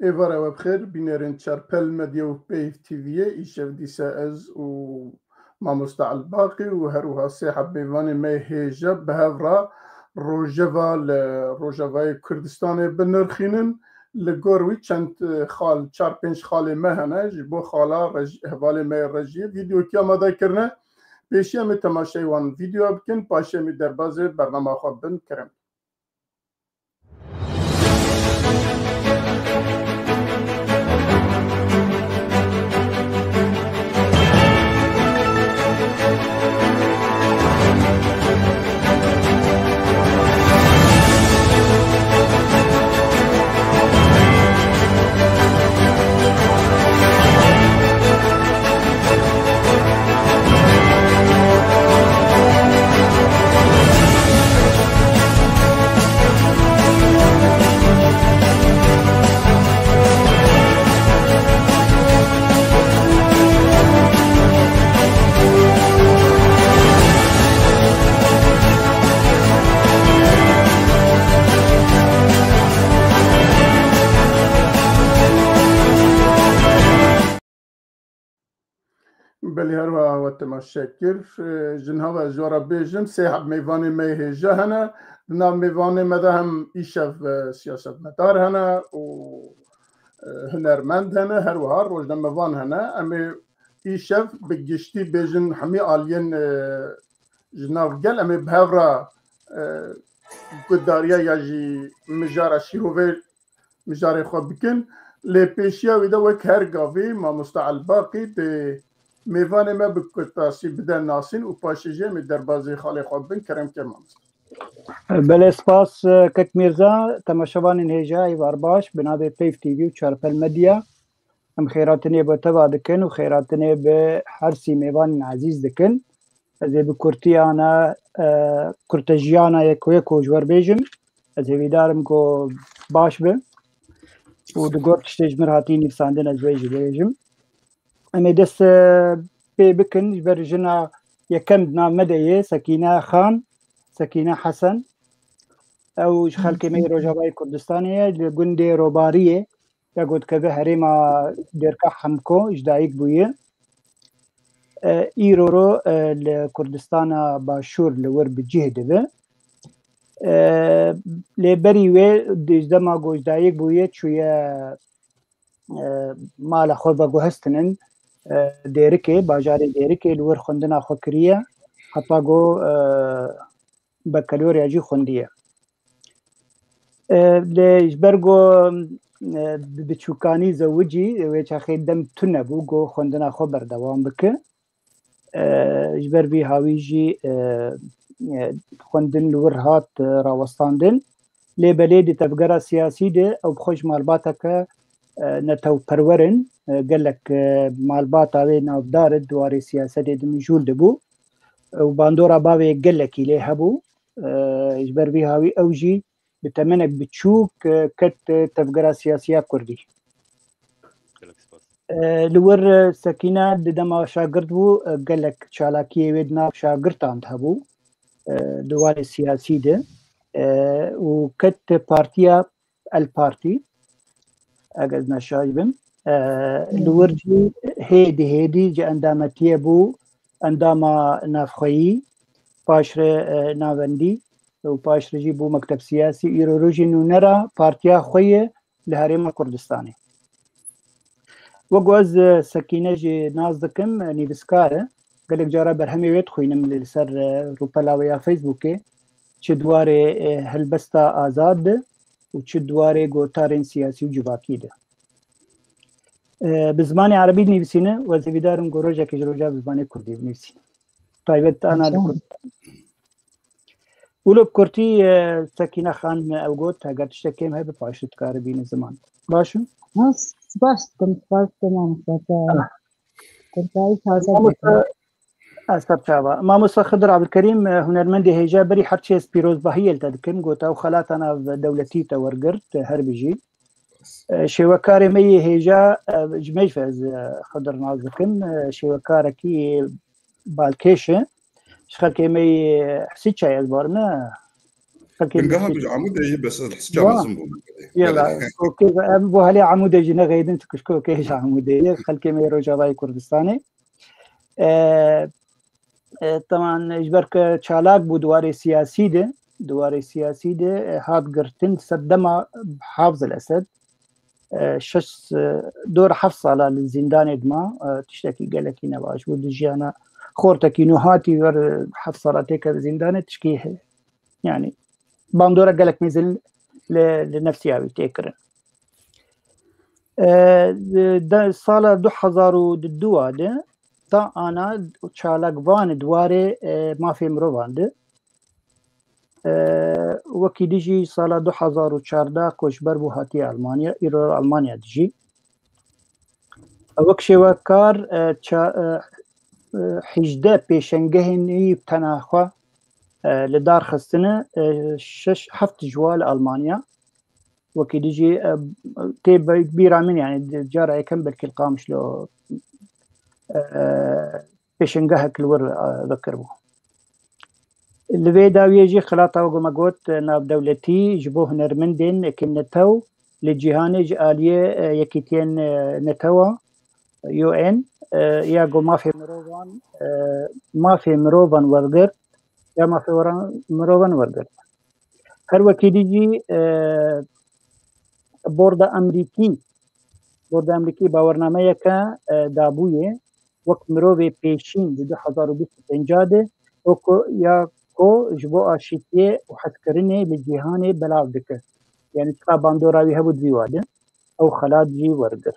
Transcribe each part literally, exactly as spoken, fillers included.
Êvara we bi xêr, bînerên Çarpel Medya û Peyv T V'yê, îşev dîsa ez û mamosta Elbaqî û her wiha sê heb mêvanê me hêja bi hev re rojeva li Rojavayê Kurdistanê binirxînin. Li gor wî çend, e, xal, çar pênc xalê me hene, ji bo xala rej-, hevalê me yê rejiyê vîdeoyekî amade kirine. Pêşî em ê temaşeyê wan vîdeoya bikin, paşê em ê derbazê bernama xwe bin. Kerem. Belê, her wiha we temaşe kir. E, ji niha ve ez ji we re bêjim, sê heb mêvanê me yê hêja hene. Di nav mêvanê me de hem îşev, e, siyasetmedar hene û, e, hunermend hene, her wiha rojnamevan hene. Em ê îşev bi giştî bêjin hemî aliyên, e, ji nav gel, em ê bi hev re, e, guhdariya ya jî mijara şîrovê mijarê xwe bikin. Lê pêşiya wî de wek her gavî mamosta Elbaqî dê mêvanê me bi kurtasî bide nasîn û paşê jî em ê derbazê xalê xwe bibin. Kerem ke mamosta. Belê, spas, e, kek Mîrza, temaşevanên hêja, êvar baş, bi navê Peyv T V û Çarpel Medya. Em xêratinê bi teva dikin û xêratinê bi her sî mêvanên ezîz dikin. Ez ê bi kurtiyana, e, kurtejiyana yek û yek û ji we re bêjim. Ez hêvîdar im ku baş be. Û di gor tiştê ji min hatî nivîsandin ez wê jî bêjim. Em ê dest, e, pê bikin ji ber jina yekem di nav me de ye, Sekîne Xan, Sekîne Hesen. Ew ji xelkê me yê Rojavayê Kurdistanê ye, li gundê Robariyê. Ya ku dikeve herêma Dêrka Hemko ji dayik bûye. E, îro ro, e, li Kurdistana Başûr li wir bi cih dibe. E, lê berî wê di dema ku ji dayik bûye çûye, e, mala xwe veguhestinin, e, Dêrikê, bajarê Dêrikê li wir xwendina xwe kiriye. Heta ku, e, bekaloriya jî xwendiye. E, lê ji ber ku, e, bi biçûkanî zewicî, wê çaxê dem tune bû ku xwendina xwe berdewam bike. E, ji ber vî hawî jî, e, e, xwendin li wir hat, e, rawestandin. Lê belê di tevgera siyasî de ew bi xwe ji malbateke, e, netewperwer in. E, gelek, e, malbata wê navdar di warê siyasetê de mijûl dibû. Û bandora bavê gelekî lê hebû. E, ji ber vî hawî ew jî bi temenek biçûk, e, ket, e, tevgera siyasî ya Kurdî. Gelek spas. E, li wir, e, Sekîne di dema şagirt bû, e, gelek çalakiyê wê di nav şagirtan de hebû, e, di warê siyasî de, e, û ket partiya El Partî, eger ez neşaş bim. E, li wir jî hêdî hêdî ji endametiyê bû endama navxweyî, paşre, e, navendî û paşre jî bû mekteb siyasî. Îro rojî nûnera partiya xwe ye li Herêma Kurdistanê. Wek ez, e, Sekîne jî nas dikim, e, nivîskar e. Gelek cara berhemê wê dixwînim li, li ser, e, rûpela wê ya Facebookê. Çi di warê, e, helbesta azad de û çi di warê gotarên siyasî û civakî de. E, bi zimanê erebî dinivîsîne û ez hêvîdar im ku rojekê ji roja bi zimanê kurdî binivîsîne. Taybet ana li Kurd. Wilo bi kurtî, e, Sekîne Xan ew got, heger tiştek kêm hebe paşê dikare bîne ziman. Baş e? Ha, spas dikim, spas dikim mamoste. Ah. Kurtayî taze Mamoste, dikim. Ez ser çava. Mamoste Xidir Abdulkerîm, e, hunermendê hêja berî her çi ez pîrozbahiyê li te dikim, got ew xelata nav dewletî te wergirt, e, her bijî. E, şêwekarê me yê hêja, e, ji me jî ez, e, Xidir nas dikim, e, şêwekarekî balkêş e. Ji xelkê me yê Hesî Çay ez barim ne. Bingeha tu ji Amûdê yî, bes ez hisica mezin bûm. Yela, kokê em bo helê Amûdê jî nexeydin, tu kişkokê ji Amûdê yî, xelkê me yê Rojavayê Kurdistanê. E, e, teman ji ber ke çalak bû di warê siyasî de, di warê siyasî de, e, hat girtin ser dema Hafz el Esed. E, şeş, e, dor heft sala li zîndanê dima, e, tiştekî gelekî nebaş bû. Di jiyana xortekî nû hatî wer, e, heft sala têkeve zîndanê tişkî he-, yani bandora gelek mezin li, li nefsiya wî tê kirin. E, di, de, sala du hezar û du de ta ana çalakvan di warê, e, mafê mirovan de. E, wekî dijî sala du hezar û çardeh koçber bû hatiye Almanya, îro Almanya dijî. Wek şêwekar, e, ça-, e, e, hejdeh pêşengehên wî tenaxwe, e, li dar xistine, e, şeş heft ji wa li Almanya. Wekî dijî, e, tê be-, bîra min, yani, di cara yekem belkî li Qamişlo, e, pêşengehek li wir, e, vekiribû. Li vê dawiyê jî xilata wek me got, e, navdewletî ji bo hunermendên kin netew li cîhanê ji aliyê, e, Yekîtiyên, e, Netewa, U N, e, ya ku mafê mirovan, e, mafê mirovan wergirt, ya mafê wera-, mirovan wergirt. Her wekî dî jî, e, Borda Emrîkî, Borda Emrîkî bawernameyeke, e, dabûye wek mirovê pêşîn di du hezar û bîst û pênc de, wek ya ku ji bo aşîtiyê û hezkirinê li cîhanê belav dike. Yani çiqa bandora wî hebû di vî wa de, ew xelat jî wergirt.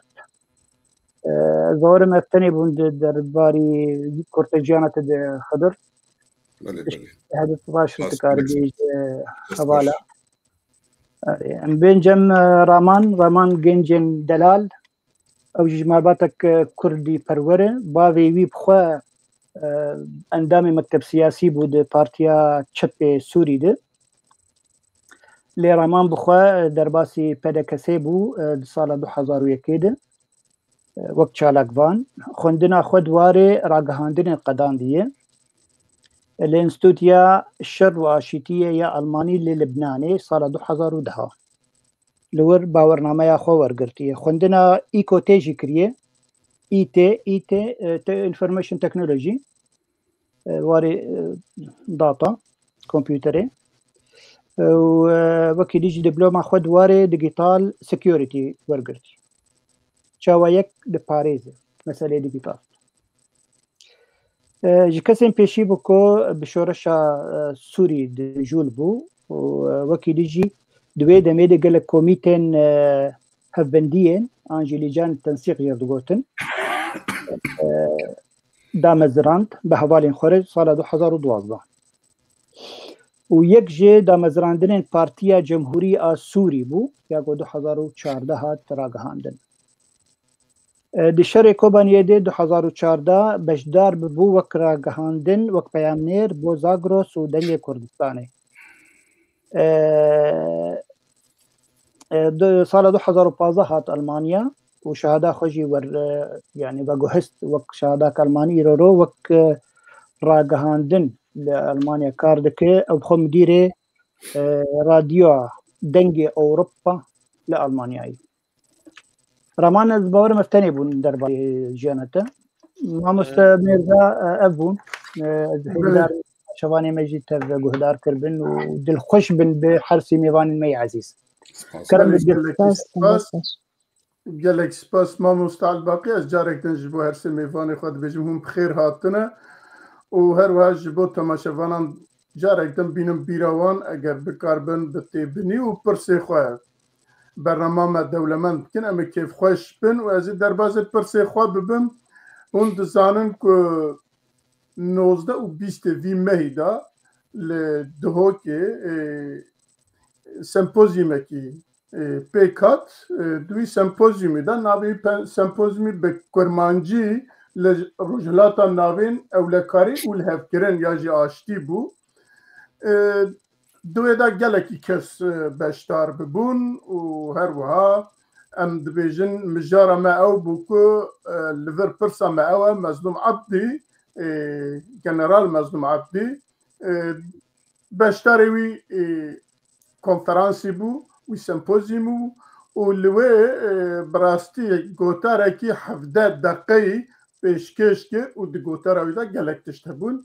E, ez bawerim ev tenê bûn di derbarî kurteciyana te de Xidir. Belê, belê. Hebe baş dikarî bêje hevala. Erê, em bên cem, e, Raman, Raman Gencên Delal. Ew jî ji malbatek, e, kurdî perwer e. Bavê wî bi xwe, e, endamê mekteb siyasî bû di Partiya Çepê Sûrî de. Lê Raman bi xwe, e, derbasî P D K S bû, e, di sala du hezar û yekê de. E, wek çalakvan, xwendina xwe di warê ragihandinê qedandiye. Li Înstîtûya Şer û Aşîtiyê ya Almanî li Libnanê sala du hezar û deh. Li wir bawernameya xwe wergirtiye. Xwendina î K T jî kiriye. Î T, î T, e, te-, Information Technology, e, warê, e, data, kompûterê. E, û, e, wekî dî jî diploma xwe di warê digital security wergirtî. Çawa yek diparêze meseleyê digital. E, ji kesên pêşî bû ku bi şoreşa, e, Sûrî dijûl bû û, e, wekî dî jî di wê demê de gelek komîtên, e, hevbendiyên an jî lîcan tensîq jê digotin, e, damezirand bi hevalên xwe re sala du hezar û duwazdeh. Û yek ji damezirandinên Partiya Cemhurî a Sûrî bû, ya ku du hezar û çardeh hat ragihandin. E, di şerê Kobaniyê de du hezar û çardeh beşdar bibû wek ragihandin, wek peyamnêr bo Zagros û Dengê Kurdistanê. E, e, du, sala du hezar û pazdeh hat Almanya û şehada xwe jî wer, e, yani veguhist wek şehadaka Almanî, îro ro wek, e, ragihandin li Almanya kar dike. Ew xwe midîrê, e, radyoya Dengê Ewropa li Almanyayê. Raman, ez bawerim ev tenê bûn derbarê jiyana te. Mamoste Mêrza, e, ev bûn. E, ez hêvîdar şevanê me jî tev guhdar kiribin û dilxweş bin bi her sê mêvanên me yê ezîz. Spas. Kerem Belê, gelekî spas. Gelek spas mamoste Elbaqî. Ez carek din ji bo her sê mêvanê xwe dibêjim, hûn bi xêr hatine û her wiha ji bo temaşevanan carek din bînim bîra wan, eger bikaribin bi têbinî û pirsê xwe bernama me dewlemend bikin, em ê kêfxweş bin û ez ê derbasê pirsê xwe bibim. Hûn dizanin ku nozdeh û bîstê vî mehî de li Duhokê, e, sempozyumekî, e, pêk hat. E, di wî sempozyumî de, navê wî pe-, sempozyumî bi kurmancî li Rojhilata Navîn ewlekarî û lihevkirin ya jî aştî bû. E, di wê de gelekî kes, e, beşdar bibûn û her wiha em dibêjin mijara me ew bû ku, e, li vir pirsa me ew e, Mezlûm Ebdî, e, General Mezlûm Ebdî, e, beşdarê wî, e, konferansî bû, wî sempozyum bû û li wê, e, bi rastî gotarekî hevdeh deqeyî pêşkêş kir û di gotara wî de gelek tişt hebûn.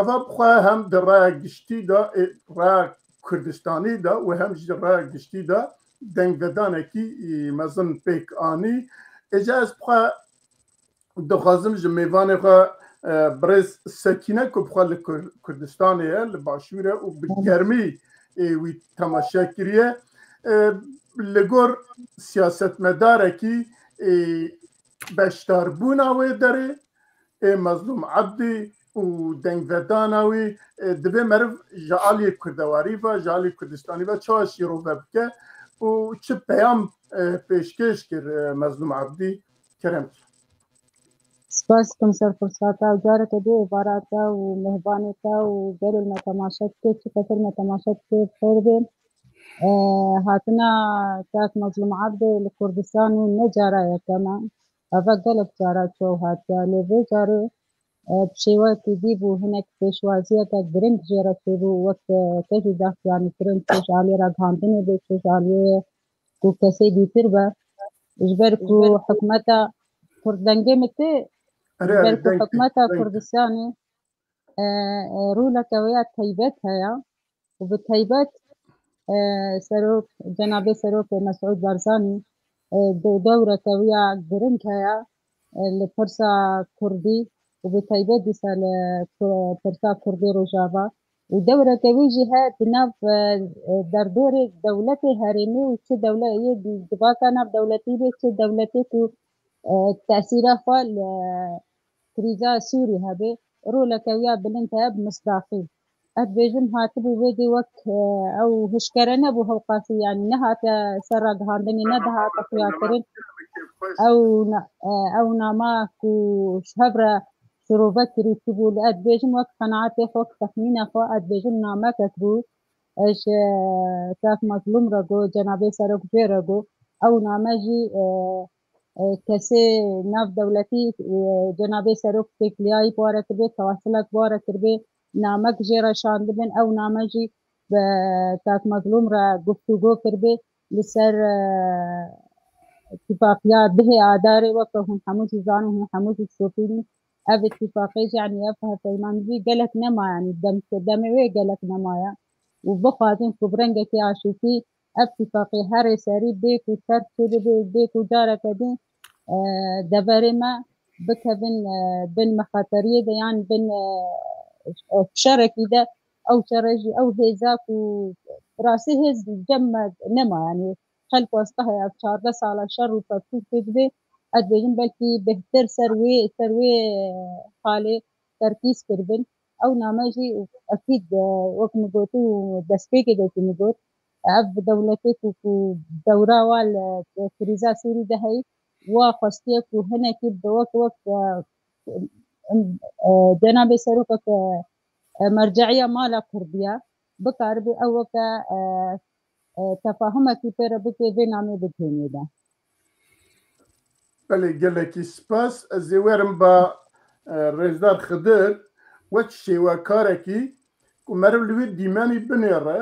Eva bi xwe hem di raya giştî de, e, raya Kurdistanî de û hem jî raya giştî de dengvedanekî, e, mezin pêk anî. Êca ez bi xwe dixwazim ji mêvanê xwe, e, birêz Sekîne ku bi xwe li Kur-, Kurdistanê ye, li Başûr e û bi germî, e, wî temaşe kiriye. E, li gor siyasetmedarekî, e, beşdarbûna wê derê, ê Mezlûm Ebdî û dengvedana wî, e, divê meriv ji aliyê kurdewarî ve, ji aliyê Kurdistanî ve çawa şîrove bike û çi peyam, e, pêşkêş kir, e, Mezlûm Ebdî? Kerem. Spas dikim ser firseta û careke dî êvara te û mêhvanê te û gelê me temaşe dike, çi kesê me temaşe dike, bi xêr bên. E, hatina kak Mezlûm Ebdê li Kurdistanê ne cara yekem e. Eve gelek cara çaw hatiye, lê vê carê, e, bi şêwekî dî bû, hinek pêşwaziyeke giring jê re çêbû, wek, e, te jî daxuyanîkirin, çi ji aliyê ragihandinê be, çi ji aliyê ku kesê dîtir be. Ji ber ku hikûmeta Kurd, dengê min tê, ji ber ku hikûmeta Kurdistanê, e, e, roleke wê ya taybet heye û bi taybet, e, serok, cenabê serokê Mesûd Barzanî, e, de-, dewreke wî ya giring heye, e, li pirsa kurdî û bi taybet dîsa li ku-, pirsa kurdî Rojava. Û dewreke wî jî heye di nav, e, e, derdorê dewletê herêmî û çi dewle-, yê di-, civaka navdewletî bê, çi dewletê ku, e, tesîra xwe li krîza Sûrî hebe, roleke wî ya bilind heye bi misdaqî. Ez dibêjim hatibû vê dê wek, e, ew hişkere nebû hewqasî, yanî nehate ser ragihandinê, nedihate xuyakirin. Ew na-, e, ew nama ku ji hev re şirove kirî çibû, li ez dibêjim wek qenaetê xwe, wek texmîna xwe, ez dibêjim namekek bû. Ez, e, kak Mezlûm re got, cenabê serok jê re got, ew name jî, e, e, kesê navdewletî, e, cenabê serok têkiliyayî bi we re kiribê, tewasilek bi we re kiribê, namek jê re şandibin, ew name jî bi kak Mezlûm re guftûgo kiribê li ser, e, îtîfaqiya dehê Adarê, weke hûn hemû jî zanin, hûn hemû jî şopînin. Ev îtîfaqê jî, yanî ev hevpeymanî jî gelek nema, yanî dem-, demê wê gelek nemaye. Û bixwazin ku bi rengekî aşîtî ev tîfaqê herê serî bê ku terk çêbibe, bê ku careke din, e, deverê me bikevin, e, bin mexeteriyê de yan bin, e, e, şerekî de, ew şere jî, ew hêza ku bi rastî hêz cem me nema, yanî xelk westa heye, ev çardeh sala şer û pevçûn çêdibe, ez dibêjim belkî bêhtir ser wê, ser wê, e, halê terkîz kiribin. Ew name jî ekîd, e, wek min gotî û destpêkê de jî min got, ev dewletê ku, ku dewra wa li krîza Sûrî de heyî, wa xwestiye ku hinekî bi wek, wek, e, e, cenabê serokek, e, e, merce'iya mala Kurdiya bikaribe ew weke, e, e, tefahumekî pê re bike, vê namê bigihînê de. Belê, gelekî spas. Ez ê werim ba, e, Rêzdar Xidir, wek şêwekarekî ku meriv li wî dîmenî binêre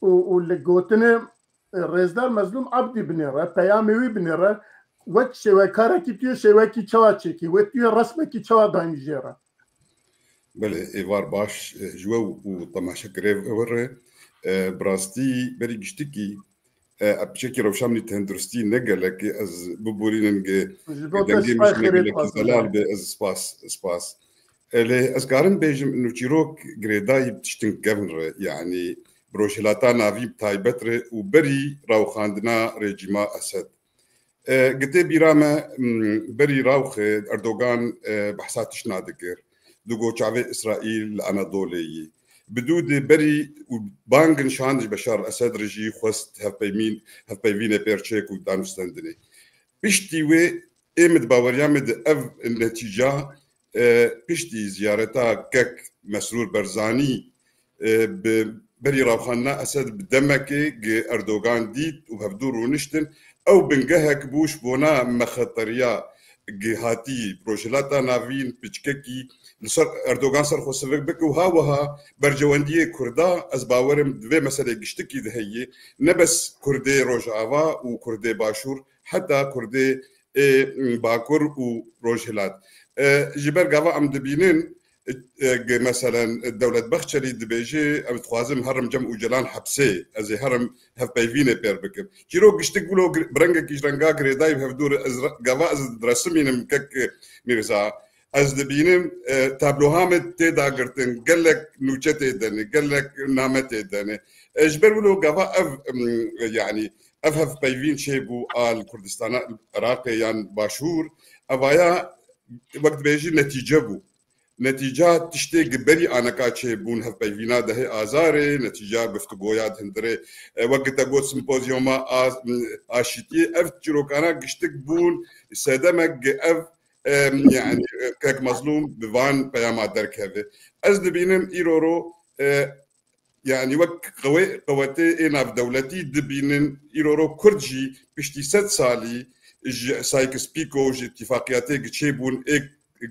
û, û li gotinê, e, Rêzdar Mezlûm Abdî binêre, peyamê wî binêre, wek şêwekarekî tu yê şêwekî çawa çêkî, wê tu yê resmekî çawa dayîn jê re? Belê, êvar baş, e, ji we û temaşekerê we re. E, bi rastî berî giştikî, e, piçekî rewşa min tenduristî ne gelek e, ez biborînim ge-, Ji bo te dengê min şifayê ji me xêrê gelekî dixwazim. Zelal be, ez spas, spas. E, lê ez karim bêjim, nûçîrok girêdayî bi tiştin kevn re, yanî bi Rojhilata Navî bi taybet re û berî rawxandina rejîma Esed. E, gitê bîra me, m, berî rawxê Erdogan, e, behsa tiştna dikir. Digot çavê Îsraîl li Anadolê yî. Bi dû di berî û bangin şand ji Beşar Esed re jî xwest hevpeymîn-, hevpeyvînê pêr çêk û danûstendinê. Piştî wê ê min di baweriya min di ev netîca, e, piştî ziyareta kek Mesrûr Barzanî, e, bi berî rawxandina Esed bi demekê gi Erdogan dît û bi hevdû rûniştin. Ew bingehek bû ji bona mexeteriya gihatî Rojhilata Navîn piçkekî li ser Erdogan ser xwe sivik bike û ha wiha bercewendiyê Kurda, ez bawerim di vê meselê giştikî de heye, ne bes Kurdê Rojava û Kurdê Başûr, heta Kurdê ê Bakur û Rojhilat. E, ji ber gava em dibînin, e, e, meselen, Dewlet Bahçelî dibêje, em dixwazim herim cem Ocalan hepsê, ez ê herim hevpeyvînê pêr bikim. Çîrok giştik wilo gir-, bi rengekî ji renga girêdayî bi hevdû re, ez re-, gava ez diresimînim kek, e, Mîrza. Ez dibînim, e, tabloha me tê dagirtin, gelek nûçe tê dene, gelek name tê dene. E, ji ber wilo gava ev, em, yanî ev hevpeyvîn çêbû a li Kurdistana Iraqê yan Başûr, evaya wek dibêjî netîce bû. Netîca tiştê gi berî aneka çêbûn hevpeyvîna dehê Azarê, netîca guftûgoya di hundirê, e, wek te got simpozyoma a, aşîtiyê, ev çîrokana giştik bûn sedemek gi ev, e, yanî, e, kek Mezlûm bi van peyama derkeve. Ez dibînim îro ro, e, yanî wek qewê-, qewetê ê navdewletî dibînin, îro ro Kurd jî piştî sed salî ji Sykes-Picot, ji îtîfaqiyatê gi çêbûn, ê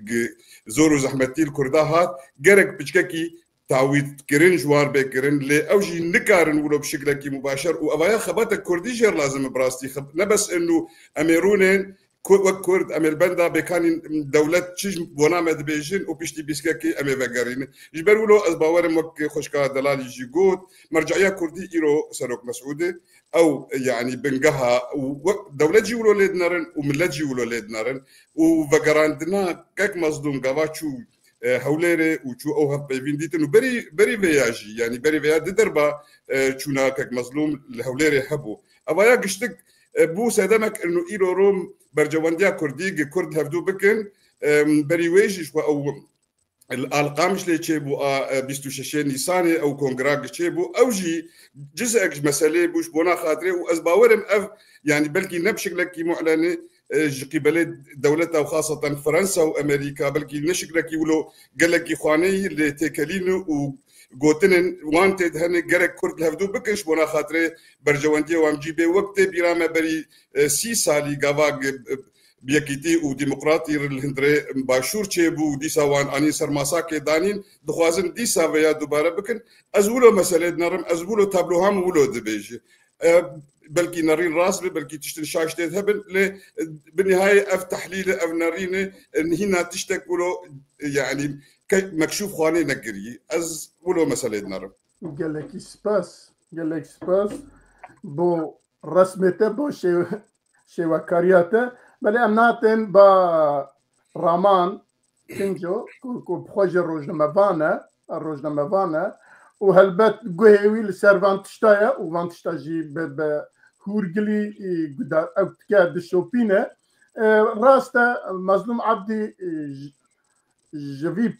gi zor û zehmetî li Kurda hat, gerek piçkekî tawîtkirin ji wan bê kirin, lê ew jî nikarin wilo bi şiklekî mubaşer û evaya xebata Kurdî jê re lazim e bi rastî xeb-, ne bes inu em ê rûnên Ku-, wek Kurd, em ê li benda bêkanîn dewlet çi ji bona me dibêjin û piştî bîskekê em ê vegerînin. Ji ber wilo ez bawerim wek xwişka Delalî jî got, merceya Kurdî îro Serok Mesûd e. Ew, yanî bingeha û wek dewlet jî wilo lê dinerin û millet jî wilo lê dinerin û vegerandina kek Mezlûm gava çû, e, Hewlêrê û çû ew hevpeyvîn dîtin û berî, berî vêya jî, yanî berî vêya di derba, e, çûna kek Mezlûm li Hewlêrê hebû. Evaya giştik, e, bû sedemek inu îro ro bercewendiya Kurdî gi Kurd hevdû bikin. E, berî wê jî ji xwe ew li Alqamîşlê çêbû a, e, bîst û şeşê Nîsanê ew kongra gi çêbû. Ew jî cizek ji meselê bû ji bona xatirê û ez bawerim ev, yanî belkî ne bi şiklekî mu'lenê, e, ji qîbelê dewleta û xaseten Fransa û Amerîka, belkî ne şiklekî wilo gelekî xwaneyî lê têkelîn û gotinên wan tê de hene, gerek Kurd li hevdû bikin ji bona xatirê berjewendiyê wan cî bê. Wek tê bîra me berî, e, sî salî gava, e, bi yekîtî û demokratî li hundirê Başûr çêbû û dîsa wan anîn ser masakê danîn, dixwazin dîsa vêya dubare bikin. Ez wilo meselê dinerim, ez wilo tabloha min wilo dibêje. E, belkî nerîn rast be, belkî tiştin şaş tê de hebin, lê, e, bi nihayê ev tehlîl e, ev nerîn e, e, hîna tiştek wilo, e, yanî ke-, mekşûf xwanê nekirî. Ez wilo meselê dinerim. Gelekî spas, gelek spas bo resmê te, bo şêw-, şêwekariya te. Belê em natên ba Raman Kinco, ku, ku bi xwe jî rojnamevan e, rojnamevan e û helbet guhê wî li ser van tişta ye û van tişta jî bi, bi hûrgilî, e, guda-, ew dike dişopîne. E, rast e, Mezlûm Ebdî, e, ji, ji vî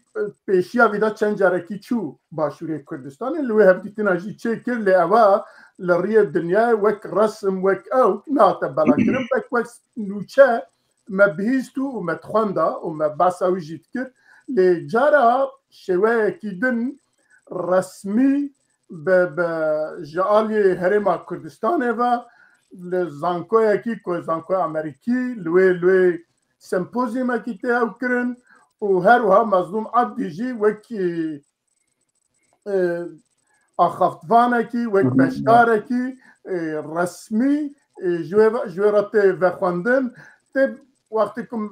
pêşiya vî de çend carekî çû Başûrê Kurdistanê, li wê hevdîtina jî çêkir, lê ewa li riyê dinyayê wek resim, wek ew nate belakirin, wek, wek nûçe me bihîst û me dixwenda û me behsa wî jî dikir. Lê cara şêweyekî din resmî bi, bi ji aliyê Herêma Kurdistanê ve li zankoyekî ku zankoya Amerîkî li wê, li wê sempozyumekî tê ew kirin û her wiha Mezlûm Ebdî jî wekî e, axaftvanekî, wek beşdarekî, e, resmî, e, ji wê ve, ji wê re tê vexwendin. Tê wextê ku min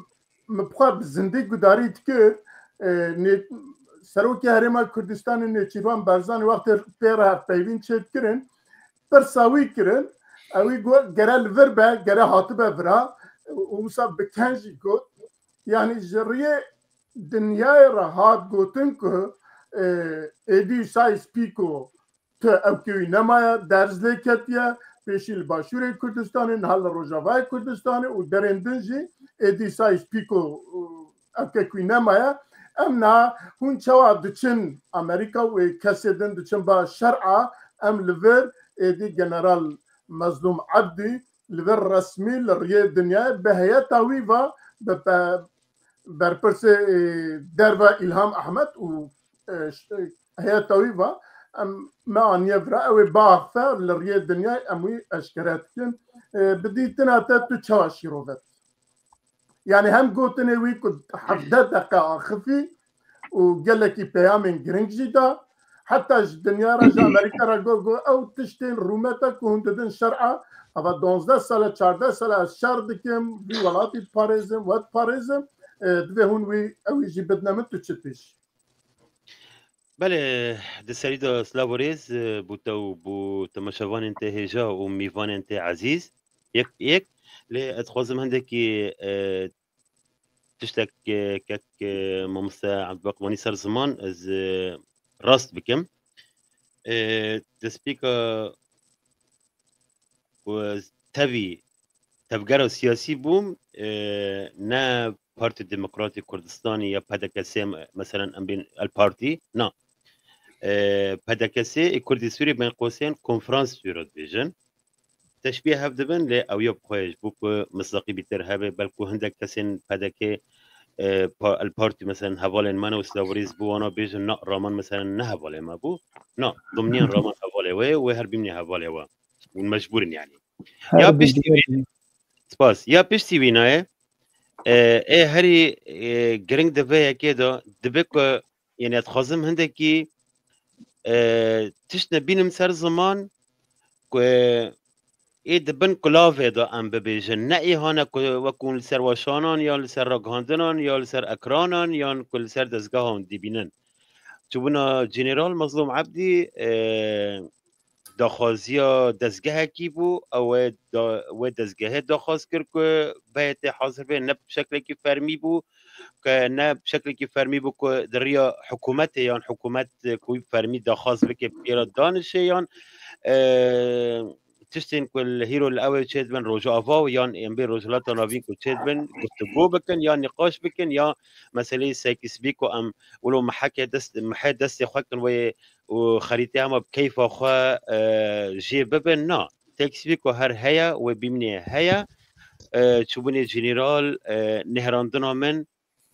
bi xwe bi zindî gudarî dikir, e, nê-, Serokê Herêma Kurdistanê Nêçîrvan Barzanî wextê pê re hevpeyvîn çêdikirin, pirsa wî kirin, ewî got, gere li vir be, gere hatibe vira, û wisa bi ken jî got, yanî ji riyê dinyayê re hat gotin ku, e, êdî Sykes-Picot tu ewkê wî nemaye, derz lê ketiye, pêşî li Başûrê Kurdistanê, niha li Rojavayê Kurdistanê û derên din jî êdî Sykes-Picot, e, ewkek wî nemaye. Em niha hûn çawa diçin Amerîka û ê kesê din diçin ba şer'a, em li vir êdî General Mezlûm Ebdî li vir resmî li riyê dinyayê bi heyeta wî ve bi pe-, berpirsê, e, derve Îlham Ehmed û, e, ş-, e, heyeta wî ve em me aniye vira, ew ê biaxife li riyê dinyayê em wî eşkere dikin. E, bi dîtina te tu çawa şîrove dikî? Yani hem gotinê wî ku hevdeh deqe axifî û gelekî peyamên giring jî da. Heta ji dinya re, ji Amerîka re got, got, ew tiştên rûmet e ku hûn didin şer'a, ava duwazdeh sal e, çardeh sal e ez şer dikim, vî welatî diparêzim, we diparêzim, e, divê hûn wî, ew jî bidine min, tu çi tişt? Belê, di serî de silav û rêz, e, bo te û bo temaşevanên te hêja û mîvanên te ezîz. Yek yek, lê ez dixwazim hindekî, e, tiştek, e, kek, e, mamoste Ebdulbaqî Manî ser ziman ez, e, rast bikim. E, destpêka ku ez tevî tevgera siyasî bûm, e, ne Partî Demokratî Kurdistanî ya P D K S, me-, meselen em bên El Partî, na. E, P D K S ê Kurdî Sûrî bên qosên konferans jû re dibêjin. Teşbîh hev dibin, lê ew ya bi xwe ye, ji bo ku misdaqî bîtir hebe, belku hindek kesên P D K, e, pa-, El Partî, meselen, hevalên me ne û silav û rêz bo wana bêjin, na, Raman, meselen, ne hevalê me bû. Na, dimniyên Raman hevalê we ye, wê her bimîne hevalê we. Hûn mecbûr in, yanî. Ya piştî wî, spas. Ya piştî wî nayê, e, ê herî, e, giring di vê yekê de dibe ku, yanî, ez dixwazim hindekî, e, tiştine bînim ser ziman ku ê di bin kulavê de em bibêjin. Ne ê hane ku wekû li ser weşanan, yan li ser ragihandinan, yan li ser ekranan, yan ku li ser dezgehan dibînin. Çûbûna General Mazlûm Ebdî, e, daxwaziya dezgehekî bû, ew ê da-, wê dezgehê daxwaz kir ku B Y T hazir be, ne bi şeklekî fermî bû, ke ne bi şeklekî fermî bû ku di riya hikûmetê yan hikûmet ku wî fermî daxwaz bike pê re danişê yan, e, tiştên ku li hîro li ew ê çêdibin Rojava û yan em bê Rojhilata Navîn ku çêdibin, guftûgo bikin ya nîqaş bikin ya meseleyê Sykes-Picot em wilo mehekê dest, mehê destê xwe kin wê û xerîtê hema bi keyfa xwe, e, jê bibin. Na. Sykes-Picot her heye, wê bîmnê heye. E, çûbûnê General, e, nêhrandina min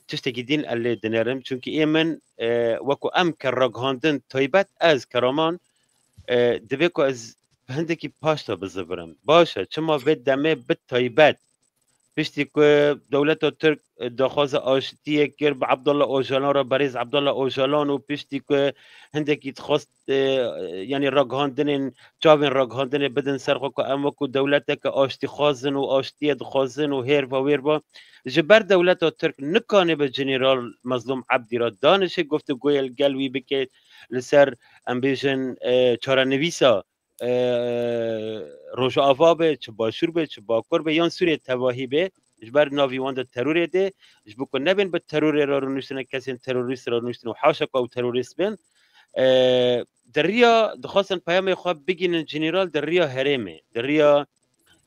tiştekî din ez lê dinerim. Çunkî ê min, e, wekû em ke ragihandin taybet, ez ke Raman, e, divê ku ez hindekî paşta bizivirim. Baş e, çima vê demê bi taybet piştî ku dewleta Tirk, e, daxwaza aştiyê kir bi Abdullah Ocalan re, berêz Abdullah Ocalan, û piştî ku hindekî dixwest, e, yanî ragihandinên, çavên ragihandinê bidin ser xwe ku em wekû dewleteke aştîxwaz in û aştiyê dixwazin û hêrva wêrva. Ji ber dewleta Tirk nikane bi General Mazlûm Ebdî re danişê guftûgoyê li gel wî bike li ser, em bêjin, e, çarenivîsa, e, Rojava be, çi Başûr be, çi Bakur be, yan Sûriyê tevahî be, ji ber navî wan de terorê de, ji bo ku nebên bi terorê re rûniştine, kesên terorîst re rûniştine û haşa ku ew terorîst bin, e, di riya, dixwastin peyamê xwe bigînin General di riya herêmê, di riya,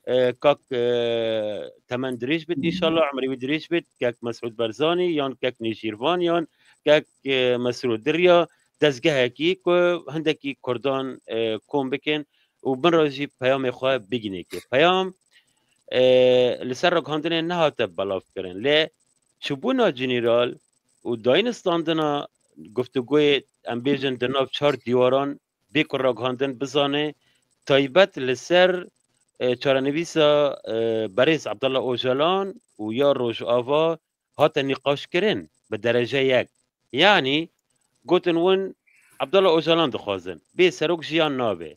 e, kak, e, temen dirêj bit, înşallah, emirê wî dirêj bit, kek Mesûd Barzanî, yan kek Nêjîrvan, yan kek, e, Mesrûr, di riya dezgehekî ku hindekî Kurdan, e, kom bikin û bin re jî peyamê xwe bigîne kê. Peyam, e, li ser ragihandinê nehate belavkirin. Lê çûbûna General û dayînistandina guftûgoyê, em bêjin, di nav çar dîwaran bê ku ragihandin bizane, taybet li ser, e, çarenivîsa, e, berêz Abdullah Ocalan û ya Rojava hate nîqaşkirin bi derece yek. Yanî gotin win Abdullah Ocalan dixwazin. Bê serok jiyan nabe.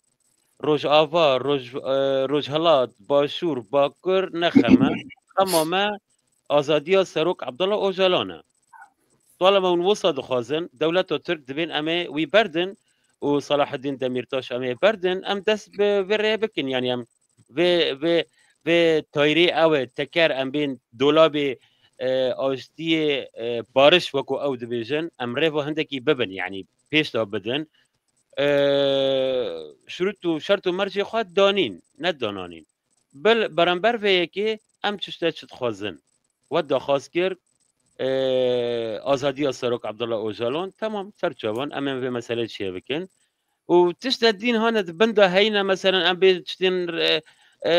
Rojava, Roj-, e, Rojhilat, Başûr, Bakur ne xem e. Xema me azadiya serok Abdullah Ocalan e. Talema hûn wisa dixwazin, dewleta Tirk dibên em ê wî berdin û Selahaddîn Demîrtaş em ê berdin, em dest bi vê rê bikin, yanî em vê, vê, vê tayîrê ew e, teker em bên dolabê, e, aştiyê, e, bariş wekû ew dibêjin, em rêva hindekî bibin, yanî pêş de bidin. E, şurût û şert û mercê xwe danîn, ne dananîn. Bil-, beramber vê yekê em çi tişte çi dixwazin. We daxwaz kir, e, azadiya Serok Abdullah Ocalan, temam, ser çavan, em ên vê meselê çêbikin. Û tişte dîn hane di bin de heyne, meselen, em bê tiştên, e, e,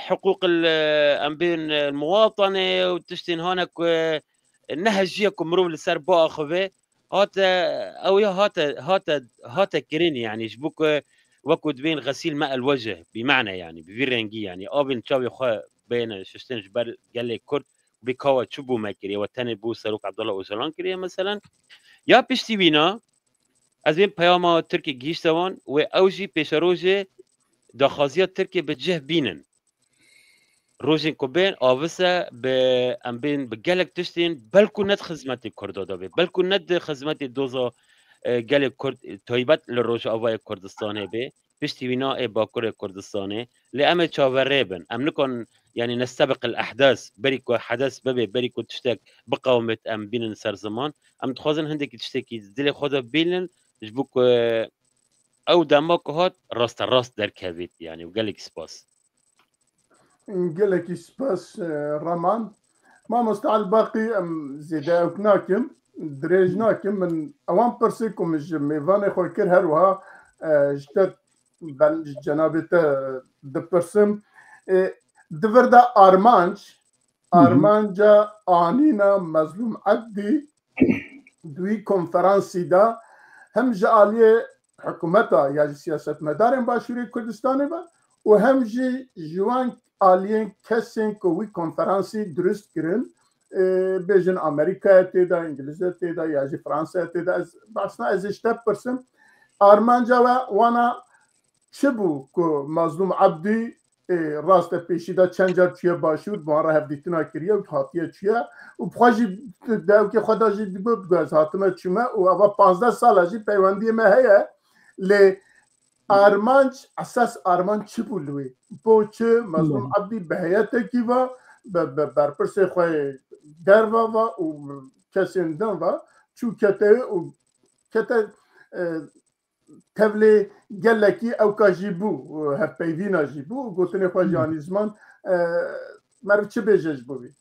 hiqûq il, e, em bên, e, muwatanê û tiştên hane ku, e, ne hejiye ku mirov li ser biaxive, hate, ew ya hate, hate, hate kirin, yanî ji bo ku wekû dibên xesîl me el wecih, bi mane, yanî bi vî rengî, yanî avên çavê xwe bêne şiştin ji ber gelê Kurd, Bê ka we çi bû me kiriye, we tenê bû Serok Abdullah Ocalan kiriye meselen. Ya piştî wîna, ez vê peyama Tirkî gihîşte wan, wê ew jî pêşerojê daxwaziya Tirkiyê bi cih bînin. Rojên ku bên avise bi, em bên bi gelek tiştên, belkû ne di xizmetê Kurda de bê, belkû ne di xizmetê doza, e, gelê Kurd, taybet li Rojavayê Kurdistanê bê, piştî wîna ê Bakurê Kurdistanê. Lê em ê çaverê bin. Em nikan, yanî, nestebiq el ehdas, berî ku hedes bibe, berî ku tiştek biqewimêt, em bînin ser ziman. Em dixwazin hindekî tiştekî dilê xwe de bînin, ji bo ku ew dema ku hat raste rast derkevît, yanî, û gelekî spas. Gelekî spas, e, Raman. Mamoste Elbaqî, em zêde ewk nakim, dirêj nakim. Min ewan pirsî ku min ji mêvanê xwe kir, her wiha, e, ji te, ben ji cenabê te dipirsim. E, di vir de armanc, armanca anîna Mezlûm Ebdî di wî konferansî de hem ji aliyê hikûmeta ya ji siyasetmedarên Başûrê Kurdistanê ve û hem jî ji wan aliyên kesên ku wî konferansî dirust kirin, e, bêjin Amerîkaya tê de, Îngilîze tê de ya jî Fransaya tê de, ez behsna ez ê ji te bipirsim. Armanca we wana çi bû ku Mazlûm Ebdî, e, rast e, pêşî de çend car çûye Başûr, bi wan re hevdîtina kiriye û hatiye çûye û bi xwe jî di ewkê xwe de jî digot, digot ez hatime çûme û eva panzdeh sala jî peywendiyê me heye. Lê armanc, esas armanc çi bû li wê? Bo çi Mazlûm Ebdî bi heyetekî ve, bi, bi berpirsê xwe derva ve û kesên din ve çû kete û kete, e, tevlê gelekî ewka jî bû, hevpeyvîna jî bû, gotinê xwe jî anî ziman, e, meriv çi bêje ji bo wî?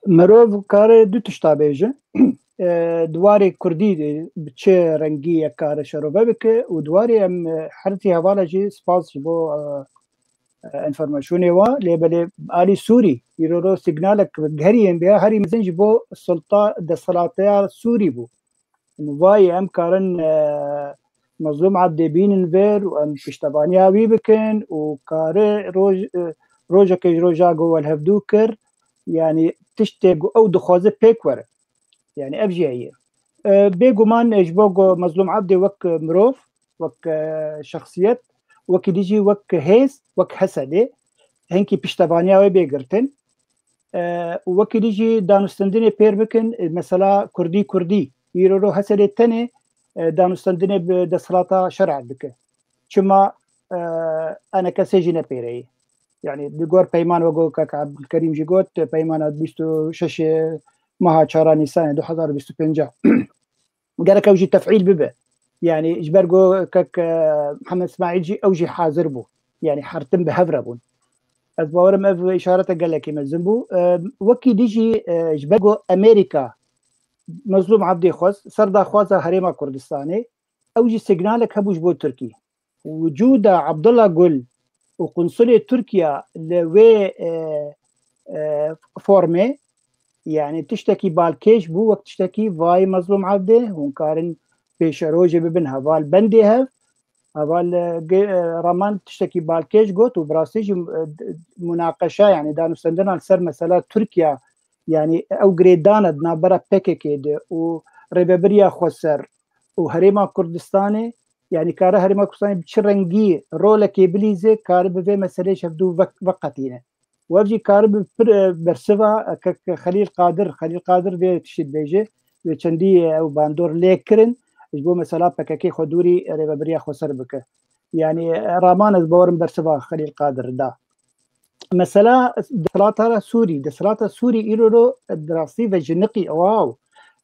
Mirov kare du tişta bêje. E, di warê kurdî de bi çi rengî yek kare şerove bike û di warê em, e, hertî hevala jî spas ji bo, e, e, informasyonê wa, lê belê alî Sûrî, îro ro signalek geriyên bêya herî mezin ji bo sulta desthilatya Sûrî bû. Vayê em karin, e, Mazlûm Ebdê bînin vir û em piştevaniya wî bikin û kare roj, e, rojekê ji roja ku welhevdû kir, yanî tiştê ku ew dixwaze pêk were. Yanî ev jî heye. E, bêguman, e, ji bo ku Mazlûm Ebdê wek, e, mirov, wek, e, şexsiyet, wekî dî jî wek hêz, wek Hesedê, hinkî piştevaniya wê bê girtin. E, û wekî dî jî danûstendinê pêr bikin, e, mesela Kurdî Kurdî. Îro ro Hesedê tenê, e, danûstendinê bi desthilata şer'a dike. Çima, e, enekesê jî nepêreyî? Yanî di gor peyman, wek ku kak Ebdulkerîm jî got, peymana bîst û şeş meha çara Nîsanê du hezar û bîst û pênc. Gerek ew jî tefîl bibe. Yanî ji ber ku kek, e, Mihemed Îsmaîl jî, ew jî hazir bû. Yanî her tim bi hev re bûn. Ez bawerim ev îşarete gelekî mezin bû. E, wekî dî jî, e, ji ber ku Amerîka Mezlûm Ebdî xwest, serdaxwaza Herêma Kurdistanê, ew jî signalek hebû ji bo Tirkî. Wicûda Abdullah Gul û qunsulê Tirkiye li wê, e, e, formê, yanî tiştekî balkêş bû, wek tiştekî vayê Mezlûm Ebdê, hûn karin pêşerojê bibin heval bendê hev. Heval, e, ge-, e, Raman tiştekî balkêş got û bi rastî jî, e, d-, munaqeşa, yanî danûstendina li ser mesela Tirkiye, yanî ew girêdana di navbera P K K de û Rêvebiriya Xweser û Herêma Kurdistanê, yanî kare Herêma Kurdistanê bi çi rengî rolekê bilîze, kare bi vê meseleyê ji hevdû ve-, veqetîne. Û ev jî kare bi pir, e, bersiva, e, kek Xelîl Qadir, Xelîl Qadir vê tiştî dibêje, wê çendî, e, ew bandor lê kirin, ji bo mesela P K K xwe dûrî Rêvebiriya Xweser bike. Yanî, e, Raman ez bawerim bersiva Xelîl Qadir da. Mesela desthilata Sûrî, desthilata Sûrî îro ro, e, bi rastî ve jiniqî, wow.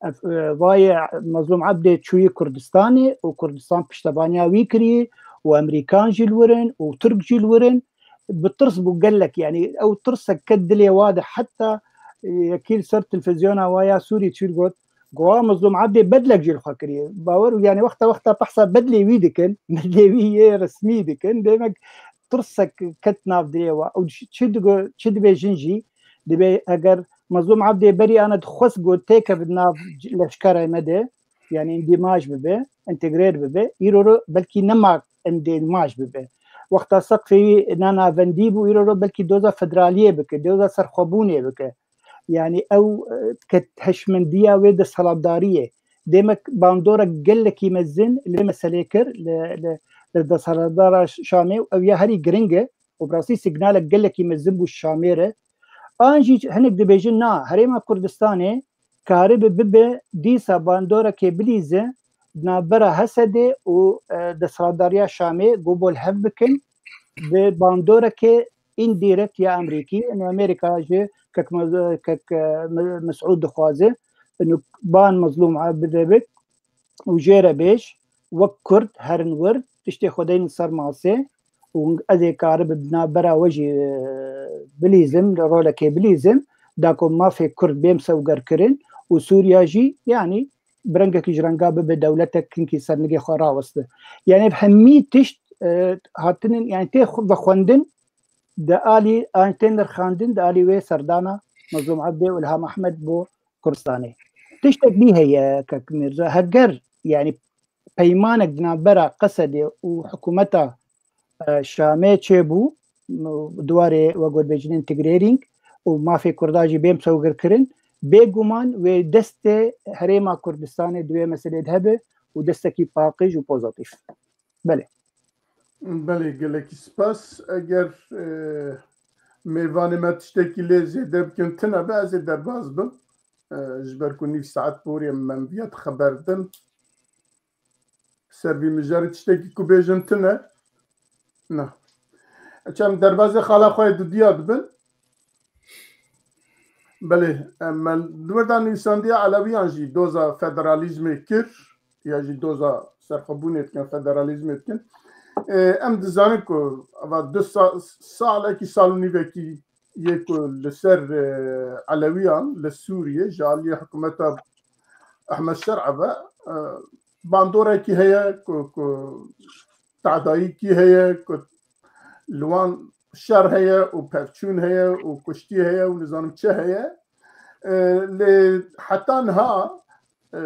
Ev, e, vayê Mezlûm Ebdê çûyî Kurdistanê û Kurdistan piştevaniya wî kirî û Emerîkan jî li wir in û Tirk jî li wir in. Bi tirs bû gelek, yanî ew tirsek ket dilê wa de, heta, e, yekî li ser televîzyona wa ya Sûrî çû got, Gowa Mezlûm Ebdê bedlek jî li xwe kiriye. Bawer, yanî wexta wexta behsa bedlê wî dikin, bedlê wî yê resmî dikin. Demek tirsek ket nav dilê wa. Û çi digo, çi dibêjin jî, dibê eger Mezlûm Ebdê berî ana dixwest got têkevin nav leşkerê me de, yanî îndîmaj bibe, întegrer bibe, îro ro belkî nema îndîmaj bibe. Wexta seqfê wî ne navendî bû, îro ro belkî doza federaliyê bike, doza serxwebûnê bike. Yani ew e, ket heşmendiya wê desthilatdariyê. Demek bandora gelekî mezin li vê meselê kir, li, li, li desthilatdara Şamê û ew ya herî giring e û bi rastî signalek gelekî mezin bû Şamê re. An jî hinek dibêjin na, Herêma Kurdistanê karibe bibe dîsa bandorekê bilîze di navbera Hesedê û e, desthilatdariya Şamê go bo li hev bikin bi bandorekê indirekt ya Amerîkî. Ino Amerîka ji kek, Me- kek e, Me- Mesûd dixwaze. Ino ban Mezlûm Abidê bik û jê re bêj, wek Kurd herin wir, tiştê xwe deynin ser masê û ez ê karibe bi navbera we jî e, bilîzim, rolekê bilîzim, da ku mafê Kurd bê misewgerkirin û Sûriya jî, yanî bi rengekî ji renga bibe dewletek kinkî ser nigê xwe raweste. Yani hemî tişt e, hatinin, yani tê xwe vexwendin di alî, an tê nirxandin di alî wê serdana Mezlûm Ebdê û Ilham Ehmed bo Kurdistanê. Tiştek bî heye kek Mîrza, heger yani peymanek di navbera Qesedê û hikûmeta e, Şamê çêbû, m- di warê we got bêjin integrering û mafê Kurda jî bê misewgirkirin, bêguman wê destê Herêma Kurdistanê di wê meselê de hebe û destekî paqij û pozatîf. Belê. Belê, gelekî spas. Eger e, mêvanê me tiştekî lê zêde bikin tune be, ez ê derbas bim. E, ji ber ku nîv saet porê me viya xeber din. Ser vî mijarê tiştekî ku bêjin tune. Na. Çem derbazê xala xwe yê dudiya dibin. Belê, em, me di wir de nivîsandiya Elewiyan jî doza federalîzmê kir, ya jî doza serxwebûnê dikin, federalîzmê dikin. E, em dizanin ku eva du sa- salekî, sal û nîvekî yê ku li ser e, Elewiyan li Sûriyê ji aliyê hikûmeta Ehmed Şer'a ve e, bandorekî heye ku, ku tadayîkî heye, ku li wan şer heye û pevçûn heye û kuştî heye û nizanim çi heye. E, lê heta niha e,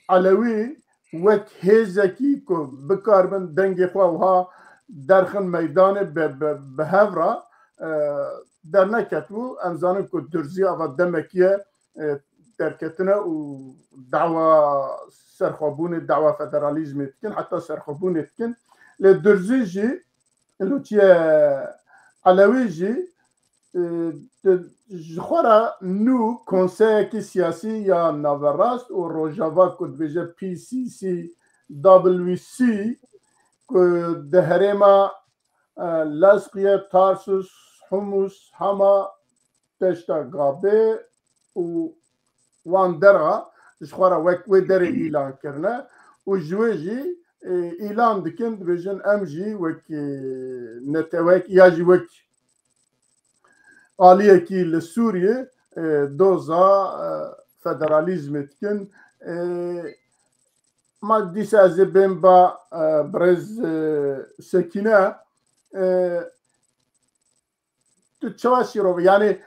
Elewî wek hêzekî ku bikaribin dengê xwe wiha derxin meydanê bi, bi, bi hev re e, derneketibû. Em zanin ku Durzî ava demekî ye e, derketine û dawa serxwebûnê, dawa federalîzmê dikin, heta serxwebûnê dikin. Lê Durzî jî, Lûçiye Elewî jî e, di- ji xwe re nû konseyekî siyasî ya naverast û rojava ku dibêje P C C W C ku di herêma e, Lezqiye, Tarsus, Humus, Hama, deşta Gabê û wan dera ji xwe re wek wê derê îlan kirine û ji wê jî e, îlan dikin, dibêjin em jî wek e, netewek ya jî wek aliyekî li Sûriyê e, doza e, federalîzmê dikin. E, Ma dîsa ez ê bên ba e, birêz e, Sekîne. E, Tu çawa şîrove? Yani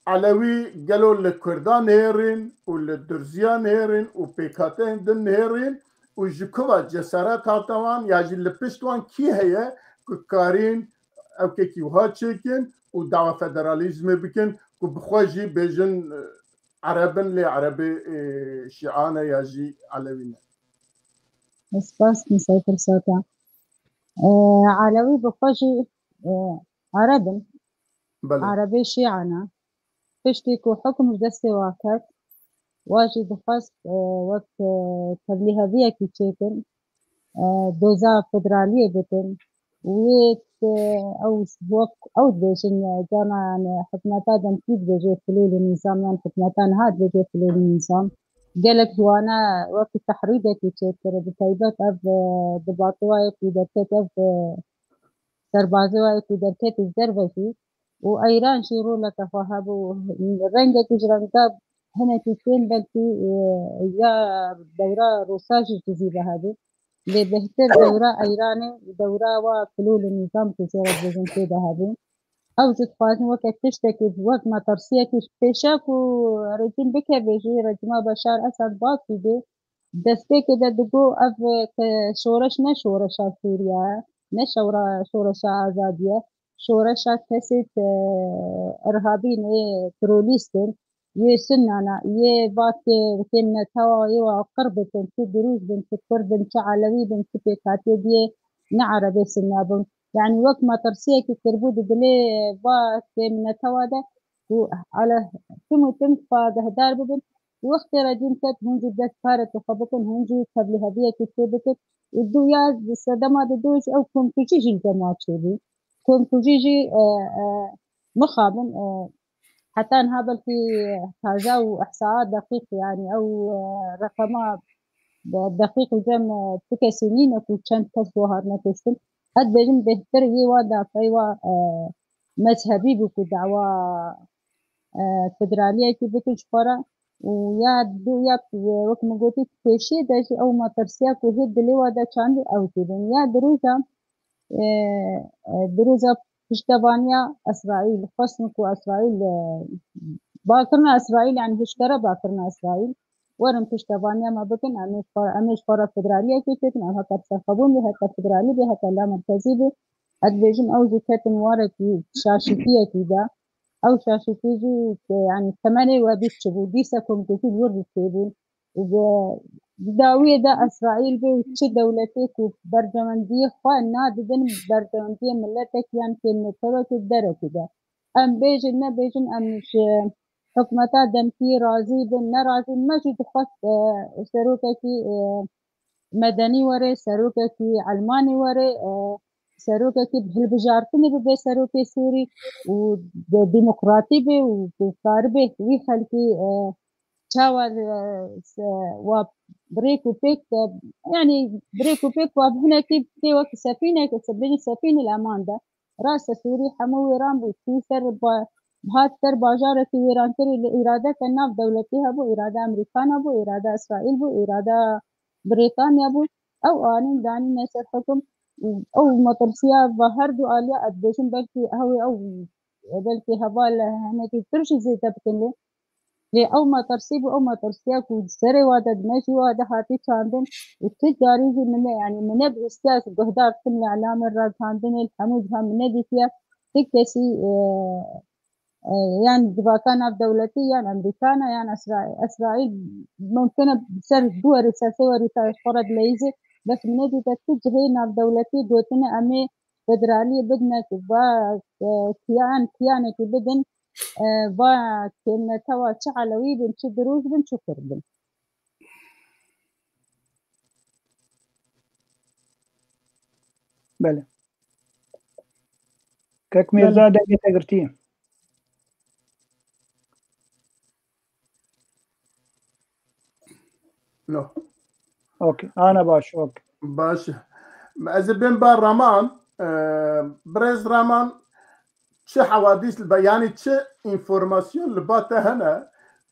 Elewî gelo li Kurda nihêrin û li Durziya nihêrin û pêkhateyên din nihêrin û ji ku ve cesaret hate wan ya jî li pişt wan kî heye ku karîn ewkekî wiha çêkin û dawa federalîzmê bikin ku bi xwe jî bêjin e, Ereb in lê Erebê e, Şîa ne ya jî Elewî ne? Spas Mîsa firsata. E, Elewî bi xwe jî e, Ereb in. Belê. Erebê Şîa ne. Piştî ku hukm ji destê wa ket, wa jî dixwest e, wek e, tevlîheviyekî çêkin, e, doza federaliyê bikin. Wê e, ew wek ew dibêjin e, cana yani hikûmeta demkî dibêje filûlî nîzam yan hikûmeta niha dibêje filûlî nîzam. Gelek ji wana wekî tehrîdekî çêkir, bi taybet ev e, dibate wayê ku derket ev e, serbazê wayê ku derketî ji derve jî û Eyran jî roleke xwe hebû. Rengekî ji renga hinekî tên belkî e, ya dewra Rûsa jî dizî ve hebû. Lê bêhtir dewra Eyranê, dewra wa filûl û nîzam ku jê re dibêjin tê de hebû. Ew jî dixwazin weke tiştekî, wek metirsiyekî ji pêşa ku rejîm bikeve jî, rejîma Beşar Esad bas bûbe, destpêkê de digot ev ke şoreş ne şoreşa Sûriye ye, ne şewra şoreşa azadî ye. şoreşa kesê, e, irhabî ne, terorîst in. Yê Sunnan a, yê va ke, ke netewa yê wa qir bikin, çi dirûj bin, çi kurd bin, çi elewî bin, çi pêkhatiyê diyê ne erebê Sunna bin. Yanî wek metirsiyekî kirbû di dilê va ke netewa de ku ala tim û tim xwe guhdar bibin. Wextê rejîm ket, hûn jî dest kareke xwe bikin, hûn jî tevliheviyekê çê bikin. Û du ya sedema di dû jî ew komkujî jî li cem wan çêbû. Komkujî jî, e, e, mixabin, e, heta niha belkî taze û ihsaa deqîq, yanî ew, e, reqema de-, deqîq li cem, e, tu kesî nîne ku çend kes bo hatine kuştin. Ez dibêjim bêhtir yê wa dafey wa, e, mezhebî bû ku dawa, e, federaliyekî bikin ji xwe re. Û ya du ya, e, wek min gotî pêşiyê de jî ew matirsiya ku hê dilê wa de çandî ew jî bin. Ya di roja, e, e, di roja piştevaniya Îsraîl, xwestin ku Îsraîl, e, bakirina Îsraîl, yanî hişkere bakirina Îsraîl, werin piştevaniya me bikin, em ê ji xwe, em ê ji xwe re federaliyekê çêkin, ew heke serxwebûn bê, heke federalî bê, heke lamerkezî bê. Ez dibêjim ew jî ketin warekî şaşîtiyekî de. Ew şaşîtî jî, e, yanî temenê we bîst çi bû, dîsa komkujî li wir jî çêbûn. Di, di dawiyê de Îsraîl bê û çi dewletê ku berjewendiyê xwe nadidin berjewendiyê miletek yan kêmnetewekê derekî de. Em bêjin, nebêjin, em ji hikûmeta demkî razî bin, nerazî bin, me jî dixwest, e, serokekî, e, medenî were, serokekî elmanî were, e, serokekî bi hilbijartinê bibe serokê Sûrî û de-, demokratî be û ku karibe wî xelkî, e, çawa, e, se-, wa bi rêk û pêk, e, yanî bi rêk û pêk wa bi hinekî tê wek sefînek, se-, bêjin sefînil eman de. Rast e, Sûrî hemû wêran bû. Çû ser ba-, hat ser bajarekî wêrankirî li îradeke nav dewletî hebû, îrade Amerîkan hebû, îrade Îsraîl bû, îrade Brîtanya bû. Ew anîn danîne ser hikim û ew metirsiya ve her du aliya, ez dibêjim belkî ew ê ew, belkî heval hinekî pir jî zêde bikin lê. Lê ew metirsî bû, ew metirsiya ku di serê wa de, di mejî wa de hatî çandin û tu carî jî min ne, yanî min nebihîstiya ez guhdar tim li elamê ragihandinê li hemû cihan min nedîtiye. Ti kesî, e, e, yan civaka navdewletî, yan Amerîkana, yan Îsra-, Îsraîl, mumkin e ser du werî, ser sê werî ta ji xwe re dileyîzê. Bes min nedîte tu cihê navdewletî gotine em ê federaliyê bidine ku va, e, kiyan, kiyanekî bidin, e, va kêmnetewa çi elewî bin, çi dirûj bin, çi kurd bin. Belê. Kek Mîrza, belê, dengê te girtiye. No. Okey. Ana baş, okey. Baş. Ez ê bên ba Raman, e, birêz Raman, çi hewadîs li ba, yanî çi înformasyon li ba te hene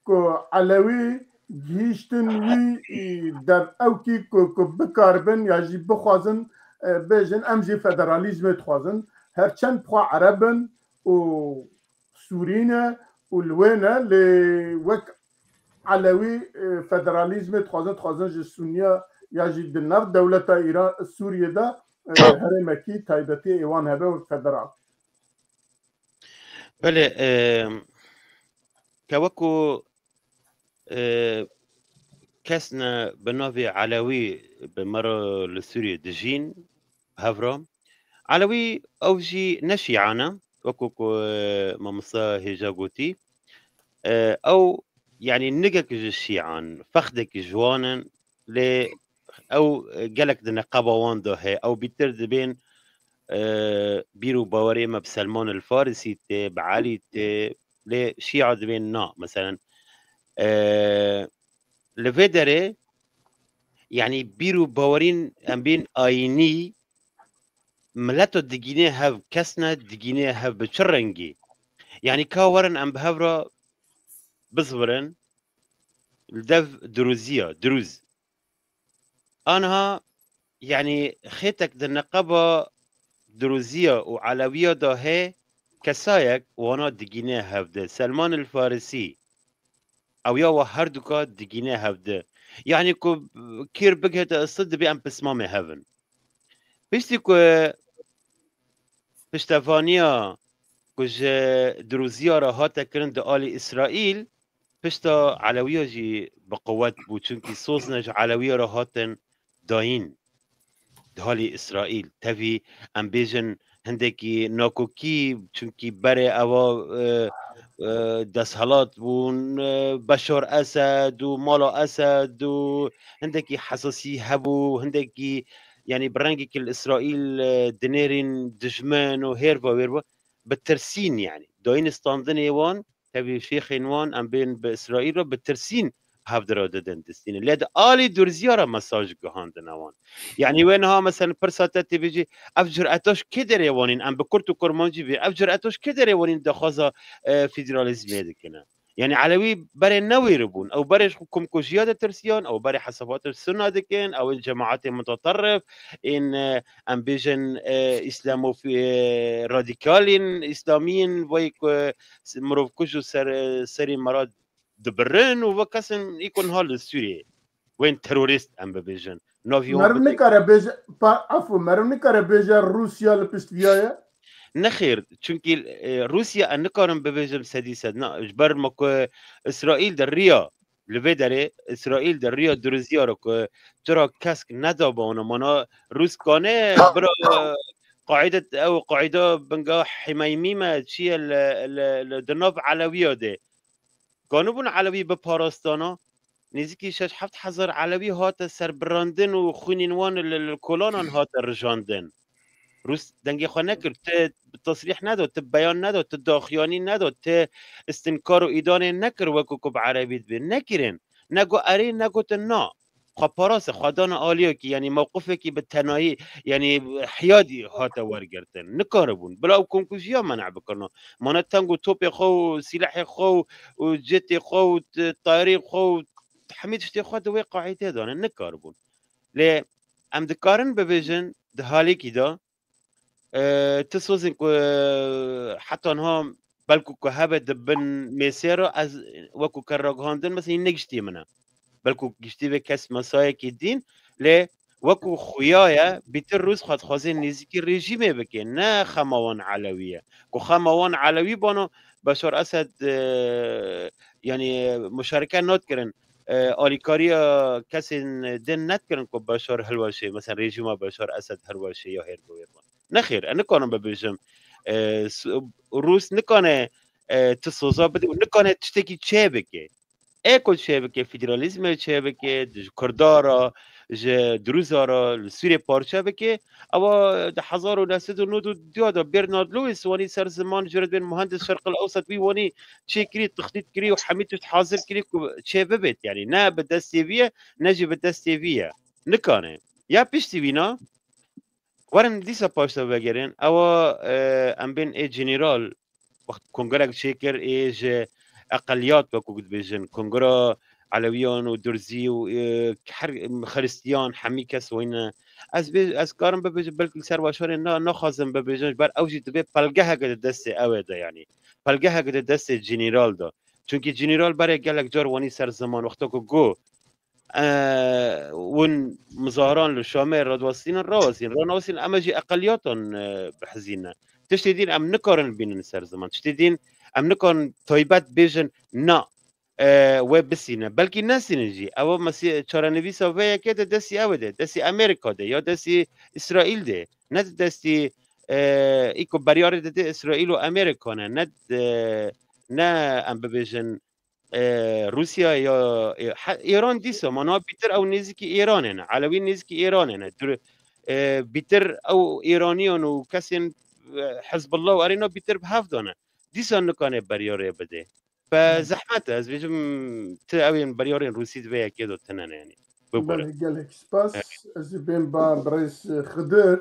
ku Elewî gihîştin wî, î, dev ewkî ku, ku bikaribin ya jî bixwazin, e, bêjin em jî federalîzmê dixwazin. Her çend xwe Ereb in û Sûrî ne û li wê ne, lê wek Elewî, e, federalîzmê dixwazin, dixwazin ji Suniya ya jî di nav dewleta Îran, Sûriyê de, e, herêmekî taybetî ê wan hebe wek federal. Belê, e, ke wekû, e, kes ne bi navê Elewî bi me re li Sûriyê dijîn, hev re. Elewî ew jî ne şîa ne, wekû ku, e, mamosta hêja gotî. E, ew, yanî nigek ji şîan, fexdek ji wan in, lê ew, e, gelek di neqeba wan de heye. Ew bîtir dibên, e, bîr û bawerê me bi Selman el Farisî tê, bi Elî tê, lê şîa dibên na. Meselen, e, li vê derê, yanî bîr û bawerîn em bên ayînî, mileto digîne hev, kes ne digîne hev bi çi rengî? Yanî ka werin em bi hev re bizwirin, li dev dirûziya, dirûz. Aniha, yanî xêtek di neqeba dirûziya û elewiya de heye, kesayek wana digîne hev de. Selman el Farisî, ew ya wa herduka digîne hev de. Yanî ku kîr bigihete isti dibê em pismamê hev in. Piştî ku piştevaniya ku ji Drûziya re hate kirin di alî Îsraîl, pişta Elewiya jî bi quwet bû, çunkî sozine ji Elewiya re hatin dayîn di halî Îsraîl. Tevî em bêjin hindekî nakokî, çunkî berê ewa, e, e, desthilat bûn, e, Beşar Esed û mala Esed û hindekî hesasî hebû, hindekî, yanî bi rengekî li Îsraîl, e, dinêrîn dijmin û hêr ve wêr ve bi tirsîn, yanî dayîn standinê wan, tevî şêxên wan em bên bi Îsraîl re bi tirsîn hevdira didin distînin. Lê di alî Durziya re mesaj gihandine wan. Yanî wê niha mesela pirsa te tê bêjî, ev cureta ji kê derê wanîn? Em bi kurt û kurmancî bê, ev cureta ji kê derê wanîn daxwaza, e, federalîzmê dikine? Yanî Elewî berê newêribûn. Ew berê ji xwe komkujiya ditirsiyan, ew berê hesabata Sunna dikin, ew ên cemaetê mutaterrif, ên, e, em bêjin, e, îslamof-, e, radîkalên îslamiyên, wê ku s-, mirovkuj û ser, serê me re dibirin û wek kesên î ku niha li Sûriyê, wên terorîst em bibêjin. Navî wan Meriv bide- nikare bêje, pa-, efû, meriv nikare bêje Rûsya li pişt viya ye? Nexêr, çunkî, e, Rûsya, ez nikarim bibêjim sedî sed. Na, ji ber me ku Îsraîl di riya, li vê derê, Îsraîl di riya Durziya re ku çira kesk neda bi wana, mana Rûs kane bira Qaîde, ew Qaîde binga Himeymî me çi ye li, li, li, di nav Elewiya de. Kanibûn Elewî biparastana, nêzîkî şeş heft hezar Elewî hate serbirandin û xwînên wan li, li kolanan hate rijandin. Rûs dengê xwe nekir, ti tesrîh neda, ti beyan neda, ti daxuyanî neda, ti îstinkar û îdanê nekir wekû ku bi erebî dibê. Nekirin. Ne got erê, ne gotin na. Xwe parase, xwe dane aliyekî, yanî mewqifekî bi tenayî, yanî hiyadî hate wergirtin. Nikaribûn. Bila ew komkujiya men'a bikirina. Mane teng û topê xwe û sîlehê xwe û, û jetê xwe û t-, tayarê xwe û hemî tiştê xwe di wê qaîdê dane. Nikaribûn. Lê em dikarin bibêjin di halêkî de, e, ti sozên ku, e, heta niha belku ku hebe di bin mêsê re, ez wekû ke ragihandin, mesela, ne giştî min e. Belku giştî vê kes mesayekî dîn, lê wekû xuya ye, bîtir Rûs xwe dixwaze nêzîkî rejîmê bike, ne xema wan Elewî ye. Ku xema wan Elewî bano, Beşar Esed, e, yanî muşareke nedikirin, e, alîkariya kesên din nedikirin ku Beşar hilweşê, mesela rejîma Beşar Esed hilweşê ya hêr biwêr. Nexêr, ez nikarim bibêjim, e, s-, Rûs nikane, e, ti soza bide û nikane tiştekî çê bike. Ê ku çê bike, federalîzmê çê bike, di ji Kurda re, ji Drûza re, li Sûriyê parçe bike, ewa di hezar û neh sed û nod û du de Bernard Lewis wanî ser ziman, ji re dibên muhendis Şerqil Ewsat, wî wanî çê kirî, textît kirî û hemî tişt hazir kirî ku çê bibêt. Yanî ne bi destê vî ye, ne jî bi destê vî ye. Nikane. Ya piştî wîna, werin dîsa paşta vegerin. Ewa, e, em bên ê general, wext kongrek çêkir, ê ji eqeliyat, wekû dibêjin, kongra Elewiyan û Durzî û, e, her Xiristiyan, hemî kes weyne. Ez bê-, ez karim bibêjim, belkî li ser weşanê na-, naxwazim bibêjim, ji ber ew jî dibê pelgeheke di destê ew ê de, yanî pelgeheke di destê general de. Çunkî general berê gelek car wanî ser ziman, wexta ku got, e, hûn mizahiran li Şamê radwestînin, rawestîn, ranawestîn, em ê jî eqeliyatan, e, bihizîne. Tiştê din em nikarin bînin ser ziman. Tiştê din em nikarin taybet bêjin, na, e, wê bisîne. Belkî nesînin jî. Ew mesî-, çarenivîsa vê yekê de destî ew de, destî Amerîka de ya destî Îsraîl de. Ne di destî, e, î ku beryarê dide Îsraîl û Amerîka ne. Ne, e, ne em bibêjin, e, Rûsya ya, e, he-, Îran dîsa, mana bîtir ew nêzîkî Îranê ne. Elewî nêzîkî Îranê ne. Dur-, e, bîtir ew Îraniyan û kesên, e, Hizbullah û erêna bîtir bi hev de ne. Dîsa nikane beryarê bide. Be zehmet e, ez bêjim, ti ew ên beryarên Rûsî di vê yekê de tine ne, yanî. Bibore. Belê, gelek spas. Evet. Ez ê bên ba birêz Xidir.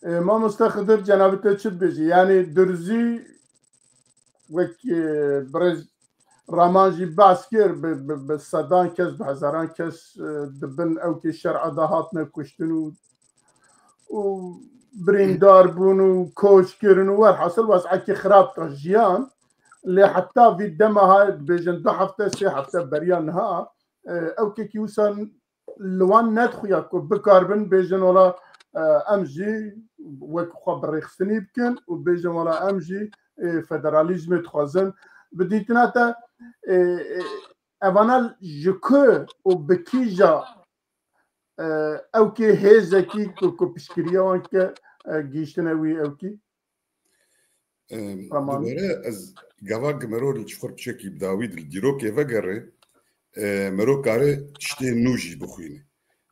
E, mamoste Xidir, cenabê te çi dibêjî? Yanî Durzî wek, e, birêz Raman jî behs kir, bi, bi, bi sedan kes, bi hezaran kes, e, di bin ew kê şer'a de hatine kuştin û, û birîndar bûn û koç kirin û werhasil wez'ekî xirab da jiyan. Lê heta vî dema ha dibêjin du hefte, sê hefte beriya niha, e, ew kekî wisa li wan nedixuya ku bikaribin bêjin, wela e, em jî wek xwe bi rêxistinî bikin û bêjin wela em jî, e, federalîzmê dixwazin. Bi dîtina te, e, e, evana ji ku û bi kîja, e, ewkê hêzekî ku, ku piştgiriya wan ke, e, gihîştine wî ewkî? Em, Tamam. Dubare ez gava gi mero li çiqur piçekî bi dawî di dîrokê vegere, e, mero kare tiştê nû jî bixwîne.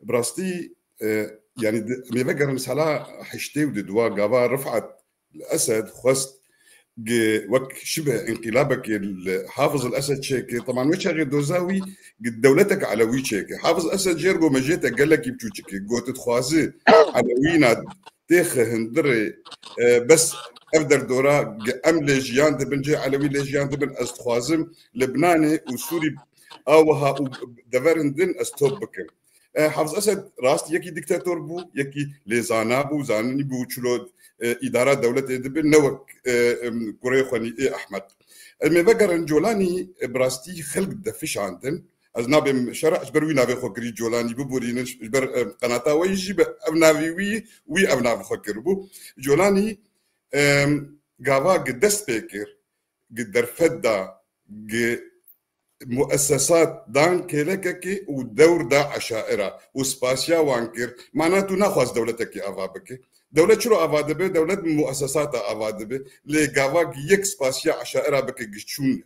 Bi rastî, e, yanî di, em ê vegerin sala heştê û di dua gava Rifat Esed xwest gi wek şibe înqîlabekê li Hafiz el Esed çêke. Teman wê çaxê doza wî gi dewletek Elewî çêke. Hafiz Esed jêr go mejê te gelekî biçûçik e. Got dixwazi Elewîna têxe hundirê, e, bes ev derdora gi em lê jiyan dibin, cê Elewî lê jiyan dibin, ez dixwazim Libnanê û Sûrî a wiha û deverên din ez top bikim. E, Hafiz Esed rast yekî diktator bû, yekî lê zana bû, zanî bû çilo, e, îdara dewletê dibe, ne wek, e, em, kurê xwenî ê ehmeq. Em ê vegerin Colanî, e, bi rastî xelk defişandin. Ez nabêm şera, ji ber wî navê xwe kirî Colanî, biborînin, ji ber, e, qenata we jî bi ev navî wî, wî ev navê xwe kiribû. Colanî, e, gava gi dest pê kir, gi derfet da, gi muessesat dan kêlekekê û dewr da eşaira û spasiya wan kir. Mana tu naxwaz dewletekî ava bike. Dewlet çilo ava dibe? Dewlet bi muessesata ava dibe. Lê gava gi yek spasiya eşaira bike gi çûn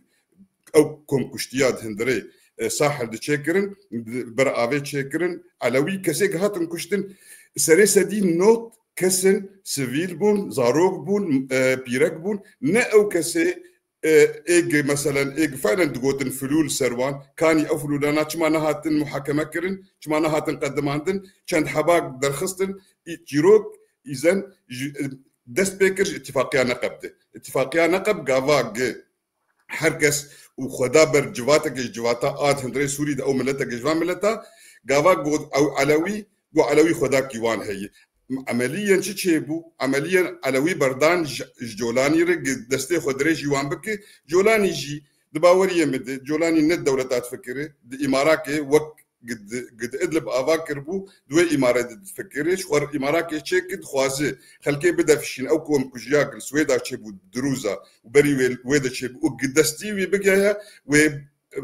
ew komkuştiya di hundirê, e, Sahel de çêkirin, di ber avê çêkirin. Elewî kesê gi hatin kuştin, serê sedî not kesin sivîl bûn, zarok bûn, e, pîrek bûn. Ne ew kesê, e, ê gi, meselen, ê gi felen digotin filûl ser wan, kanî ew filûlana çima nehatin muhakeme kirin, çima nehatin qedimandin, çend heba derxistin, î-, çîrok, îzen, ji, e, dest pê kir ji îtifaqiya Neqeb de. Îtifaqiya Neqeb gava gi her kes û xwe da ber civateke ji civata a di hundirê Sûrî de ew mileteke ji van mileta, gava got ew Elewî, got Elewî xwedakî wan heye. Emeliyen çi çêbû? Emeliyen Elewî berdan ji, ji Colanî re gi destê xwe dirêjî wan bike. Colanî jî di baweriyê min de, Colanî ne dewleta difikire, di îmarakê wek gi di, gi di Idlib ava kiribû, di wê îmare de difikire, ji xwe îmarakê çêkir, dixwaze xelkê bidefişîne, ew komkujiya gi li Swêda çêbû di rûza û berî wê, wê de çêbû û gi destî wî bigihaya wê,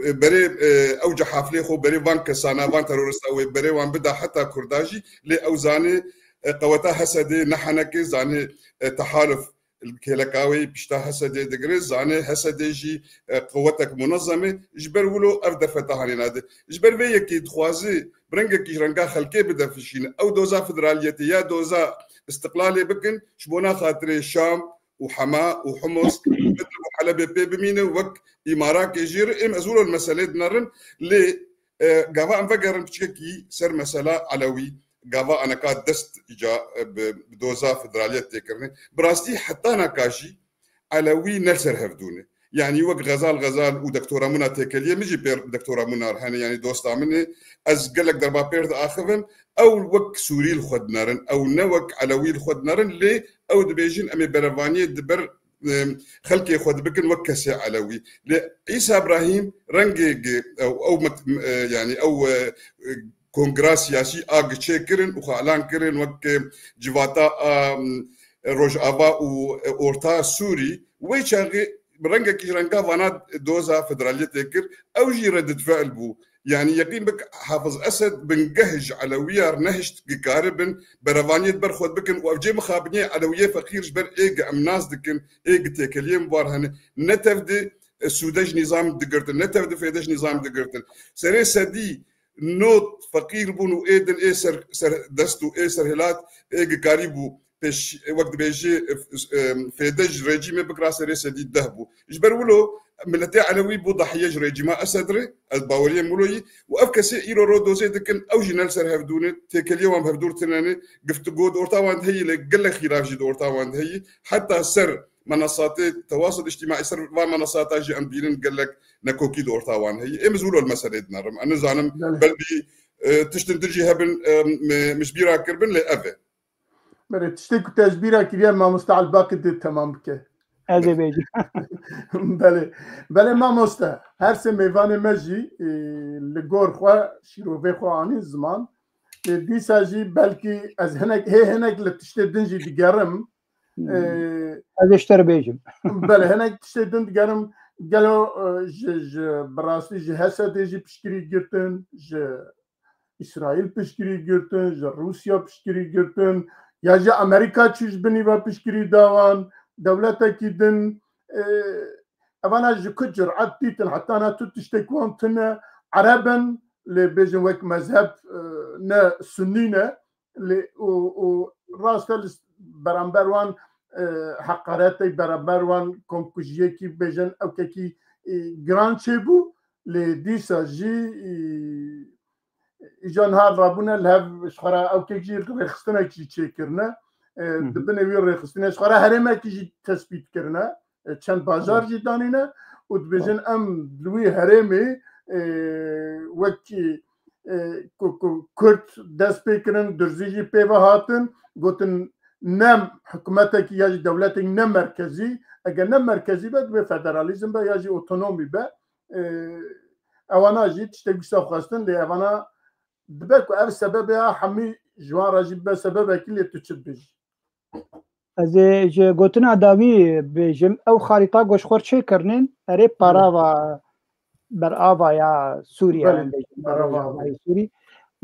e, berê, e, ew cehaflê xwe berê van kesana, van terorista wê berê wan bida heta Kurda jî, lê ew zanê, e, qeweta Hesedê ne henekê, zanê, e, tehaluf li kêleka wê pişta Hesedê digire, zanê Hesedê jî, e, quwetek munezem e. Ji ber wilo ev derfeta hanê nade. Ji ber vê yekê dixwaze bi rengekî ji renga xelkê bidefişîne. Ew doza federaliyetê ya doza istiqlalê bikin, ji bona xatirê Şam û Hema û Humus, Idlib û Helebê pê bimîne wek îmarakê jê re. Êm ez wilo li meselê dinerin, lê, e, gava em vegerin piçekî ser mesela Elewî, gava aneka dest îca, e, bi, bi doza federaliyet tê kirinê. Bi rastî heta naka jî Elewî ne li ser hevdû ne. Yanî wek Xezal Xezal û Doktor Emûna têkeliyê min jî pêr Doktor Emûna re hene, yanî dosta min e. Ez gelek derba pêr diaxivim. Ew wek Sûrî li xwe dinerin, ew ne wek Elewî li xwe dinerin, lê ew dibêjin em ê berevaniyê di ber, e, xelkê xwe dibikin wek kesê Elewî. Lê Îsa Ibrahîm rengê gi-, ew, ew met-, e, yanî ew, e, e, kongra siyasî a gi çêkirin û xwe elan kirin wek, e, civata a, m, Rojava û, e, Orta Sûrî. Wê çaxê bi rengekî ji renga vana doza federaliyetê kir. Ew jî redît fiil bû. Yanî yeqîn bik Hafiz Esed bingeh ji Elewiyar nehişt gi karibin berevaniyê di ber xwe bikin û ev cê mixabiniyê Elewiyê feqîr ji ber ê gi em nas dikin, ê gi têkeliyên war hene, ne tev di, e, sûde ji nîzam digirtin, ne tev di fêde ji nîzam digirtin. Serê sedî not feqîr bûn û ê din ê ser, ser dest û ê serhilat ê gi karî bû pêş, wek dibêjî, e, e, fêde ji rejîmê bikira serê sedî deh bû. Ji ber wilo miletê Elewî bû dahiye ji rejîma Esed re, ez baweriyê min wilo yî, û ev kesê îro ro dozê dikin, ew jî ne li ser hevdû ne, têkeliya wan bi hevdû re tune ne, giftigo di orta wan de heyî, lê gelek xîlav jî di orta wan de heyî. Heta ser menasatê tewasul îctîmaî, ser van menasata jî em dibînin gelek nekokî di orta wan heyî. Êm ez wilo li meselê dinerim. Ez nizanim, Belê. belkî, e, tiştin din jî hebin, e, me, min ji bîra kiribin, lê ev e. Belê, tiştê ku te ji bîra kiriye, mamoste Elbaqî dê temam bike. Ez ê bêjim. Belê. Belê mamoste, her sê mêvanê me jî, e, li gor xwe şîrovê xwe anîn ziman. Lê dîsa jî belkî ez hinek, hê hinek li tiştê din jî digerim. Hmm. Ee, Ez ê ji te re bêjim. Belê, hinek tiştê din digerim. Gelo e, ji, ji bi rastî ji Hesedê jî piştgirî girtin, ji Îsraîl piştgirî girtin, ji Rûsya piştgirî girtin, ya jî Amerîka çû ji binî ve piştgirî da wan, dewletekî din, e, evana ji ku curet dîtin, heta na tu tiştek wan tune, Ereb in, lê bêjin wek mezheb, e, ne sunnî ne, lê û, û rast e li beramber wan, e, heqaretê beramber wan komkujiyekî bêjin ewkekî, e, giran çêbû, lê dîsa jî, e, îca niha rabûne li hev ji xwe re ewkek jî rêxistinek jî çêkirine. E, Hı hı. Di binê wî rêxistinê ji xwe re herêmekî jî tespît kirine. E, çend bajar Evet. jî danîne û dibêjin Evet. em li wî herêmê, e, wekî, e, ku, ku Kurd dest pê kirin, Durzî jî pê ve hatin, gotin ne hikûmetekî ya jî dewletekî ne merkezî, eger ne merkezî be, divê federalîzm be ya jî otonomî be. E, ewana jî tiştek wisa xwestin, lê evana dibe ku ev sebebê ya hemî ji wan re jî bibe sebebekî, lê tu çi dibêjî? Ez ê ji gotina dawî bêjim, ew xarîta ku ji xwe çêkirinin, erê Belê. parava berava ya Sûrî, Belê, em bêjin, berava. Rojavayê Sûrî.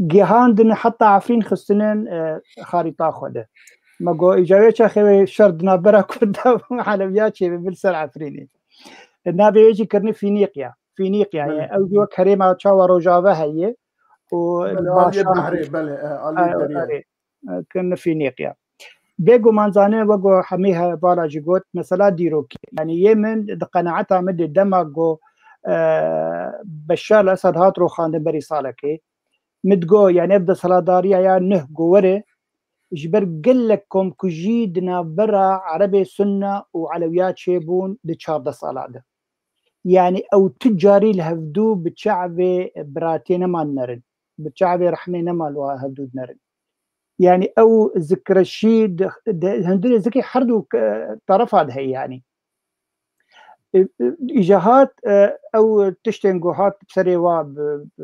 Gihandin heta Efrîn xistinin, e, xarîta xwe de. Me got, îca wê çaxê wê şer di navbera Kurda û Elewiya çêbibe li ser Efrînê. Navê wê jî kirine Fînîqya. Fînîqya, Belê. yani ew jî wek herêma çawa Rojava heye û Belê, aliyê başan behrê, belê, e, aliyê E, deriyê. erê, e, kirine Fînîqya. Bêguman zanîn, wek ku hemî hevala jî got, mesela dîrokî. Yani yê min di qenaeta min de dema ku, e, Beşar el-Esed hat rûxandin berî salekê, min digot, yani ev desthilatdariya ya nuh ku were, ji ber gelek komkujî di navbera Erebê Sunna û Elewiya çêbûn di çardeh sala de. Yani ew tu carî li hevdû bi çavê biratiyê neman nerin. Bi çavê rehmê neman li hevdû nerin. Yani ew zikreşî di, di, hundirê zikê her du, e, terefa de heye yani. E, e, îca hat, e, ew tiştên ku hat serê wa bi, bi,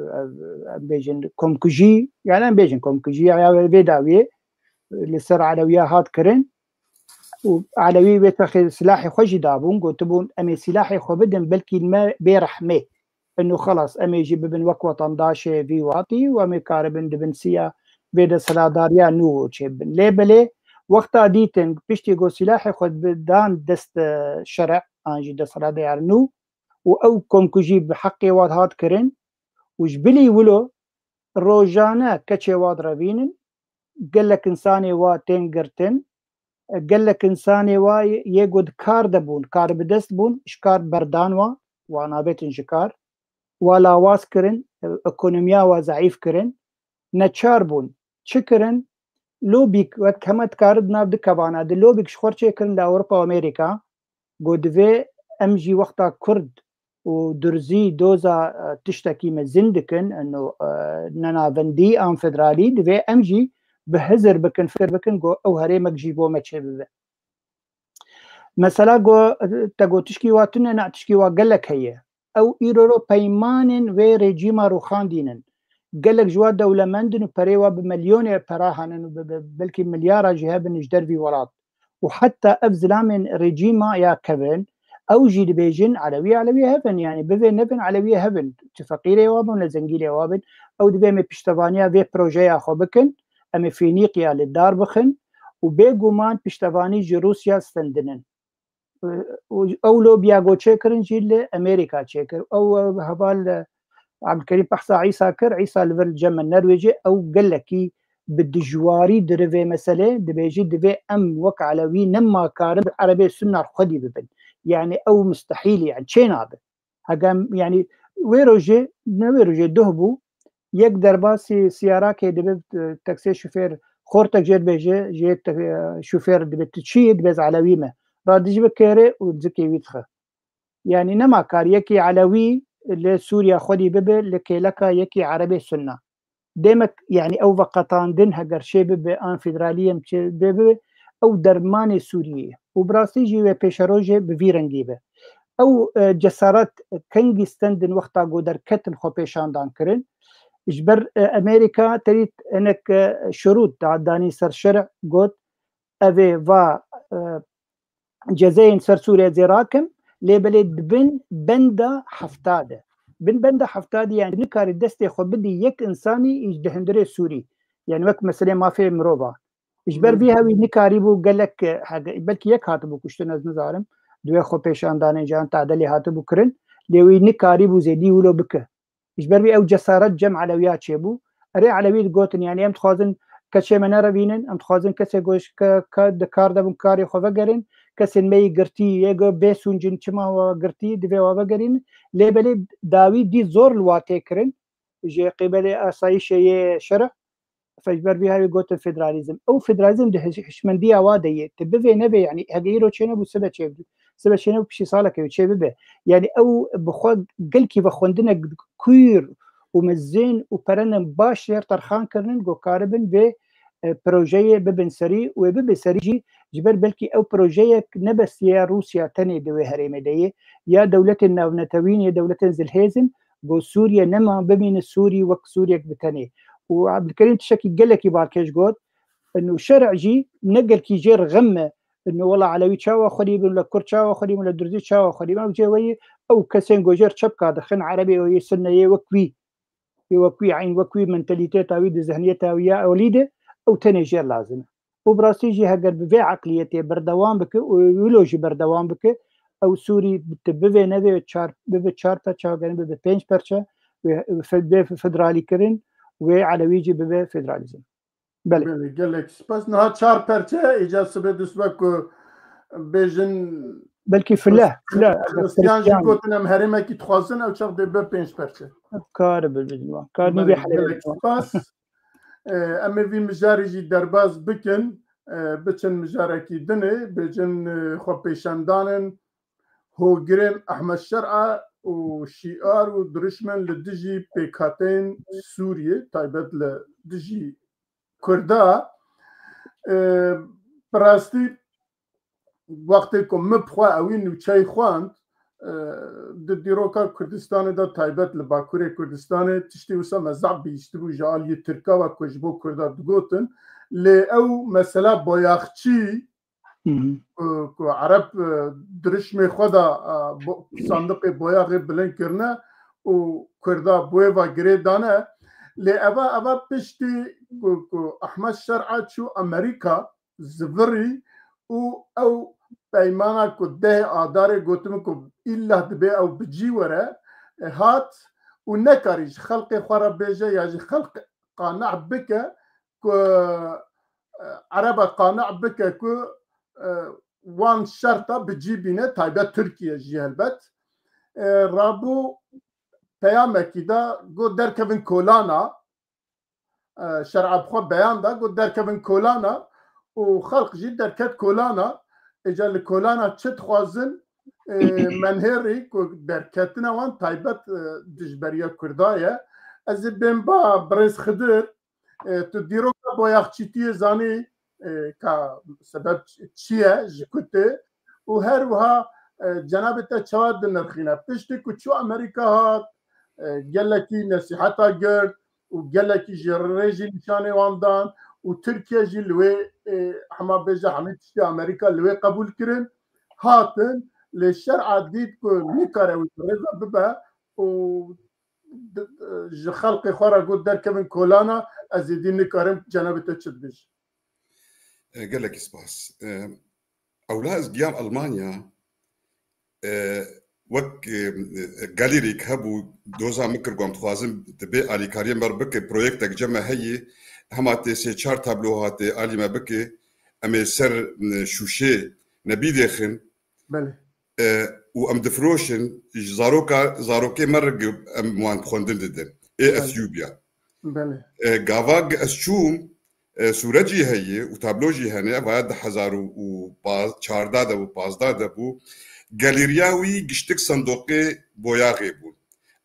em bêjin komkujî, yani em bêjin komkujî ya, ya vê dawiyê, e, li ser Elewiya hat kirin. Û Elewî wê texê silahê xwe jî dabûn, gotibûn, em ê silahê xwe bidin, belkî me bê rehmê. Ino xelas, em ê jî bibin wek wetandaşê vî watî û em ê karibin di bin siya vê desthilatdariya nû çêbibin. Lê belê, wexta dîtin, piştî ku silahê xwe bi dan dest, e, şere, an jî desthilatdariya nû û ew komkujî bi heqê wan hat kirin û ji bilî wilo rojane keçê wan direvînin, gelek insanê wan tên girtin, gelek insanê wan yê ku di kar de bûn, karbidest bûn, ji kar berdan wan, wan avêtin ji kar, wan lawaz kirin, ekonomiya wan zeîf kirin, neçar bûn. Çi kirin? Lobîk, wek heme dikarin di nav du kevana de, lobîk ji xwe çêkirin li Ewropa û Amerîka, ku divê em jî wexta Kurd û Durzî doza, e, tiştekî mezin dikin, eno, e, nenavendî an federalî, divê em jî bi hizir bikin, fikir bikin ku ew herêmek jî bo me çêbibe. Mesela ku, e, te got tişkî wa tune, na tişkî wa gelek heye. Ew îro ro peymanên wê rejîma rûxandînin. Gelek ji wa dewlemend in û perê wa bi milyonê pera henin û bi, bi, belkî milyara jî hebin ji dervî welat. Û heta ev zilamên rejîma ya kevin, ew jî dibêjin Elewî, Elewî hebin, yani bivê nebin Elewî hebin. Çi feqîrê wa bin, ne zengîlê wa bin. Ew divê em ê piştevaniya vê projeya xwe bikin, em ê Fînîqya li dar bixin û bêguman piştevanî ji Rûsya stendinin. Û ew lobiya ku çêkirin jî li Amerîka çêkir. Ew, e, heval, e, Abdulkerîm behsa Îsa kir, Îsa li vir li cem me Norwêcê, ew gelekî bi dijwarî diri vê meselê, dibêjî divê em wek Elewî nema karin bi Erebê Sunna xwedî bibin. Yani ew mustehîl e, yani çê nabe. Hege em, yani wê rojê, ne wê rojê, duh bû, yek derbasî siyarakê dibe, e, taksê şofêr, xortek jê dibêje, jê te-, e, şofêr dibe, tu çi yî? Dibe ez Elewî me. Radijî bi kêrê û zikê wî dixe. Yani nema kar yekî Elewî li Sûriya xwedî bibe li kêleka yekî Erebê Sunna. Demek, yani ew veqetandin heger çê bibe, an federalî em çê bibe, ew dermanê Sûriyê ye. Û bi rastî jî wê pêşerojê bi vî rengî be. Ew, e, cesaret kengî stendin wexta ku derketin xwe pêşandan kirin. Ji ber, e, Amerîka terî hinek, e, şurût da-, danî ser şerî, got, ev ê va, e, cezeyên ser Sûriyê zê rakim, lê belê di bin benda hefta de. Bin benda hefta de, yani nikarî destê xwe bidî yek insanî ji di hundirê Sûrî. Yani wek meselê mafê mirova. Ji ber vî hewî nikarîbû gelek, e, hege-, belkî yek hatibû kuştin, ez nizanim. Di wê xwe pêşandanên jiyan tadelê hatibû kirin. Lê wî nikarîbû zêdî wilo bike. Ji ber vî ew cesaret cem Elewiya çêbû. Erê Elewî digotin, yani em dixwazin keçê me nerevînin, em dixwazin kesê ku ji ke-, ke-, di kar de bin karê xwe vegerin, kesên me yî girtî, yê ku bê sûncin, çima wa girtî, divê wa vegerînin. Lê belê dawî dî zor li wa tê kirin. Ji qîbelê asayîşê yê şerî, fe-, ji ber vî hevî gotin federalîzm. Ew federalîzm di hiş-, hişmendiya wa de ye. Tu bivê nevê, yani hege îro çênebû, sibe çêbû. Sibe çênebû, piştî saleke wê çê bibe. Yani ew bi xwe gelkî vexwendinek kûr û mezin û perenin baş jêr terxan kirinin, ku karibin vê, e, projeyê bibin serî û wê bibe serî jî, ji ber belkî ew projeyek ne bes ya Rûsya tenê di wê herêmê de ye, ya dewletên navnetewî yên, ya dewletên zilhêz in, got, Sûriye nema bimîne Sûrî wek Sûriyek bi tenê. Û Ebdulkerîm tiştekî gelekî balkêş got, û şerî jî ne gelkî jêr xem me, û wela Elewî çawa xwedî bin, le Kurd çawa xwedî bin, le Durzî çawa xwedî bin. Ew cê weyî ew kesên ku jêr çepka dixin, Erebê û yê Sunne yê wek wî, yê wek wî eyn, wek wî mentalîteta wî di zihniyeta wî ya ewlî de, ew tenê jêr lazim e. Û bi rastî jî heger bi vê eqliyetê berdewam bike û wilo jî berdewam bike, ew Sûrî bi-, bibe nebe çar, bibe çar perçe, hegerin bibe pênc perçe, wê fe-, bê federalî kirin, wê Elewî jî bibe federalîzm. Belê. Belê, gelek spas. Niha çar perçe, îca sibê dusbe ku bêjin Belkî file, Xrist-, file, Xristiyan jî Xristiyan. Gotin em herêmekî dixwazin, ew çax dê be pênc perçe. Kar bi, bi, bi, kar Belê, nîvê helê gelek bi. Spas. E, em ê vî mijarî jî derbas bikin, e, biçin mijarekî dinê, bêjin, e, xwe pêşendanên hogirên Ehmed Şer'a û şîar û dirişmên li dijî pêkhateyên Sûriyê, taybet li dijî Kurda. E, bi rastî wextê ku min bi xwe ewî nûçeyê xwend, e, di dîroka Kurdistanê de, taybet li Bakurê Kurdistanê, tiştê wisa me zaf bihîstibû ji aliyê Tirka ve ku ji bo Kurda digotin. Lê ew mesela boyaxçî Hı hı. ku, ku Ereb, e, dirişmê xwe de, e, bo-, sandiqê boyaxê bilind kirine û Kurda bi wê ve girê dane. Lê eva, eva piştî ku, ku Ehmed Şer'a çû Amerîka, zivirî û ew peymana ku dehê Adarê gotin ku îlla dibe ew bi cî were, e, hat û nekarî ji xelkê xwe re bêje ya ji xelk qane bike ku, e, Ereba qane bike ku, e, wan şerta bi cî bîne, taybet Tirkiye jî helbet. E, rabû peyamekî da got derkevin kolana, e, Şer'a bi xwe beyan da, got derkevin kolana û xelq jî derket kolana. Êca li kolana çi dixwazin, e, menhêrî ku derketina wan taybet, e, dijberiya Kurda ye. Ez ê bêm ba birêz Xidir, e, tu dîroka boyaxçîtiyê zanî, e, ka sebeb çi ye, ji ku tê û her wiha, e, cenabê te çawa dinirxîne? Piştî ku çû Amerîka hat, e, gelekî nesîheta girt û gelekî ji rê jî nîşanê wan dan û Tirkiye jî li wê, e, hema bêje hemî tiştê Amerîka li wê qebûl kirin, hatin, lê Şer'a dît ku nikare wî bi rêza bibe û di-, ji xelkê xwe re got derkevin kolana, ez êdî nikarim, cenabê te çi dibêje? E, gelekî spas. E, ewla ez giyam Almanya, e, wek, e, galerîk hebû, doza min kir, got, em dixwazin tu bê alîkariyê me re bike, proyektek cem me heye, hema tê sê çar tablo hatê alî me bike, em ê ser, e, şûşê nebîdêxin. Belê. E, û em difiroşin, ji zaroka, zarokê me re em wan xwendin didin. Ê Belê. Ethiopia. Belê. E, gava ez çûm, e, sûre jî heye û tablo jî hene, vaya du hezar û çardeh de bû, pazdeh de bû. Galeriya wî giştik sendoqê boyaxê bû.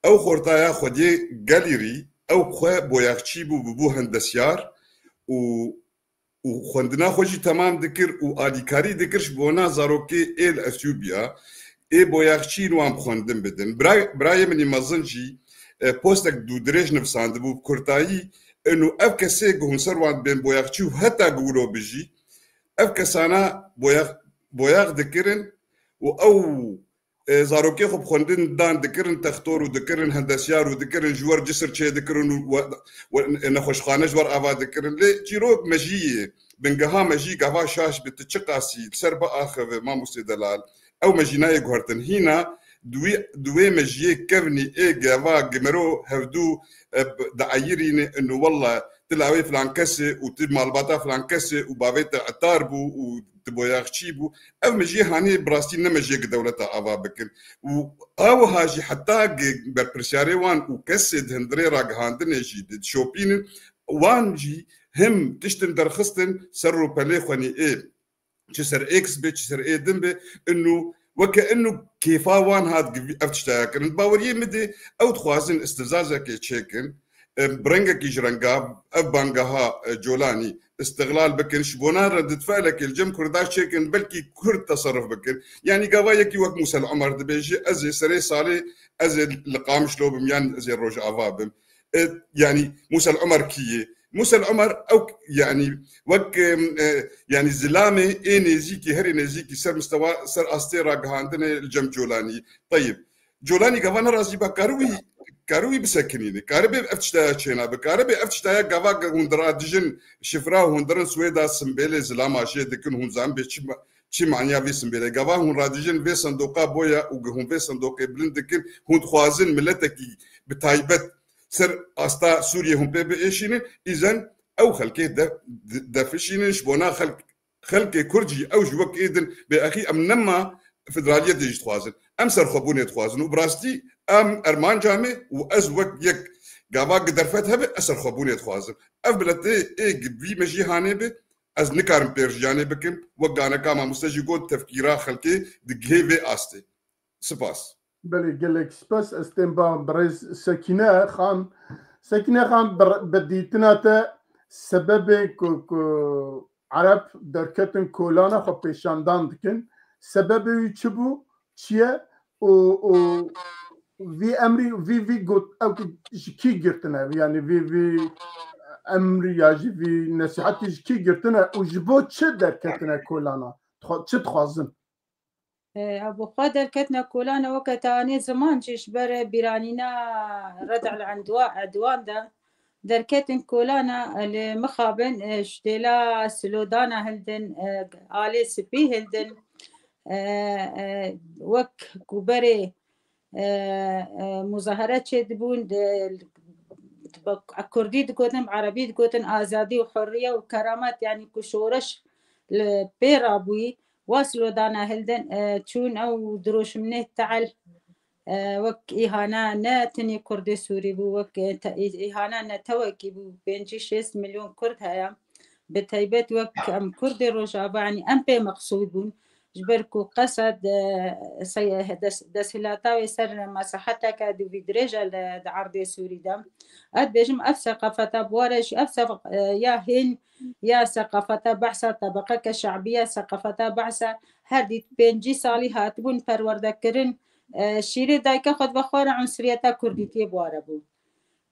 Ew xortaya xwediyê galerî, ew xwe boyaxçî bû, bûbû hendesyar û û xwendina xwe jî temam dikir û alîkarî dikir ji bona zarokê ê li Ethiopia, ê boyaxçiyên wan bi xwendin bidin. Bira-, birayê min î mezin jî, e, postek dûdirêj nivisandibû bi kurtayî, inu ev kesê ku hûn ser wan dibên boyaxçî û heta ku wilo bijî, ev kesana boyax, boyax dikirin û ew, e, zarokê xwe bi xwendin dan dikirin, textor û dikirin, hendesyar û dikirin, ji wer cisir çê dikirin û we, we, nexweşxane ji wer ava dikirin. Lê çîrok mejiyê, bingeha mejî gava şaş bi tu çiqasî li ser biaxive, mamostê delal. Ew mejî nayê guhertin. Hîna di wî, di wê mejiyê kevnî ê gava gimero hevdû, e, dieyirîne, inu wella tu lawê filan kesê û tu malbata filan kesê û bavê te etar bû û tu boyaxçî bû. Ev mejiyê hanê bi rastî ne mejiyê ki dewleta ava bikin. Û awiha jî heta gi berpirsiyarê wan û kesê di hundirê ragihandinê jî di, dişopînin, wan jî him tiştin derxistin ser rûpelê xwenî ê. Çi ser X be, çi ser ê din be, inu weke inu kêfa wan hat gi ev tiştaya kirin. Baweriyê min de ew dixwazin istifzazekê çêkin, em, bi rengekî ji renga ev bangeha, e, Colanî istiqlal bikin, ji bona redîtfelekê li cem Kurda çêkin, belkî Kurd teserruf bikin. Yanî gava yekî wek Musel Omer dibêje, ez ê serê salê, ez ê li Qamişlo bim, yan ez ê Rojava bim. E, yanî Musel Omer kî ye? Musel Omer ew, yanî wek, e, yanî zilamê ê nêzîkî, herê nêzîkî ser mistewa, ser astê ragihandinê li cem Colanî. Teyib. Colanî gava nerazî be, kare wî, kare wî bisekinîne. Kare bê ev tiştaya çêna be. Kare bê ev tiştaya gava ge hûn diradijin şifra, hûn dirin Swêda simbêlê zilama jê dikin, hûn zan bê çi ma-, çi maniya vê simbêlê. Gava hûn radijin vê sendoqa boya û ge hûn vê sendoqê bilind dikin, hûn dixwazin miletekî bi taybet ser asta Sûriyê hûn pê biêşînin, îzen ew xelkê de-, de-, defişînin, ji bona xelk, xelkê Kurd jî ew ji wek ê din bêexî, em nema federaliyetê jî dixwazin. Em serxwebûnê dixwazin û bi rastî em ermanca me û ez wek yek gava gi derfet hebe ez serxwebûnê dixwazim. Ev miletê ê gi vî mejî hanê be, ez nikarim pêr jiyanê bikim. Wek ganeka mamoste jî got, tefkîra xelkê digihê vê astê. Spas. Belê, gelek spas. Ez tên ba birêz Sekîne Xan. Sekîne Xan, bi, bi dîtina te sebebê ku, ku Ereb derketin kolana xwe pêşandan dikin, sebebê wî çi bû, çi ye û, û vî emrî, vî, vî got, ew ji kî girtine? Yanî vî, vî emrî ya jî vî nesîhetî ji kî girtine û ji bo çi derketine kolana? Dixwa-, çi dixwazin? E, ew bi xwe derketine kolana weke te anê ziman jî ji ber bîranîna Red'el Endwa-, Edwan de derketin kolana li mixabin, e, ji dêla slodana hildin, e, alê spî hildin, e, e, wek ku berê, e, e, muzahara çêdibûn, di, bi kurdî digotin, bi erebî digotin, azadî û hurriye û keramet, yanî ku şoreş li pê rabûyî, wa slodana hildin, e, çûn ew diroşmnê te'el, e, wek îhana ne tenê Kurdê Sûrî bû, wek, e, te-, î-, îhana netewekî bû, pêncî şêst milyon Kurd heye. Bi taybet wek em Kurdê Rojava, yanî em pê meqsûd bûn. Ji ber ku Qesed, e, sey-, des-, desthilata wê ser mesaheteke dûvîdirêj e li, di erdê Sûrî de. Ez dibêjim ev seqafeta bi were jî, ev seq-, e, ya hîn, ya seqafeta behsa tebeqeke şe'bî ya, seqafeta behsa her dît pêncî salî hatibûn perwerdekirin, e, şîrê dayika xwe dibe xwara unsuriyeta kurdîtiyê bi were bû.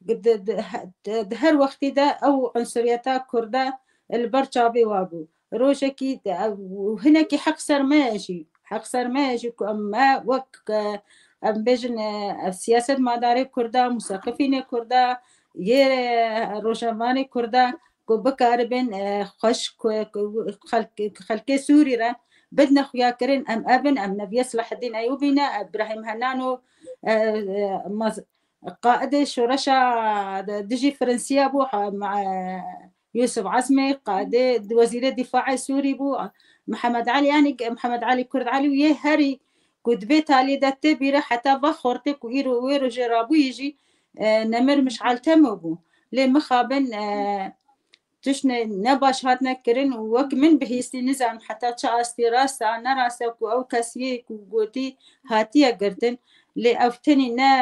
Di, di, di, di her wextî de ew unsuriyeta kurda li ber çavê wa bû. Rojekî, e, û hinekî heq ser me ye jî. Heq ser me ye jî ku em, me wek, e, em bêjin, e, ev siyasetmedarê kurda, musaqifînê kurda, yê, e, rojnamevanê kurda ku bikaribin, e, xweş ku, ku xelk-, xelkê Sûrî re bidine xuyakirin, em ev in, em neviye Selaheddîn Eyûbî ne, Ebrahîm Henan û, e, e, maz-, qaidê şoreşa dijî Firinsiya bû, ha, ma-, Yusuf Azmê, qaidê wezîrê dîfaê Sûrî bû, Mihemed Elî, yanî Mihemed Elî Kurd Elî û yê herî ku di vê taliyê de tê bîre heta va xortê ku îro wê rojê rabûyî jî, e, nemir mişal temo bû. Lê mixabin, e, tişt ne, ne baş hatine kirin û wek min bihîstî nizanim heta çi astî rast e, ne rast e ku ew kesiyê ku gotî hatiye girtin. Lê ev tenî ne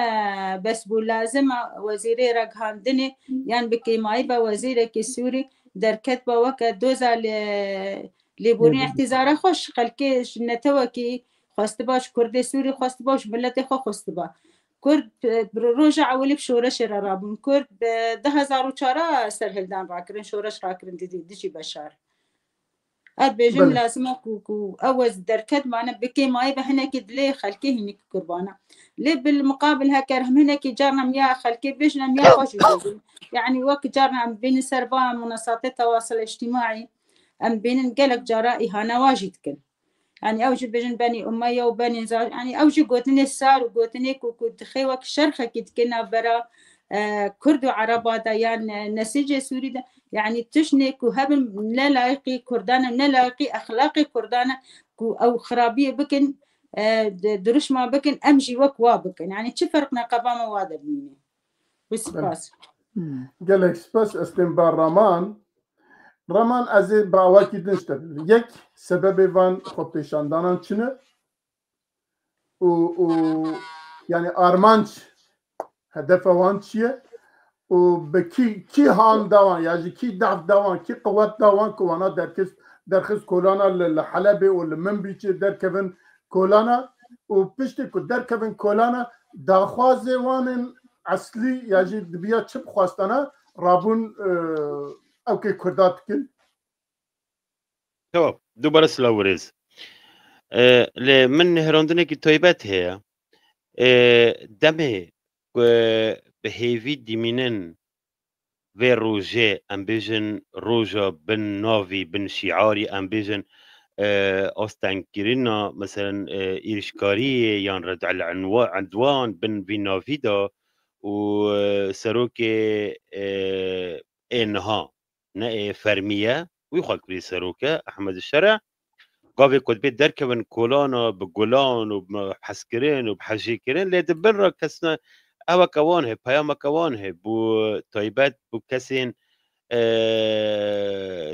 bes bû, lazim e wezîrê ragihandinê yan bi kêmayî be wezîrekî Sûrî derket be weke doza lê, lêborîna îhtîzara xwe ji xelkê, ji netewekî xwestiba, ji Kurdê Sûrî xwestiba û ji miletê xwe xwestiba. Kurd, e, bi roja ewilî bi şoreşê re rabûn. Kurd bi du hezar û çar serhildan rakirin, şoreş rakirin didî, dijî Beşar. Ez bêjim lazim e ku, ku ew ez derket mane bikê mayê ve hinekî dilê xelkê hînî kurbana. Lê bil miqabil heker him hinekî carna em ya xelkê bêjin em ya xwe jî bêjin. Yani wek carna em bênin ser va munasatê tewasil îctîmaî, em bênin gelek cara îhane wa jî dikin. Yani ew jî bêjin Benî Umeya û Benî Za-, yani ew jî gotinê sar û gotinê ku, ku dixê wek şerxekî dike navbera, e, Kurd û Ereba de yan, e, nesêcê Sûrî de. Yani tiştê ku hebin ne layiqî Kurdan e, ne layiqî exlaqê Kurdan e ku ew xirabiyê bikin, e, di-, dirişma bikin, em jî wek wa bikin. Yani çi ferq neqeba me wa de bimîne. Wî spas. Gelek spas, ez tên ba Raman. Raman, ez ê bi awakî din ji te bibim. Yek, sebebê van xwepêşandanan çi ne? Û, û, yani armanc, hedefa wan çi ye? Û bi kî, kî han da wan, ya jî kî dehf da wan, kî qewet da wan ku wana derkis-, derxist kolana li, li Helebê û li Minbicê derkevin kolana û piştî ku derkevin kolana, daxwazê wan ên eslî ya jî dibiya çi bixwastana rabûn, e, ew kê Kurda dikin? Tamam. Dubare silav û rêz. E, lê min nêhrandinekî taybet heye. E, demê ku bi hêvî dimînin vê rojê, em bêjin roja bin navî, bin şiarî, em bêjin, e, astengkirina, meselen, e, îrişkariyê yan red'el enwa-, endwan bin vî navî de û, e, serokê, e, ê niha, ne ê fermî ye, wî xwe kirî serok e, Ehmed Şere. Gavê ku dibê derkevin kolana bi gulan û bi hezkirin û bi hejêkirin, lê di bin re kesine eweke wan heye, peyameke wan heye, bû taybet bû kesên, e,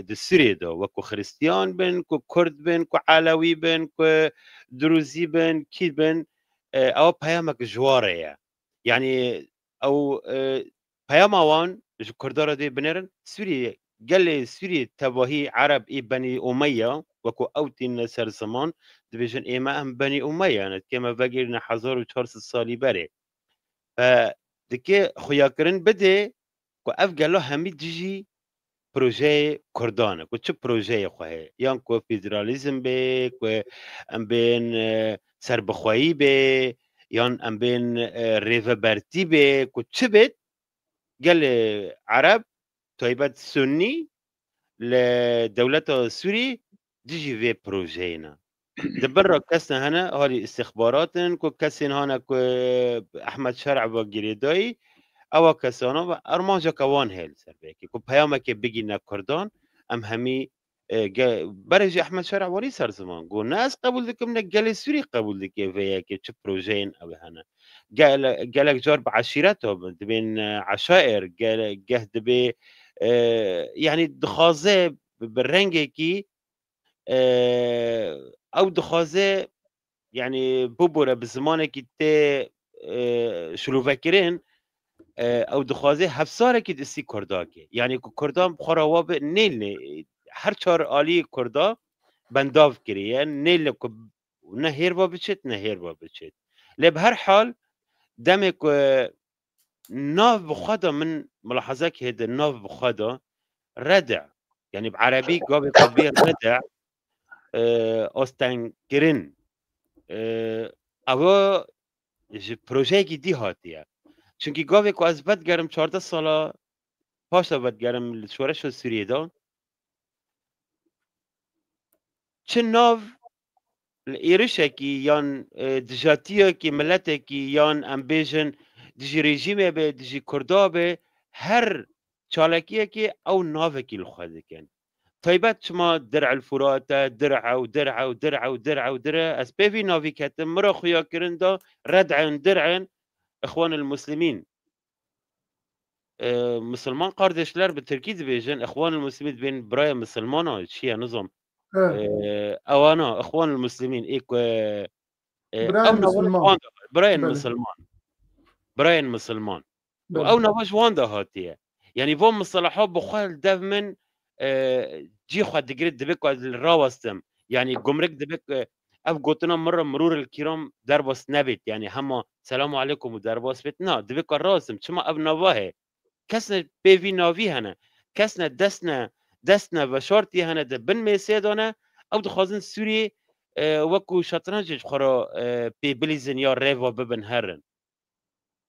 di Sûriyê de, wekû Xiristiyan bin, ku Kurd bin, ku Elewî bin, ku Durûzî bin, kî bin, e, ew peyamek ji wa re ye. Yani ew, e, peyama wan ji Kurda re dê binêrin. Sûriyê, gelê Sûriyê tevahî Ereb ê Benî Umeya, wekû ew tîne ser ziman, dibêjin ê me em Benî Umeya ne, dikê me vegirîne hezar û çar sed salî berê. E, dikê xuyakirin bidê ku ev gelo hemî dijî projeyê Kurdan e, ku çi projeyê xwe heye, yan ku federalîzm bê, ku em bên, e, serbixweyî bê, yan em bên, e, rêvebertî bê, ku çi bêt, gelê Ereb, taybet Sunnî, li dewleta Sûrî dijî vê projeyê ne. Di bin re kesên hene halî îstixbarat in, ku kesên hane ku Ehmed Şer'a ve girêdayî, ewa kesana ve armanceke wan heye li ser vê yekê, ku peyamekê bigîne Kurdan, em hemî, e, ge-, berê jî Ehmed Şer'a warî ser ziman, got, ne ez qebûl dikim, ne gelê Sûrî qebûl dike vê yekê, çi projeyên ew hene. Gele-, gelek car bi eşîret dibin, dibên, e, eşair, gele-, geh dibê, e, yani dixwaze bi, bi rengekî, e, ew dixwaze, yani bibore bi zimanekî tê, e, şilovekirin, e, ew dixwaze hevsarekî di istî Kurda ke. Yani ku Kurdan bi xwe re wa bi nêlne, her çar alî Kurda bendav kiriye, nêlne ku ne hêr ve biçêt, ne hêr ve biçêt. Lê bi her hal, demê ku nav bi xwe de min milahezek hêdin, nav bi xwe de rede. Yani bi erebî gavê ku bê rede, e, astengkirin. E, ew ji projeyekî dî hatiye. Çunkî gavê ku ez vedigerim çardeh sala paş de vedigerim li şoreşa Sûriyê de, çi nav li êrişekî yan, e, dijatiyekî miletekî yan em bêjin dijî rejîmê be, dijî Kurda be, her çalakiyekê ew navekî li xwe dikin. Taybet çima Dir'il Furat e, Dir'e û Dir'e û Dir'e û Dir'e û Dir'e, ez pê vî navî ketim, min re xuya kirin da, Red'in, Dir'in, Îxwanil Muslimîn. E, Misilman kardeşler bi tirkî dibêjin, Îxwanil Muslimîn dibên birayê misilmana, çi ye nizam. E, ewana, Îxwanil Muslimîn, ê ku, e, Birayên ew nava ji Misilman. wan de, birayên Belê. Misilman. Birayên Misilman. Û Belê. ew nava ji wan de hatiye. Yani van mistilaha bi xwe li dev min, e, cî xwe digire, dibe ku ez li rawestim. Yani gumrik dibe ku ev gotina min re mirûr il kiram derbas nebêt, yanî hema selamu aleykum û derbas bêt. Na, divê ka rast im, çima ev nava heye? Kesne pê vî navî hene, kesne destne, destne veşartî hene di bin mêsê de ne, ew dixwazin Sûriyê, e, wekû şetrencê ji xwe re, e, pê bilîzin ya rêva bibin herin.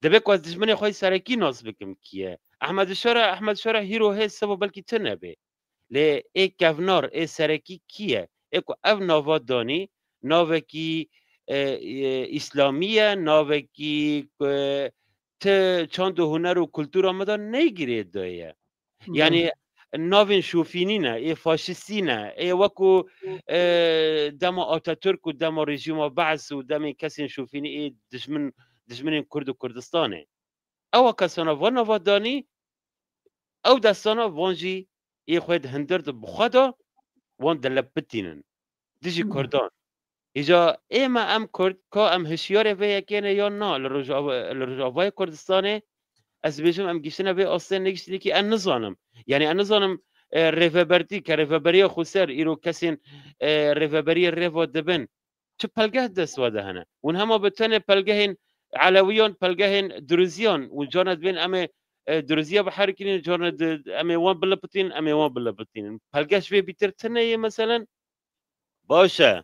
Dibê ku ez dijminê xwe yî serekî nas bikim kî ye. Ehmed Şara, Ehmed Şara hîro hê siva belkî tune bê. Lê ê kevnar, ê serekî kî ye? Ê ku ev nava danî, navekî, e, e, îslamî ye, navekî ku ti çand û huner û kultura me de neyê girêdayî ye. Yanî navên şofînî ne, ê faşistî ne, ê wekû, e, dema Atatürk û dema rejîma Be's û demên kesên şofînî ê dijmin, dijminên Kurd û Kurdistanê. Ewa kesana van nava danî, ew destana van jî ê xwe di hindir de bi xwe de wan dilepitînin. Dijî Kurdan. Îca ê me em Kurd, ka em hişyarê vê yekê ne yan na, li Rojava-, li Rojavayê Kurdistanê, ez dibêjim em giştine vê astê negiştine kî, ez nizanim. Yanî ez nizanim, e, rêvebertî, ke rêveberiya xweser, îro kesên, e, rêveberiyê rêva dibin, çi pelgeh dest we de hene? Hûn hema bi tenê pelgehên Elewiyan, pelgehên Duruziyan, hûn carna dibên em ê, e, Duruziya biherikînin, carna di-, em ê wan bilipitînin, em ê wan bilipitînin. Pelgeh ji vê bîtir tune ye meselen? Baş e.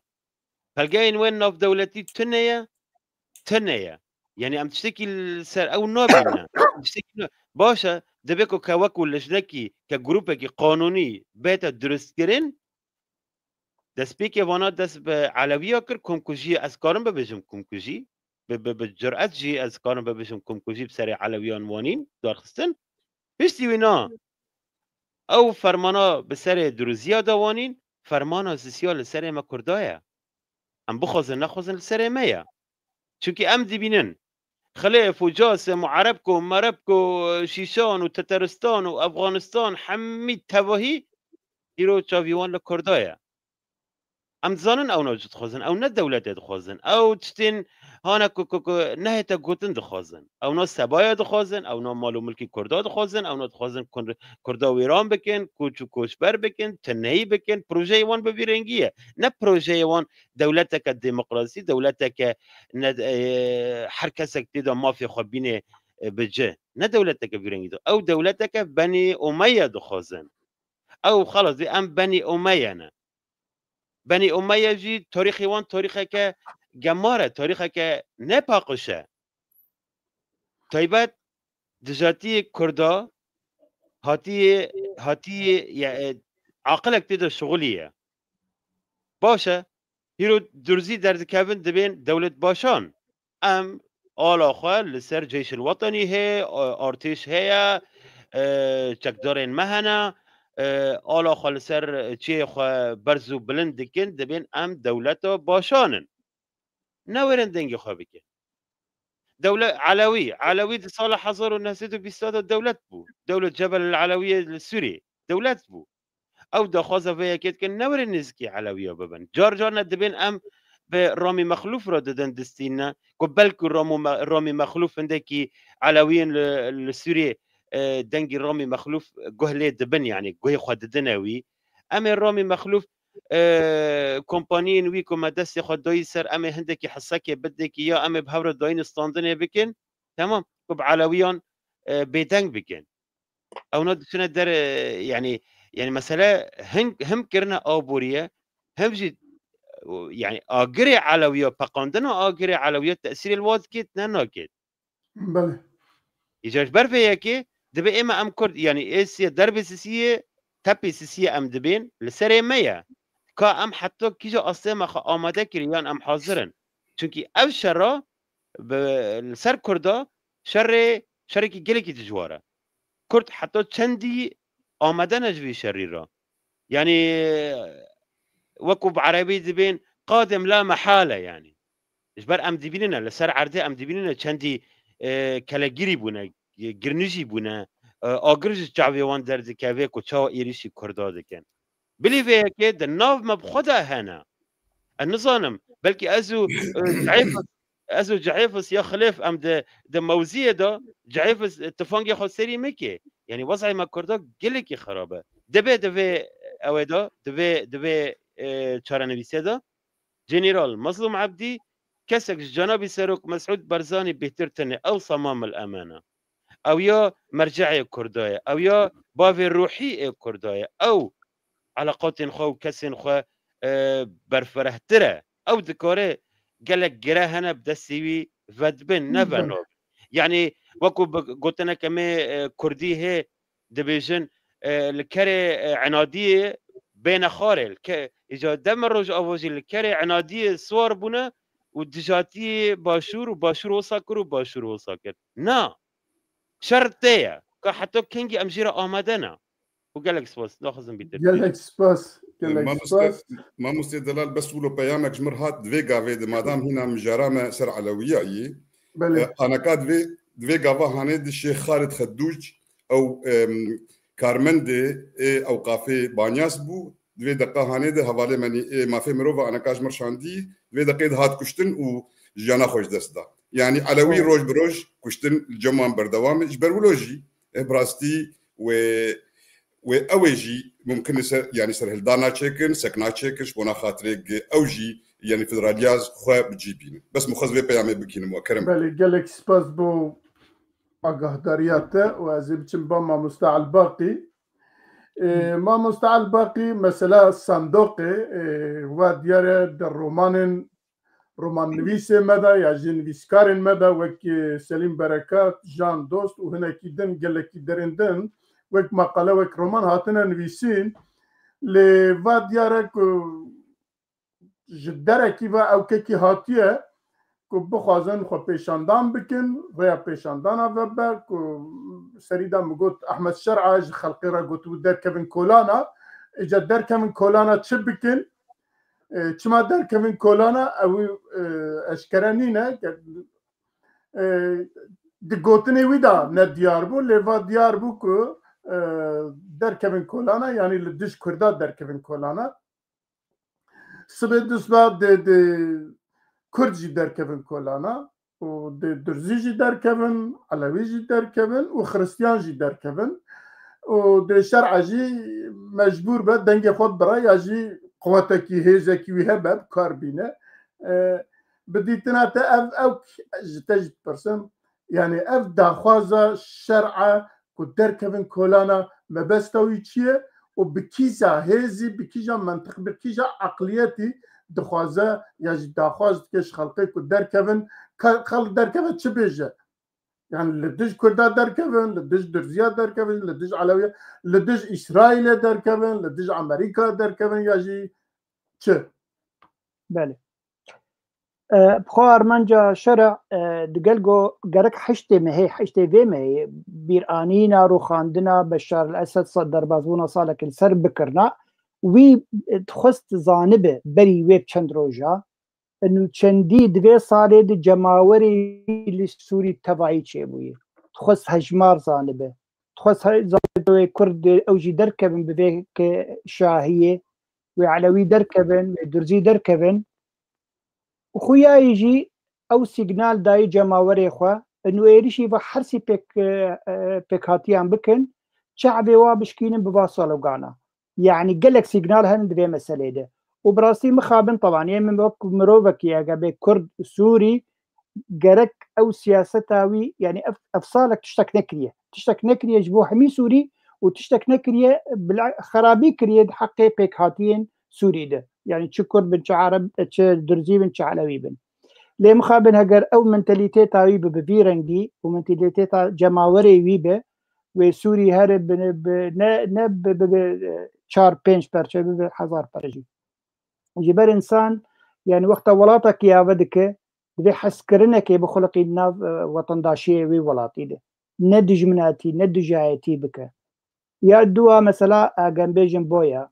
Pelgehên wê navdewletî tune ye, tune ye. Yanî em tiştekî li ser ew nabîne. Tiştekî na-, baş e, divê ku ke wekû lijnekî, ke grûpekî qanûnî bête durustkirin, destpêkê vana dest bi Elewiya kir, komkujiyê, ez karim bibêjim komkujî, bi, bi, bi curet jî ez karim bibêjim komkujî bi serê Elewiyan wanîn, darxistin. Piştî wî na, ew fermana bi serê Duruziya de wanîn, fermana sisiya li serê me Kurda ye. Em bixwazin nexwazin li serê me ye. Çunkî em dibînin, Xilêf û Casim û Erebk û Merebk û Şîşan û Teteristan û Efxanistan hemî tevahî îro çavî wan li Kurda ye. Em dizanin ew ne çi dixwazin, ew ne dewletê dixwazin, ew tiştên hane ku, ku, ku nehête gotin dixwazin. Ew ne sebaya dixwazin, ew ne mal û milkî Kurda dixwazin, ew ne dixwazin Kur-, Kurda wêran bikin, koç û koçber bikin, tineyî bikin. Projeyê wan bi vî rengî ye. Ne projeyê wan dewleteke demokrasî, dewleteke ne, e, her kesek tê de mafê xwe bînê, e, bi ci. Ne dewleteke vî rengî de. Ew dewleteke Benî Umeya dixwazin. Ew xelas dê em Benî Umeya ne. Benî Umeya jî tarîxê wan tarîxeke gemar e, tarîxeke nepaqij e. Taybet dijatiyê Kurda hatiyê, hatiyê, ye, e, aqilek tê de şixulî ye. Baş e, hîro Durzî derdikevin dibên dewlet başan. Em ala xwe li ser Ceyşil Wetenî hê, e, artêş heye, e, çekdarên me hene, e, ala xwe li ser çiyê xwe berz û bilind dikin, dibên em dewleta başan in. Newêrin dengê xwe bikin. Dewle-, Elewî, Elewî di sala hezar û neh sed û bîst de dewlet bû. Dewlet Cebel el Elewiyê li Sûriyê dewlet bû. Ew daxwaza vê yekê dikin, newêrin nêzikî Elewiya bibin. Car car ne dibên em bi Ramî Mexlûf re didin distîne, ku belkû Ramo Me-, Ramî Mexlûf hindekî Elewiyên li, li Sûriyê, e, dengî Ramî Mexlûf guh lê dibin, yanî guhê xwe didine wî. Em ê Ramî Mexlûf, e, kompaniyên wî ku me destê xwe dayî ser, em ê hindekî hisekê bidekî ya em ê bi hev re dayîn û standinê bikin, temam, ku bi Elewiyan, e, bêdeng bikin. Ewna diçine der, e, yanî, yanî mesele him, him kirine aboriye, him jî, e, yanî agirê Elewiya, peqandina agirê Elewiya tesîrê li wa dikêt, ne nakêt. Belê. Îca ji ber vê yekê dibe ême em Kurd, yanî ê sisiye, derbê sisiye, tepê sisiye em dibên, li serê me ye. Ka em heta kîja astê me xwe amade kirî yan em hazir in. Çunkî ev şera bi, li ser Kurda şerê, şerekî gelekî dijwar e. Kurd heta çendî amade ne ji vî şerî re. Yanî, wekû bi erebî dibên, qadim la mehale, yanî. Ji ber em dibînine, li ser erdê em dibînine çendî, e, kelegirî bûne, girnijî bûne, e, agir ji çavê wan derdikeve ku çawa êrîşî Kurda dikin. Bilî vê yekê di nav me bi xwe de hene. Ez nizanim, belkî ez û, e, Cihêfis, ez û Cihêfis ya Xilêf em di, di mewziyê de, Cihêfis, e, tifangê xwe serî me kê. Yanî wezayê me Kurda gelekî xirab e. Divê, divê ew ê de, divê, divê, e, çarenivîsê de General Mezlûm Ebdî kesek ji cenabî Serok Mesûd Barzanî bêhtir tune. Ew semam el emana. Ew ya merce'ê Kurda ye. Ew ya bavê ruhî ê Kurda ye. Ew eleqatên xwe û kesên xwe, e, berfirehtir e. Ew dikare gelek gire hene bi destê wî vedibin, ne Belê. veno. Yani wekî bi gotineke me, e, Kurdî hê dibêjin, e, li kerê, e, enadiyê bêne xwarê. Li ke-, îca deme Rojava jî li kerê enadiyê siwar bûne û dijatiyê Başûr û Başûr wisa kir û Başûr wisa kir. Na. Şer tê ye. Ka heta kengî em jê re amade ne. Û gelek spas. Naxwazim bîtir. Gelek spas. Gelek Mamoste, spas. Mamoste Delal, bes wilo peyamek ji mir hat, divê gavê de, madam hîna mijara me ser Elewiyayî. Belê. E, anaka divê, divê gava hanê de Şêx Xalid Xedûc, ew, em, karmendê ê ewqafê Banyas bû, divê deqa hanê de hevalê menî ê mafê mirova anaka ji mir şandî, divê deqê de hat kuştin û jiyana xwe ji dest da. Yani Elewî Evet. roj bi roj kuştin li cem wan berdewam e. Ji ber wilo jî, e, bi rastî wê, wê ew ê jî mumkin e ser, yani serhildana çêkin, sekna çêkin, ji bona xatirê ge-, ew jî, yani federaliya xwe bi cî bînin. Bes min xwest vê peyamê bikînim we, kerem. Belê, gelek spas bo agahdariya te û ez ê biçim ba mamosta Elbaqî. Ê, Hı. Mamosta Elbaqî, mesela sandoqê, ê, wa diyar e di romanên romannivîsê me de ya jî nivîskarên me de wek, e, Selîm Berekat, Jan Dost û hinekî din, gelekî derên din wek maqale, wek roman hatine nivîsîn. Lê va diyar e ku ji derekî ve ew kekî hatiye ku bixwazin xwe pêşandan bikin, rêya pêşandana vebe ku serî de min got Ehmed Şer'a ji xelkê re gotibû derkevin kolana, îca derkevin kolana çi bikin? E, çima derkevin kolana? Ew, e, eşkere nîne. E, di gotinê wî de ne diyar bû, lê va diyar bû ku, e, derkevin kolana, yanî li dij Kurda derkevin kolana. Sibê dusba dê, dê Kurd jî derkevin kolana û dê Durzî jî derkevin, Elewî jî derkevin û Xiristiyan jî derkevin û dê şer'a jî mecbûr be dengê xwe bira ya jî quwetekî, hêzekî wî hebe bi kar bîne. E, bi dîtina te ev, ew ji te jî dipirsim, yani ev daxwaza şer'a ku derkevin kolana mebesta wî çi ye û bi kîja hêzî, bi kîja mentiq, bi kîja eqliyetî dixwaze ya jî daxwaz dike ji xelkê ku derkevin, ka-, xelk derkeve çi bêje? Yani li dij Kurda derkevin, li dij Durziya derkevin, li dij Elewiya, li dij Îsraîlê derkevin, li dij Amerîka derkevin ya jî çi? Belê. E, bi xwe armanca şer'a, e, digel go gerek heştê mehê, heştê vê mehê bîranîna, rûxandina Beşar el-Esed, sa-, derbazbûna salekê li ser bikirina. Wî, e, dixwest zanibe berî wê bi çend roja, nûçendî di vê salê de cemawerê wî li Sûrî tevayî çêbûye. Dixwest hejmar zanibe. Dixwest he-, zanibe wê Kurd ew jî derkevin bi vê ke şahiyê, wê Elewî derkevin, wê Durzî derkevin. Û xuyayî jî ew sîgnal dayî cemawerê xwe, û êrişî ve hersî pêk, e, e, pêkhatiyan bikin, çavê wa bişkînin bi va slogana. Yani gelek sîgnal hene di vê meselê de. Û bi rastî mixabin tevan, yê min wek mirovekî, eger bê Kurd, Sûrî, gerek ew siyaseta wî, yani ev, ev salek tiştek nekiriye. Tiştek nekiriye ji bo hemî Sûrî û tiştek nekiriye, bila xerabî kiriye di heqê pêkhatiyên Sûrî de. Yani çi Kurd bin, çi Ereb, çi Durzî bin, çi Elewî bin. Lê mixabin heger ew mentalîteta wî bi, bi vî rengî û mentalîteta cemawerê wî bi, wê Sûrî here bi, bi, ne, ne bi, bi, bi çar pênc perçe, bi, bi hezar perçe jî. Ji ber însan, yani wexta welatekî ave dike, divê hezkirinekê bixuliqî nav, e, wetendaşiyê wê welatî de. Ne dijminatî, ne dijayetî bike. Ya dua mesela, e, gem bêjin boya.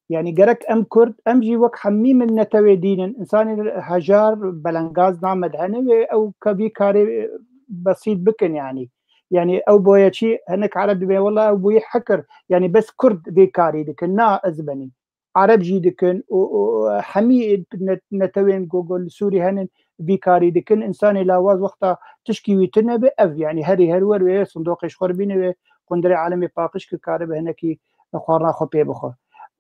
Yani gerek em Kurd, em jî wek hemî min netewê dînin, insanê hejar belengaz named hene wê ew kevî karê, e, besît bikin yani. Yani ew boyeçî hinek Ereb dibê, "Wela ew boyî hekir." Yani bes Kurd vê karî dikin. Na, ez benî. Ereb jî dikin û, û hemî net-, netewên ku, ku li Sûrî henin vî karî dikin. Însanê lawaz wexta tişkî wî tune be, ev, yanî herî her wer wê sindoqê ji xwe re bîne, wê qundirê alemê paqij kir, karibe hinekî xwarina xwe pê bixwe.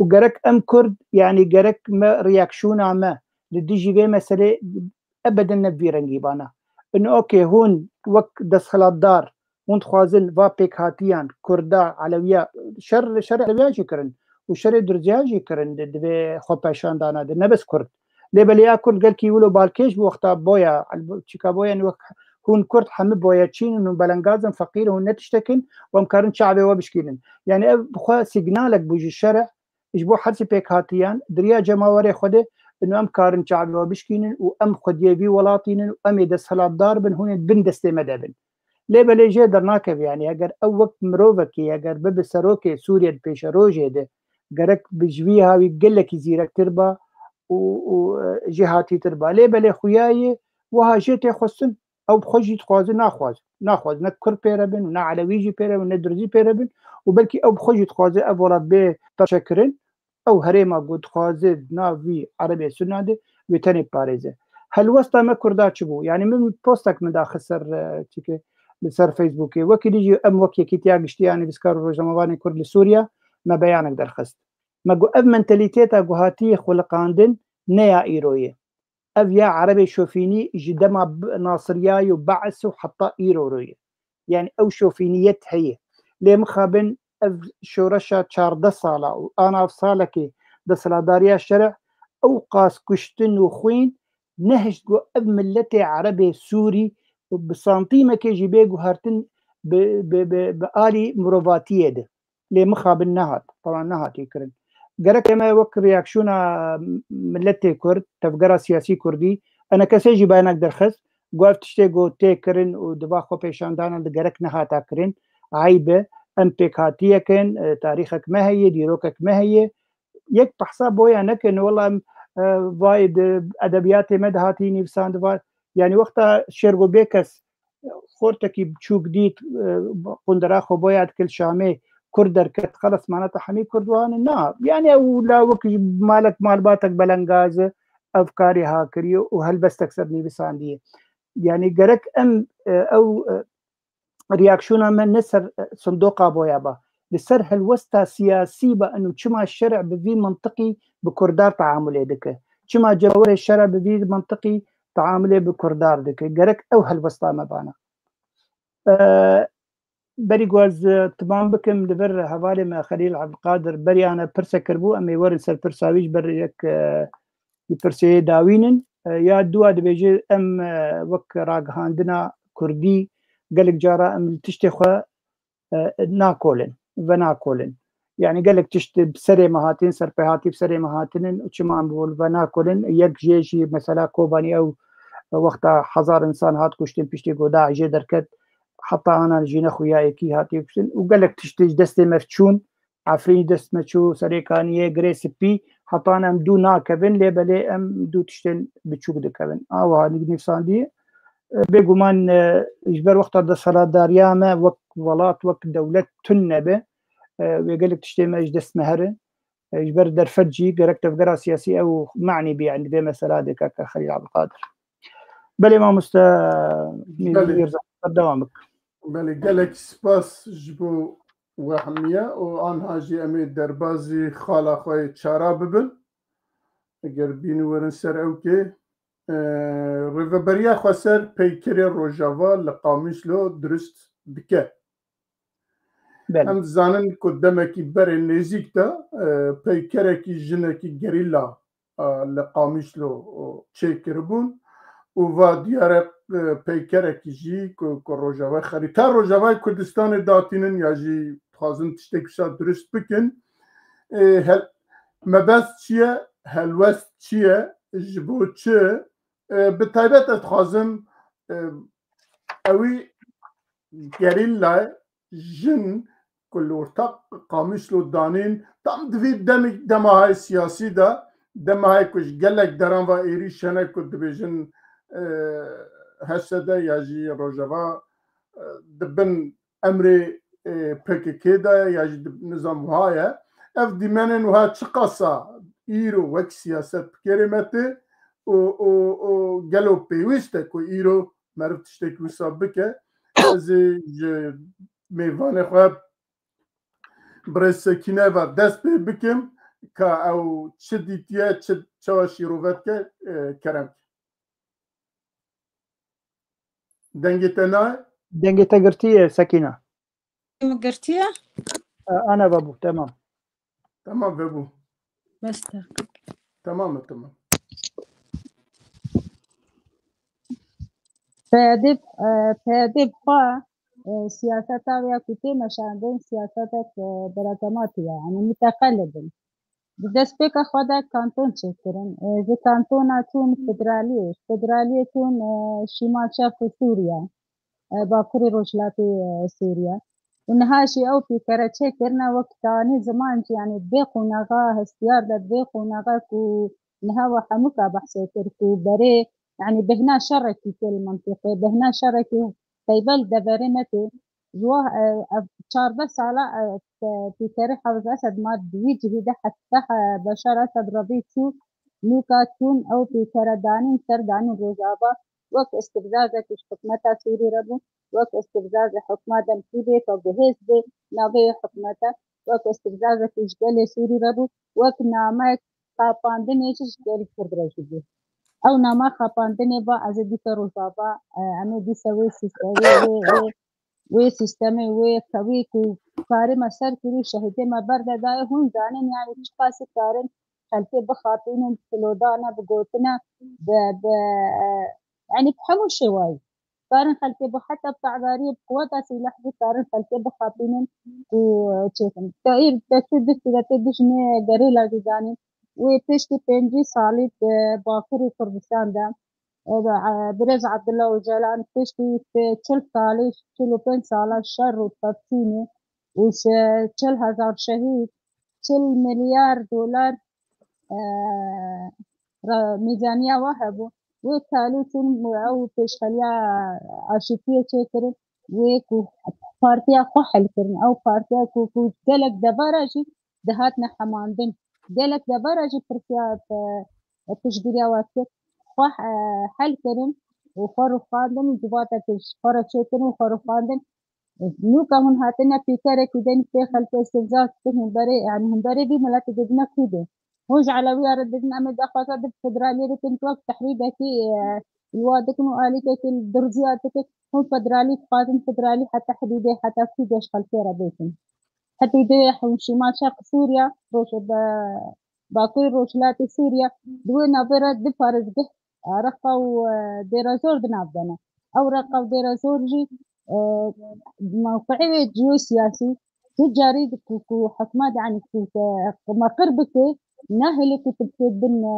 Û gerek em Kurd, yanî gerek me reaksiyona me, li dijî vê meselê ebeden ne bi vî rengî bana. Ino okê, hûn wek desthilatdar, hûn dixwazin va pêkhatiyan, Kurda, Elewiya, şer, şerê Elewiyan jî kirin û şerê Durziyan jî kirin di, di vê xwepêşandana de, ne bes Kurd. Lê belê ya Kurd gelkî wilo balkêş bi wexta boya, çika boya wek hûn Kurd hemî boya çîn in û belengaz in, feqîr in, hûn ne tiştek in û em karin çavê we bişkînin. Yani ev bi xwe sîgnalek bû ji şerê, ji bo her sî pêkhatiyan di riya cemawerê xwe de, ino em karin çavê we bişkînin û em xwediyê vî welatî nin û em ê desthilatdar bin, hûn ê bin destê me de bin. Lê belê jê dernakeve, yani eger ew wek mirovekî, eger bibe serokê Sûriyê di pêşerojê de, gerek bi ji vî hawî gelekî zîrektir ba û, û, e, jêhatîtir ba. Lê belê xuya ye wiha jê tê xwestin. Ew bi xwe jî dixwaze, naxwaze. Naxwaze ne Kurd pê re bin, ne Elewî jî pê re bin, ne Durzî pê re bin. Û belkî ew bi xwe jî dixwaze ev welat bê parçekirin. Ew herêma ku dixwaze di nav vî Erebê Sunna de wê tenê biparêze. Helwesta me Kurda çi bû? Yani min postek min daxist ser, e, çike li ser Facebookê. Wekî dî jî em wek Yekîtiya Giştî ya Nivîskar û Rojnamevanên Kurd li Sûriya me beyanek derxist. Me got ev mentalîteta ku hatiye xuliqandin ne ya îro ye. Ev ya Erebê şofînî ji dema b-, Nasiriyayê û Beis û heta îro ro ye. Yani ew şofîniyet heye. Lê mixabin ev şoreşa çardeh sala û a nav salekê desthilatdariya şerê ew qas kuştin û xwîn nehişt ku ev miletê Erebê Sûrî bi santîmekê jî bê guhertin bi, bi, bi, bi alî mirovatiyê de. Lê mixabin nehat, tewan nehatiye kirin. Gerek eme wek reaksiyona miletê Kurd, tevgera siyasî Kurdî, enekesê jî beyanek derxist, got ev tiştê ku tê kirin û di va xwepêşandana de gerek nehata kirin, eyb e, em pêkhatiyek in, e, tarîxek me heye, dîrokek me heye. Yek behsa boya nekin, wela em, e, vay di edebiyatê me de hatî nivîsandin, va, yani wexta Şêrgo Bêkes xortekî biçûk dît, e, qundera xwe boya dikil Şamê, Kurd derket, xelas maneta hemî Kurd wan in. Na, yani ew la wek ji malek malbatek belengaz e, ev karê ha kiriye û helbestek ser nivîsandiye. Yani gerek em, e, ew, e, reaksiyona me ne ser, e, sindoqa boya ba. Li ser helwesta siyasî ba, eno çima şerê bi vî mintiqî bi Kurdan teamulê dike? Çima cemawerê şerê bi vî mintiqî teamulê bi Kurdan dike? Gerek ew helwesta me bana. E, berî ku ez, e, timam bikim, li vir hevalê me Xelîl Ebdulqadir beriyane pirsek kiribû, em ê werin ser pirsa wî ji ber yek, e, ji pirsê yê dawînin. E, ya dûa dibêje, em, e, wek ragihandina Kurdî gelek cara em li tiştê xwe, e, nakolin, venakolin. Yani gelek tişt bi serê me hatin, serpêhatî bi serê me hatinin û çima em li venakolin? Yek jê jî mesela Kobanî ew wexta hezar insan hat kuştin, piştî ku DAIŞê derket, heta anan jî ne xuya yekî hatiye kuştin û gelek tiştê ji destê me çûn. Efrînî dest me çû, Serêkaniyê, Girê Spî, hetan em dû nakevin, lê belê em dû tiştên biçûk dikevin. A wiha nivîsandiye. E, bêguman, e, ji ber wexta desthilatdariya me wek welat, wek dewlet tune be, e, wê gelek tiştê me ji dest me herin. E, ji ber derfet jî gerek tevgera siyasî ew manî bî, yani vê mesela de kaka Xelîl Abdulkadir. Belê mamoste Belê. Mîrza, berdewam bik. Belê, gelek spas ji bo we hemiye û anha jî em ê derbazî xala xwe yê çara bibin. Eger bînin werin ser ewkê, e, rêveberiya xweser peykerê Rojava li Qamîşlo dirust dike. Belê. Em dizanin ku demekî berê nêzîk de, e, peykerekî jinekî gerîla, e, li Qamîşlo, o, çêkiribûn û va diyar e, peykerekî jî ku, ku Rojava xerîta Rojavayê Kurdistanê datînin ya jî dixwazin tiştek wisa dirust bikin. E, hel-, mebest çi ye? Helwest çi ye? Ji bo çi? E, bi taybet ez dixwazim, e, ewî gerîla jin ku li ortaq Qamîşlo danîn, tam di vî demê, dema hay siyasî de, dema hay ku ji gelek deran ve êrîş hene ku dibêjin, e, H S D ya jî Rojava, e, di bin emrê, e, P K K de ya jî di nizam wiha ye. Ev dîmenên wiha çiqasa îro wek siyaset bi kêrê me tê û, û, û gelo pêwîst e ku îro meriv tiştekî wisa bike. Ez ê ji mêvanê xwe Birêz Sekîne ve dest pê bikim. ka ew çi dîtiye, çi çawa şîrove dike, e, kerem ke. Dengê te nayê? Dengê te girtiye Sekîna. Min girtiye? E, Ana vebû, temam. Tamam vebû. Bes te. Tamam e, tamam. Peyedê, e, peyedê xwe, e, siyaseta wê ya ku tê meşandin siyasetek, e, berekematî ye, yanî miteqelib in. Di destpêka xwe de kanton çêkirin. E, ji kantona çûn federaliyê, ji federaliyê çûn, e, Şîmal Şerq û Sûriye, e, Bakurê Rojhilatê, e, Sûriye. Û niha jî ew pêkere çêkirine wek tanî ziman jî, yanî vê qonaxa hestiyar de, vê qonaxa ku niha we hemûka behsê kir ku berê, yanî bêhna şerekî tê li mintîqê, bêhna şerekî qeybel deverê me tê. Ji wa, e, ev çardeh sala, e, te-, pêkerê Hafiz Esed ma di wî cihî de heta, e, Beşar Esed revî çû, nûka çûn ew pêkere danîn ser danîn Rojava, wek îstîfzazekî ji hikûmeta Sûrî re bû, wek îstîfzazê hikûmeta Demkî bê, ka guhêz bê navê hikûmeta, wek îstîfzazekî ji gelê Sûrî re bû, wek namek xapandinê jî ji gelî Kurd re jî bû. Ew nama xapandinê ba ez ê dîsa Rojava, e, em ê dîsa wê sîstemê, wê, wê, wê sîstemê, wê kewî ku karê me ser kirî, şehîdê me berde dayê, hûn zanin yanî çiqasî karin xelkê bixapînin, bi filodana, bi gotine, bi, bi, e, yanî bi hemû şêwayî. Karin xelkê bi heta bi te'dariyê, bi quweta sîlehî karin xelkê bixapînin û çêkin. Te îr, te çû diştî de tê dijinê gerîla jî danîn. Wê piştî pêncî salî di Bakurê Kurdistan de, e, e, birêz Abdullah Ocalan piştî çil salî, çil û pênc sala şer û tevtînê û çil hezar şehîd, çil milyar dolar, e, re-, mîzaniya we hebû. Wê talî çûn ew pêşxeliya aşîtiyê çêkirin. Wê ku partiya xwe hel kirin. Ew partiya ku, ku gelek devara jî dihatine hemandin. Gelek devara jî pirsiya, e, piştgiriya we dikir. Xwe, e, hel kirin û xwe rûxandin û civatek ji xwe re çêkirin û xwe rûxandin. Nûka hûn hatine pêkerekî de pê xelkê îstîfza dikin, hûn berê, yanî hûn berê vî miletê didine kû de. Hûn ji Elewiya re didin, em ê daxwaza di federaliyê bikin, wek tehrîdekî, e, li wa dikin û alîkekî li Durziya dikin. Hûn federalî dixwazin, federalî heta hidûdê, heta kû de ji xelkê re bêtin. Hidûdê hûn Şîmal Şerq Sûriye, roj-, be-, Bakurê Rojhilatê Sûriye, di wê navê re du parêzgeh Reqa û, e, Dêrezor di nav de ne. Ew Reqa û Dêrezor jî, e, mewqeyê wê ciyosiyasî tu carî ku, ku hikûmet, yanî ku, ku meqir bike, nahêle ku tu bikê bin, e,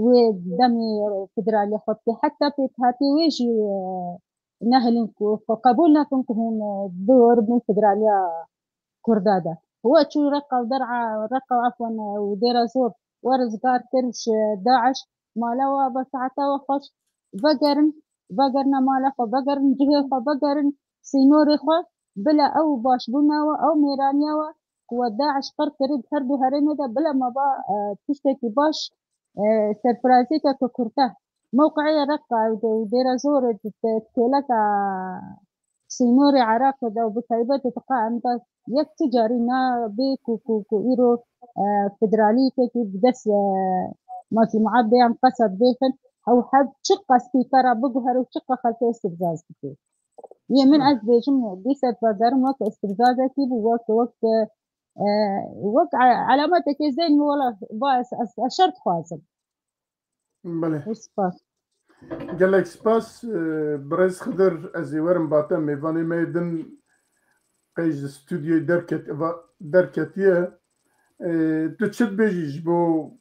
wê demê federalê xwe bikê. Heta pêkhatê wê jî, e, nehêlin ku xwe qebûl nekin ku hûn, e, biwerin federaliya Kurda de. We çû Reqa û der'a, Reqa, efwen, û Dêra Zor, we rizgar kir ji DAIŞ, mala we bi saeta we xweş, vegerin, vegerine mala xwe, vegerin cihê xwe, vegerin sînorê xwe, bila ew başbûna we, ew mêraniya we ku we DAIŞ qir kirî di her du herêmê de, bila me ba, e, tiştekî baş, e, serfiraziyeke ku kurte. Mewqeyê Reqa û Dê-, û Dêra Zor di te-, kêleka sînorê Iraqê de û bi taybet di qa em de yek tu carî nabe ku, ku, ku îro, e, federalîtekî bi dest, e, Mezlûm Ebdê em qesed bêxin, ew hev çiqas pîkera biguhere û çiqas xelkê îstîfzaz bike. Yê min ez dibêjim, dîsa dibezerim wek îstîfzazekî bû, wek, wek, e, wek e-, elametekê zên wela ba ez, ez, ez şer dixwazim. Belê. Û spas. Gelek spas, e, birêz Xidir, ez ê werim ba te, mêvanê me yê din qey ji stûdyoyê derket-, va-, derketiye. E, tu çi dibêjî ji bo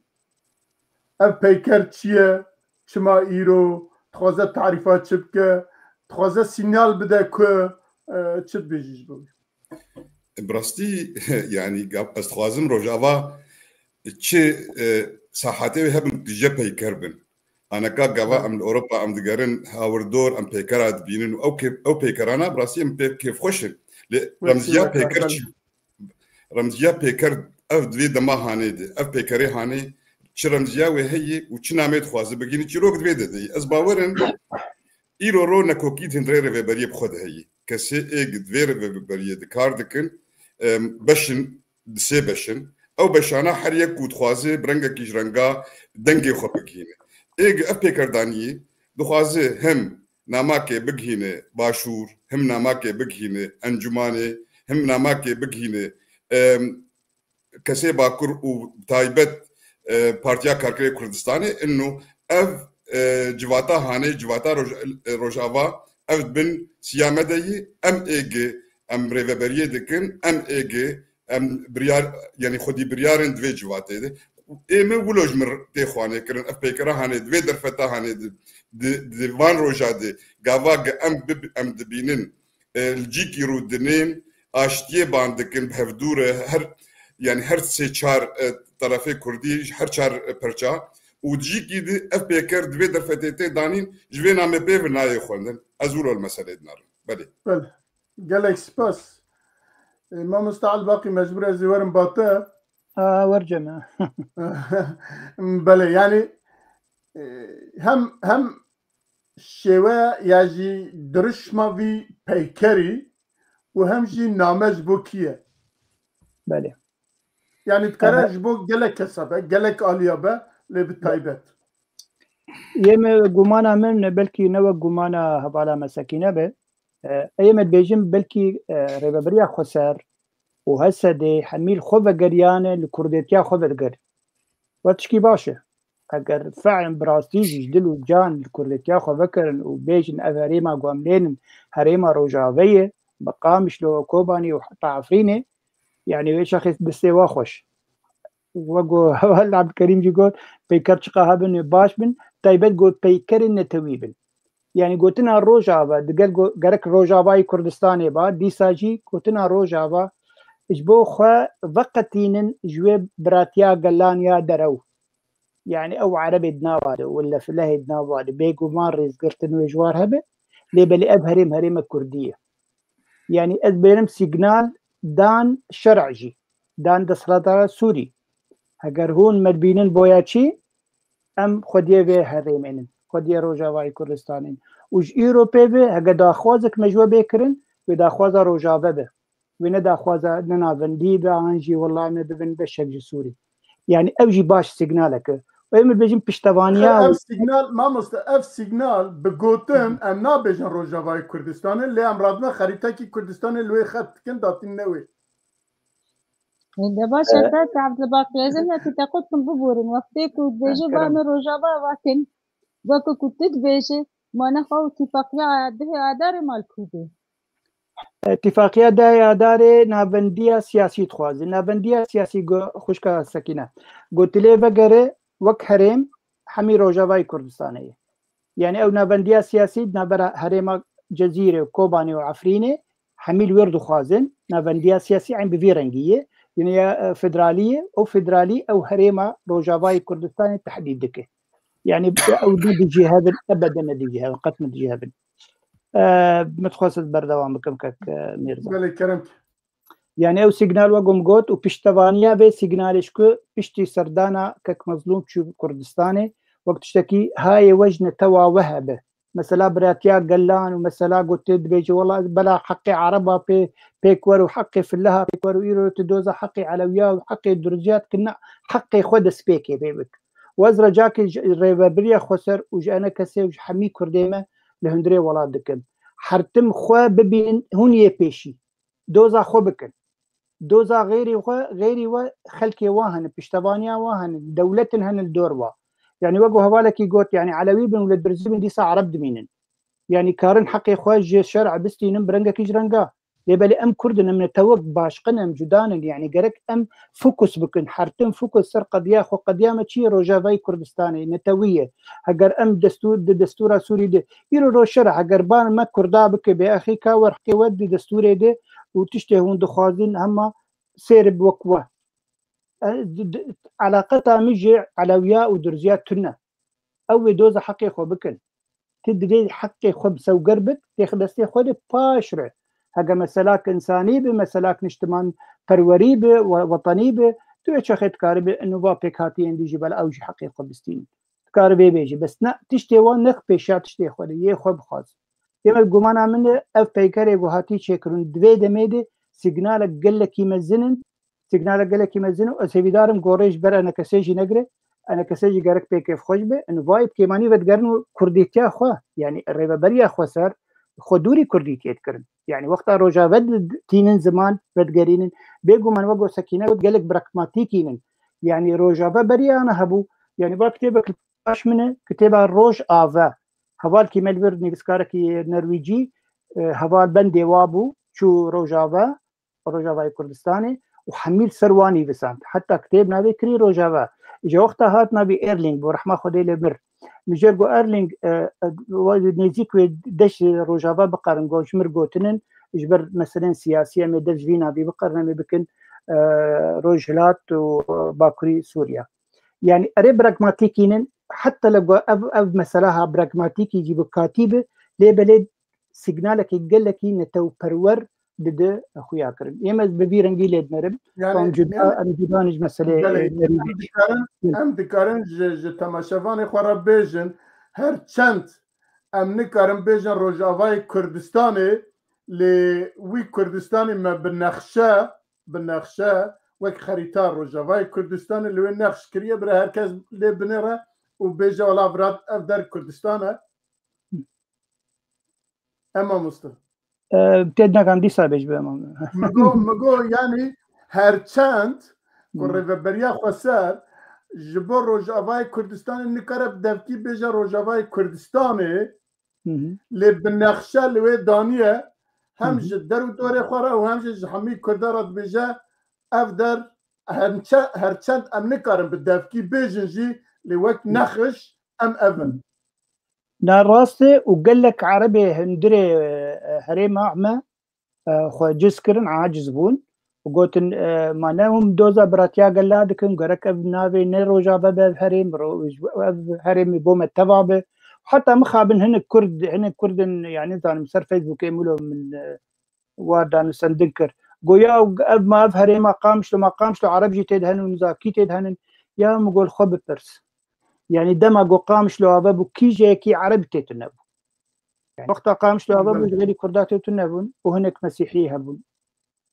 ev peyker çi ye? Çima îro? Dixwaze tarîfa çi bike? Dixwaze sînyal bide ku, e, çi dibêjî ji bo wî? Bi rastî, yanî, gav-, ez dixwazim Rojava çi, e, sahetê wê hebin, tije peyker bin. Aneka gava em li Ewropa em digerin, hawirdor, em peykera dibînin û ew kê-, ew peykerana bi rastî em pê kêfxweş in. Lê remziya peyker çi? Remziya peyker ev di vê dema hanê de, ev peykerê hanê çi remziya wê heye û çi namê dixwaze bigihîne çîrok di vê de de ye. Ez bawer im, îro ro nekokî di hundirê rêveberiyê bi xwe de heye. Kesê ê di vê rêveberiyê de kar dikin, em, beş in, di sê beş in. Ew beşana her yek ku dixwaze bi rengekî ji renga dengê xwe bigihîne. Êg ev pêkerdaniyî dixwaze him namakê bigihîne başûr, him namakê bigihîne encûmanê, him namakê bigihîne, em, kesê Bakur û taybet, e, Partiya Karkerê Kurdistanê. Ino ev, e, civata hanê, civata Roj-, e, Rojava, ev bin siya me de yî, em êgê, em rêveberiyê dikin, em êgê, em biryar, yanî xwedî biryarên di vê civatê de. Ê me wilo ji min tê xwanê kirin, ev peykera hanê, di vê derfeta hanê, di, di, di van roja de, gava ge em bib-, em dibînin, e, li cîkî rû dinên, aştiyê ban dikin, bi hevdû re, her, yanî her sê çar, e, terefê kurdî, ji her çar, e, perça, û di cîkî di ev pêker di vê derfetê tê danîn, ji vê namê pê ve nayê xwendin. Ez wilo li meselê dinarim. Belê. Belê. Gelek spas. E, Mamosta Elbaqî, mecbûr ez ê werim ba te. A, werce me. Belê, yanî, e, hem, hem şêwe ya jî dirişma vî peykerî û hem jî name ji bo kî ye? Belê. Yanî dikare Aha. ji bo gelek kesa be, gelek aliya be, lê bi taybet. Yê me gumana min ne, belkî ne wek gumana hevala me Sekîne be. E, ê me dibêjim belkî, e, Rêveberiya Xweser û H S D hemî li xwe vegeriyane li kurdêtiya xwe vedigir. Ve tişkî baş e. Eger fe'lin bi rastî jî ji dil û can li kurdêtiya xwe vekirin û bêjin ev herêma ku em lênin herêma Rojavê ye, bi Qamişlo, Kobanê û heta Efrînê, yanî wê şexê destê wa xweş. Wek ku Heval Abdulkerîm jî got, peyker çiqa hebin wê baş bin, taybet got peykerên netewî bin. Yanî gotina Rojava, digel go-, gerek Rojavayê Kurdistanê ba, dîsa jî gotina Rojava ji bo xwe veqetînin ji wê biratiya gelan ya derew. Yanî ew erebê di nava de, wille filehê di nava de, bêguman rêzgirtin wê ji war hebe, lê belê ev herêm herême kurdî ye. Yanî ez bêrim sîgnal dan şer'e jî, dan desthilatdara Sûrî. Heger hûn me dibînin boya çi, em xwediyê vê herêmê nin, xwediyê Rojavayê Kurdistanê nin. Û ji îro pê ve hege daxwazek me ji we bê kirin, wê daxwaza Rojave be. Wê ne daxwaza ne navendî be, an jî wela me bibin beşek ji Sûrî. Yanî ew jî baş sîgnalek e. Û em bêjin piştevaniya Ev sîgnal, mamoste, ev sîgnal bi gotin em nabêjin Rojavayê Kurdistanê, lê em radime xerîtekî Kurdistanê li wê xet dikin, datîn ne wê. De baş e, E, kak Abdulbaqî, ez ê netî te qut min biborin. Wextê ku dibêje, e, va kerem. Me Rojava vakin, weke ku tu dibêje, ma nexwe û tîfaqiya dehê Adarê mal kurdê. Tîfaqiya dehê Adarê navendiya siyasî dixwaze. Navendiya siyasî go-, xwişka Sekîne. Gotilê vegere wek herêm hemî Rojavayê Kurdistanê ye. Yanî ew navendiya siyasî di navbera herêma Cezîrê û Kobanê û Efrînê hemî li wir dixwazin. Navendiya siyasî eyn bi vî rengî ye. Yanî ya, e, federalî ye. Ew federalî ew herêma Rojavayê Kurdistanê tehdîd dike. Yanî ew dî dijî hevin, ebeden ne dijî hevin, qet ne dijî hevin. E, min dixwest ez berdewam bikim kek, e, Mîrza. Belê, kerem. Yanî ew sîgnal wek hûn got û piştevaniya vê sîgnalê ji ku piştî serdana kek Mezlûm çû Kurdistanê, wek tiştekî hayê we ji netewa we hebe. Mesela biratiya gelan û mesela gotê dibêje, wela bela heqê Ereba pê, pêk wer û heqê Fileha pêk wer û îro tu doza heqê Elewiya û heqê Durziya dikin, na, heqê xwe destpêkê pê bik. Û ez recakê ji Rêvebiriya Xweser û ji enekesê û ji hemî Kurdê me li hundirê welat dikim. Her tim xwe bibînin hûn yê pêşî. Doza xwe bikin. Doza xeyrî xwe, xeyrî we xelkê wa hene, piştevaniya wa hene, dewletin hene li dor wa. Yanî wek ku hevalekî got, yanî Elewî bin û li Durzî bin dîsa Ereb dimînin. Yanî karin heqê xwe ji şer'e bistînin bi rengekî ji renga. Lê belê em Kurd in, em netewek başqin, em cuda nin. Yanî gerek em fokus bikin, her tim fokus ser qediya xwe. Qediya me çi ye? Rojavayê Kurdistanê, netewî ye. Heger em destûr, di destûra Sûrî de, îro roj şer e, heger ban me Kurda bike bê exîka wer heqê we di destûrê de û tiştê hûn dixwazin hema sêr bi wek we. E, di, di, eleqeta min ji Elewiya û Durziya tune. Ew wê doza heqê xwe bikin. Tu divê heqê xwe bi sewger bik, têxi destê xwe de paş re. Heke meselak însanî bi, meselak niştiman perwerî bi, we-, wetenî bi, tu yê çaxê dikaribî inu va pêkhatiyên dî jî bela ew jî heqê xwe bistînin. Dikaribê bêjî. Bes ne, tiştê wan nex pêşiya tiştê xwe de, yê xwe bixwaz. Yê me gumana min de ev peykerê ku hatî çêkirin, di vê demê de sîgnalek gelekî mezin in, Sîgnalek gelekî mezin û ez hêvîdar im gorê ji ber enekesê jî negire. Enekesê jî gerek pê kêfxweş be. Nûvayê bi kêmanî vedigerin û kurdîtiya xwe, yanî rêveberiya xweser, xwe dûrî kurdîtiyê dikirin. Yanî wexta Rojava di-, tînin ziman vedigerînin, bêguman wek ku Sekîne got gelek pragmatîkî nin. Yanî Rojava beriya ana hebû, yanî va kitêbek baş min e, kitêba Rojava. Hevalkî me li vir nivîskarekî Norwîcî, e, heval bendê wa bû, çû Rojava, Rojavayê Kurdistanê û hemî li ser wan nivîsand. Heta kitêb navê kirî Rojava. Ji wexta hat navî Erling bû, rehma Xwedê lê mir. Min jê got Erling, e, e, nêzîk wê deş Rojava biqerin, got ji mir gotinin, ji ber meselên siyasî em ê dev ji vî navî biqerin, em ê bikin, e, Rojhilat û, e, Bakurî Sûriya. Yanî erê pragmatîkî nin, heta li go ev, ev mesela ha pragmatîkî jî bi katî bi, lê belê sîgnalekî gelekî netewperwer dide xuya kirin. Êm ez bi vî rengî lê dinerim. Yanî, Tam cuda, yanî, em cuda ji meselê, gelek, e, nerî em dikarin, em dikarin ji, ji temaşevanê xwe re bêjin, her çend em nikarin bêjin Rojavayê Kurdistanê, lê wî Kurdistanê me bi nexşe, bi nexşe, wek xerîta Rojavayê Kurdistanê li wê nexş kiriye, bira her kes lê binêre û bêje, wela virat ev der Kurdistan e. Em mamoste. E, tê nekan dîsa bêj be, mam. Min got, min got, yanî her çend ku Hı. Rêveberiya Xweser ji bo Rojavayê Kurdistanê nikare bi devkî bêje Rojavayê Kurdistanê, Hı hı. lê bi nexşe li wê daniye, hem Hı hı. ji der û dorê xwe re û hem jî ji hemî Kurda re dibêje, ev der her çe-, her çend em nikarin bi devkî bêjin jî, lê wek Hı. nexiş em ev in. Na rast e û gelek Erebê hundirê, e, herêma me, e, xwe ciz kirin, aciz bûn û gotin, e, ma ne hûn doza biratiya gela dikin, gerek ev navê ne Rojava be ev herêm, ro-, ev herêmê bo me teva be. Heta mixabin hinek Kurd, hinek Kurd in, yani nizanim ser Facebookê milo min, e, war danûsendin kir. Goya ev ma ev herêma Qamişlo, ma Qamişlo Ereb jî tê de henin, Zakî tê de henin. Ya min got xwe bipirs. Yani dema got Qamişlo ave bû, kîjeyekî Ereb tê tune bû. Yani wexta Qamişlo ave bû, Belê. ji xêrî Kurda tê tune bûn û hinek Mesîhî hebûn.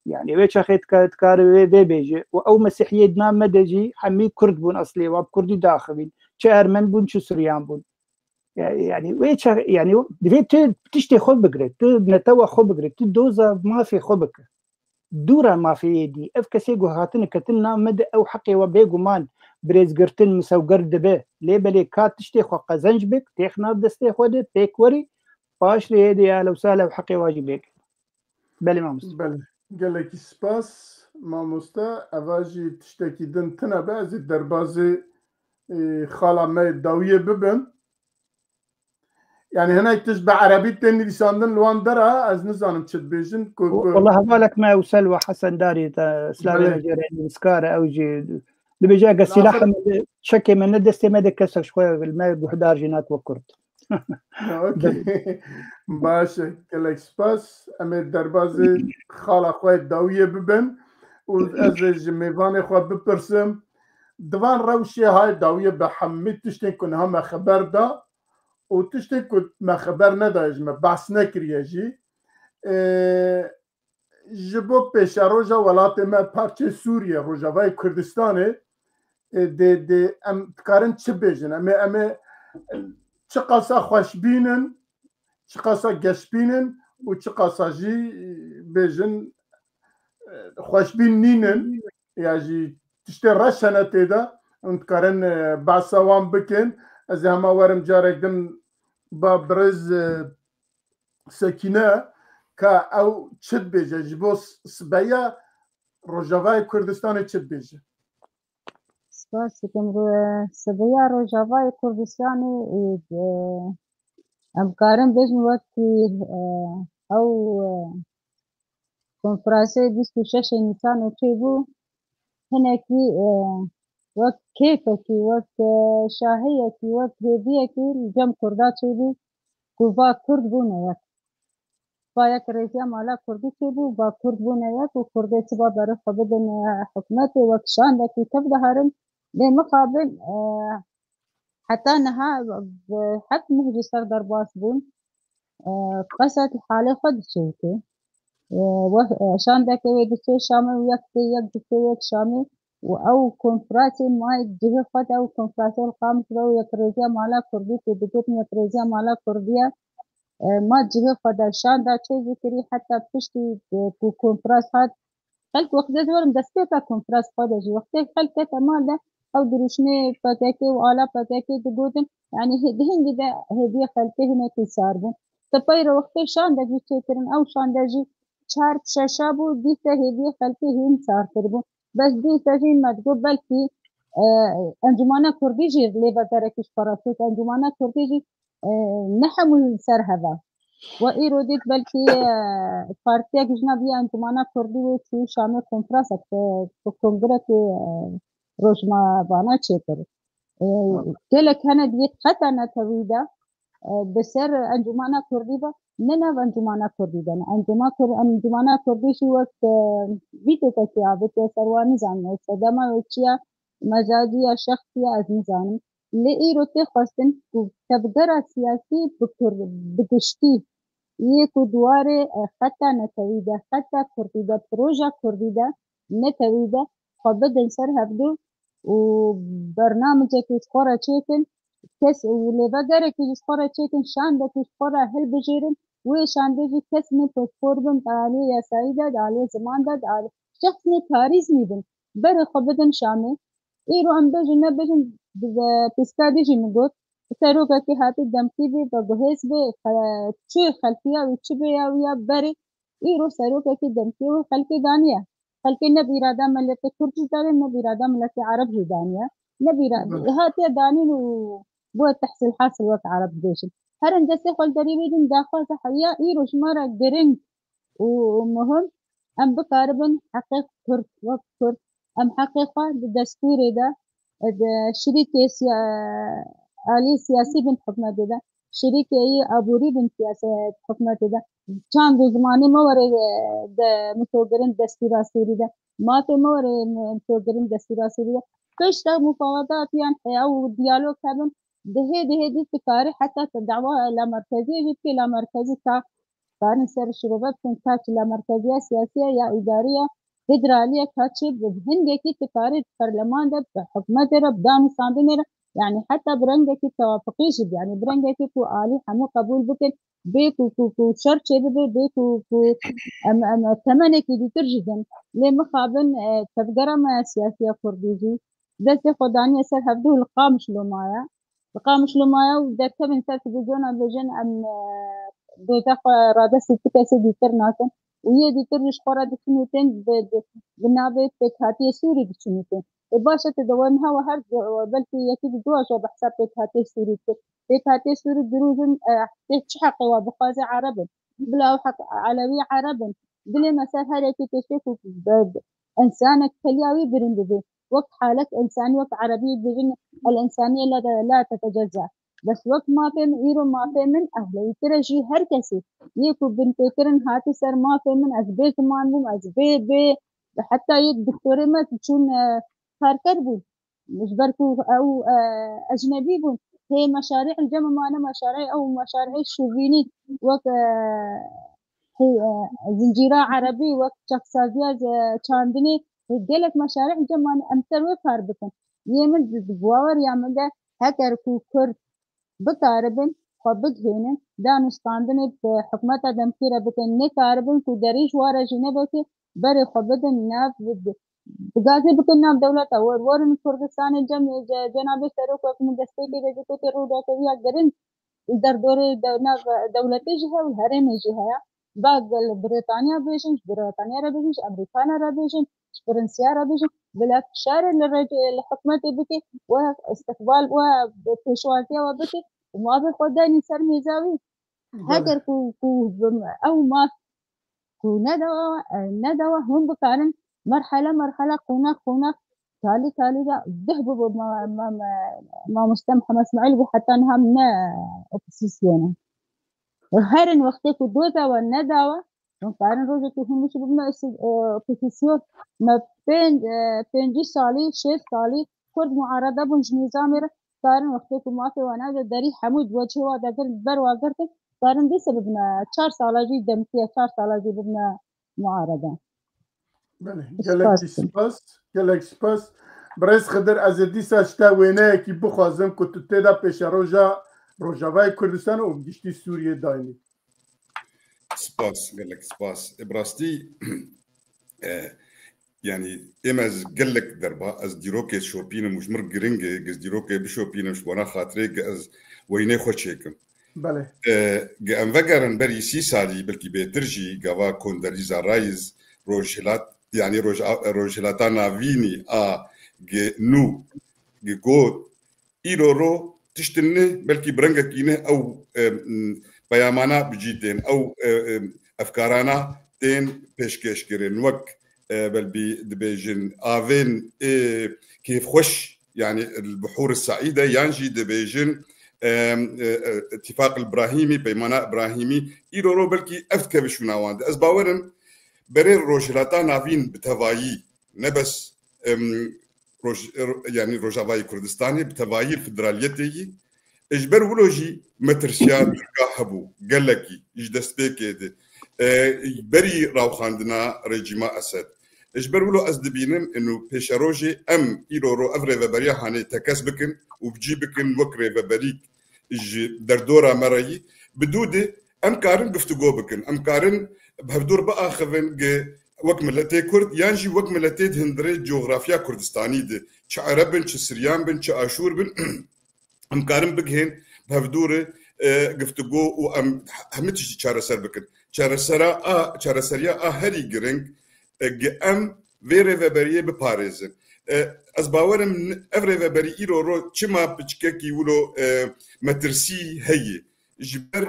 Yani wê çaxê dika-, dikare wê, vê bêje. Û ew Mesîhiyê di nav me de jî hemî Kurd bûn eslê, wa bi Kurdî daxivîn. Çi Ermen bûn, çi Suryan bûn. Ya-, yani wê çax-, yani divê tu tiştê xwe bigire, tu netewa xwe bigire, tu doza mafê xwe bike. Dûra mafê yê dî. Ev kesê ku hatine ketin nav me de ew heqê we bêguman birêzgirtin, misewger dibe. Lê belê ka tiştê xwe qezenc bik, têx nav destê xwe de, pêk werî, paş rê yê de ya lewsa lew heqê we jî bêk. Belê mamoste. Belê. Gelekî spas mamoste. Eva jî tiştekî din tine be. Ez ê derbazê, e, xala me dawiyê bibim. Yani hinek tişt bi erebî tên nivîsandin li wan dera, ez nizanim çi dibêjin. Ku, ku Wala hevalek me ew Selwa Hesen Darî te, slavê Belê. me jê re nivîskar e, ew jî dibêje, eger Naxir- sîlaha me de, çekê me ne destê me de, kesek ji xwe li me guhdar jî nake wek Kurd. Okey. Baş e, gelek spas. Em ê derbazê xala xwe dawiyê bibin û ez ê ji mêvanê xwe bipirsim. Di van rewşê hay dawiyê bi hemî tiştên ku niha me xeber da û tiştên ku me xeber nedaye ji me behs nekiriye jî. Ê, ji bo pêşeroja welatê me, parçeyê Sûriye, Rojavayê Kurdistanê, e, dê, dê em dikarin çi bêjin? Em ê, em ê, e, çiqasa xweşbîn in, çiqasa geşbîn in û çiqasa jî, e, bêjin, e, xweşbîn nînin, ya jî tiştê reş hene tê de, em dikarin, e, behsa wan bikin. Ez ê hema werim carek din ba birêz, e, Sekîne, ka ew çi dibêje, ji bo s-, sibeya Rojavayê Kurdistanê çi dibêje? Spas dikim. Ro-, sibeya Rojavayê Kurdistanê, e, e, em karin bêjin wekî, e, ew, e, konferansê bîst û şeş Nîsanê çêbû, hinekî, e, wek kêfekî, wek, e, şahiyekî, wek hêviyekî li cem Kurda çêbû ku va Kurd bûne yek. Va yek rêziya mala Kurdî çêbû, va Kurd bûne yek û Kurdê siba berê xwe bidin, e, hikûmetê wek şandekî tev diherin. Lê mixabin, e, heta niha bi heft meh ji ser derbas bûn. E, qeset halê xwe diçêke. E, we, e, şandeke wê diçê Şamê û yek tê yek diçê yek Şamê û ew konfrasê ma cihê xwe de, ew konfrasê li Qamişlo û yekrêziya mala Kurdî ku digotin yekrêziya mala Kurdî ye, e, ma cihê xwe de şanda çê zî kirî heta piştî, e, ku konfras hat, xelk wextê ez werim destpêka konfras xwe de jî wextê xelk kete mal de ew dirûşmê P K K û ala P K K digotin, yanî hê-, di hingî de hêviyê xelkê hinekî sar bû. Sipayî re wextê şandek jî çêkirin, ew şande jî çar şeşa bû, dîsa hêviyê xelkê hîn sartir bû. Bes dîsa jî me digot belkî, e, Encûmana Kurdî jî lê vezerekî ji xwe re çêt. Encûmana Kurdî jî, e, ne hemû li ser hev e. We îro dît belkî, e, partiyek ji nav vî Encûmana Kurdî wê çû Şamê konfrasek, e, kongrek, e, rojnamevana çêkir. E, gelek hene diyêt heta netewî de, e, bi ser Encûmana Kurdî ve, ne nav Encûmana Kurdî de ne. Encûma Kur-, Encûmana Kurdî jî wek, e, vî têtekî avêtiye ser wan nizanim. Sedema wê çi ye, mezajî ya şexsî ya ez nizanim. Lê îro tê xwestin ku tevgera siyasî bi Kur-, bi giştî yê ku di warê, e, xeta netewî de, xeta Kurdî de, proja Kurdî de, netewî de xwe bidin ser hevdu û bernamicekê ji xwe re çêkin, kes û lêvegerekî ji xwe re çêkin, şandekî ji xwe re hilbijêrin, wê şandê jî kes nê pispor bin di aliyê yasayî de, di aliyê ziman de, di aliyê şexs nê parîz nîbin. Berê xwe bidin Şamê. Îro em bêjin nebêjin, bi pîskadî jî min got, serokekî hatî demkî bê, veguhêz bê, xe-, çi xelfiya wî, çi bêya wî ya berê. Îro serokekî demkî wê xelkê daniye. Xelkê ne bi îrada miletê Kurd jî daniye, ne bi îrada miletê Ereb jî daniye. Ne bi îra-, hatiye danîn û bûye tehsîl hasil wek Ereb dibêjin. Herin destê xwe li derî bidin, daxwaza heya îro ji me re giring û muhim, em bikaribin heqê Kurd, wek Kurd, em heqê xwe di destûrê de, di şirîkê siya-, alî siyasî bin hikûmetê de, şirîkê yî aborî bin siyasê hikûmetê de, çand û zimanê me were, e, de misogirin destûra Sûrî de, mafê me were misogirin destûra Sûrî de. Pişta mufawedat yan heya û diyalog hebin, di hêdî hêdî tu karî heta tu dawa lamerkeziyê jî bikî, lamerkezî ta karin ser şirove bikin, ka çi lamerkeziya siyasî ye ya îdarî ye, federalî ye, ka çi bi hingekî tu karî di perleman de, bi hikûmetê re, bi danûstandinê re, yanî heta bi rengekî tewafiqî jî, yanî bi rengekî ku alî hemû qebûl bikin, bê ku, ku, ku şer çêbibe, bê ku, ku em, em temenekî dîtir jî din. Lê mixabin, e, tevgera me ya siyasî ya Kurdî jî destê xwe daniye ser hevdû li Qamişlo maye. Li Qamişlo maye û derkevin ser televîzyona bêjin em, e, doza xwe radestî ti kesê dîtir nakin. Û yê dîtir ji xwe re diçin û tên bi, bi, bi navê pêkhatiyê Sûrî diçin û tên. Ê baş e, tu dewam hewa her du-, belkî yekî bi dua jî behsa pêkhatiyê Sûrî dikir. Pêkhatiyê Sûrî dirûjin, e, tê çi heqê wa bixwaze Ereb in. Bila ew heq Elewî Ereb in. Dilê me ser her yekî tê ku be-, be-, însanek teliya wî birin bibe. Wek halek însanî, wek Erebî dibêjin, el însaniye la, la tetecezza. Bes wek mafê min, îro mafê min ehleyîtir e jî her kesî. Yê ku binpêkirin hatî ser mafê min, ez bê ziman bûm, ez bê, bê, heta yek doktorê me çûn, e, karker bûn. Ji ber ku ew, e, ecnebî bûn. Hê meşarî li cem mane meşarî ew meşarî şovînî wek, e, hê, e, zincîra erebî wek çaxsaziya ze-, çandinê hê gelek meşarî li cem mane em ser wê kar bikin. Yê min di, di baweriya min de heger ku Kurd bikaribin xwe bigihînin, danûstandinê bi hikûmeta demkî re bikin, nekaribin ku derî ji wa re jî nebekê, berê xwe bidin nav, bi, bi gazê bikin nav dewleta. Wer werin Kurdistanê cem, ce-, cenabê serok wek min destpêkê de jî gotê rûdakeviya giring li derdorê de-, nav dewletê jî heye û li herêmê jî heye. Ba li Brîtanya bêjin, ji Brîtanya re bêjin, ji Amerîkana re bêjin, ji Firinsiya re bêjin, bila fişarê li rejê, li hikûmetê bike, we îstiqbal, we pêşwaziya we bike û mafê xwe danî ser mêza wî. Belê. Heger ku, ku ew maf ku nedawa, e, nedawa hûn bikarin merhele merhele, qonax qonax, talî talî de dih bibo ma-, ma-, ma-, mamoste Mihemed Îsmaîl bû heta niha ne opozîsyon e. Herin wextê ku doza we nedawa, hûn karin rojekê hûn wî bibine, e, opozîsyon. Me pênc, e, pêncî salî, şêst salî Kurd muarede bûn ji nîzamê re, karin wextê ku mafê wan ev derî hemû di wecihê wa de girt, ber wa girtin, karin dîsa bibine çar sala jî demkî ye, çar sala jî bibine muarede. Belê, gelekî spas, gelek spas. Birêz Xidir, ez ê dîsa ji te wêneyekî bixwazim ku tu tê de pêşeroja Rojavayê Kurdistan û giştî Sûriyê daynî. Spas, gelek spas. E, bi rastî, e, yani, êm ez gelek derba, ez dîrokê şopînim û ji mir giring e, ez dîrokê bişopînim, ji bona xatirê ge ez wênê xwe çêkim. Belê. E, ge em vegerin berî sî salî, belkî bêtir jî, gava Condoleezza Rice, rojhilat, yani roj-, rojhilata navînî a ge nû, ge got, îro ro tiştin ne, belkî bi rengekî ne, ew, e, m, peyamana bi cî tên, ew, e, e, efkarana tên pêşkêş kirin. Wek, e, belbî dibêjin, avên, e, kêfxweş, yani, el-Buhur Saîde, yan jî dibêjin, e, e, e, Îtîfaq el-Brahîmî, Peymana Îbrahîmî, îro ro belkî ev dikeve şûna wan de. Ez bawerim, berê Rojhilata Navîn bi tevayî, ne bes, em, roj-, ro-, yani Rojavayê Kurdistanê, bi tevayî federaliyetê yî, ji ber wilo jî metirsiya Tirka hebû, gelekî, ji destpêkê de, e, berî rawxandina rejîma Esed. Ji ber wilo ez dibînim, inu pêşerojê em îro ro ev rêveberiya hanê tekez bikin û bi cî bikin wek rêveberîk ji derdora me re yî, bi dû de em karin guftûgo bikin, em karin bi hevdûr biaxivin, gi wek miletê Kurd, yan jî wek miletê di hundirê coxrafya Kurdistanî de, çi Ereb bin, çi Siryan bin, çi Aşûr bin, em karin bigihên bi hevdû re, e, guftûgo û em hemî tiştî çareser bikin. Çaresera a, çareseriya a herî giring, e, gi em vê rêveberiyê biparêzin. E, ez bawerim n-, ev rêveberî îro ro çima piçkekî wilo, e, metirsî heye. Ji ber,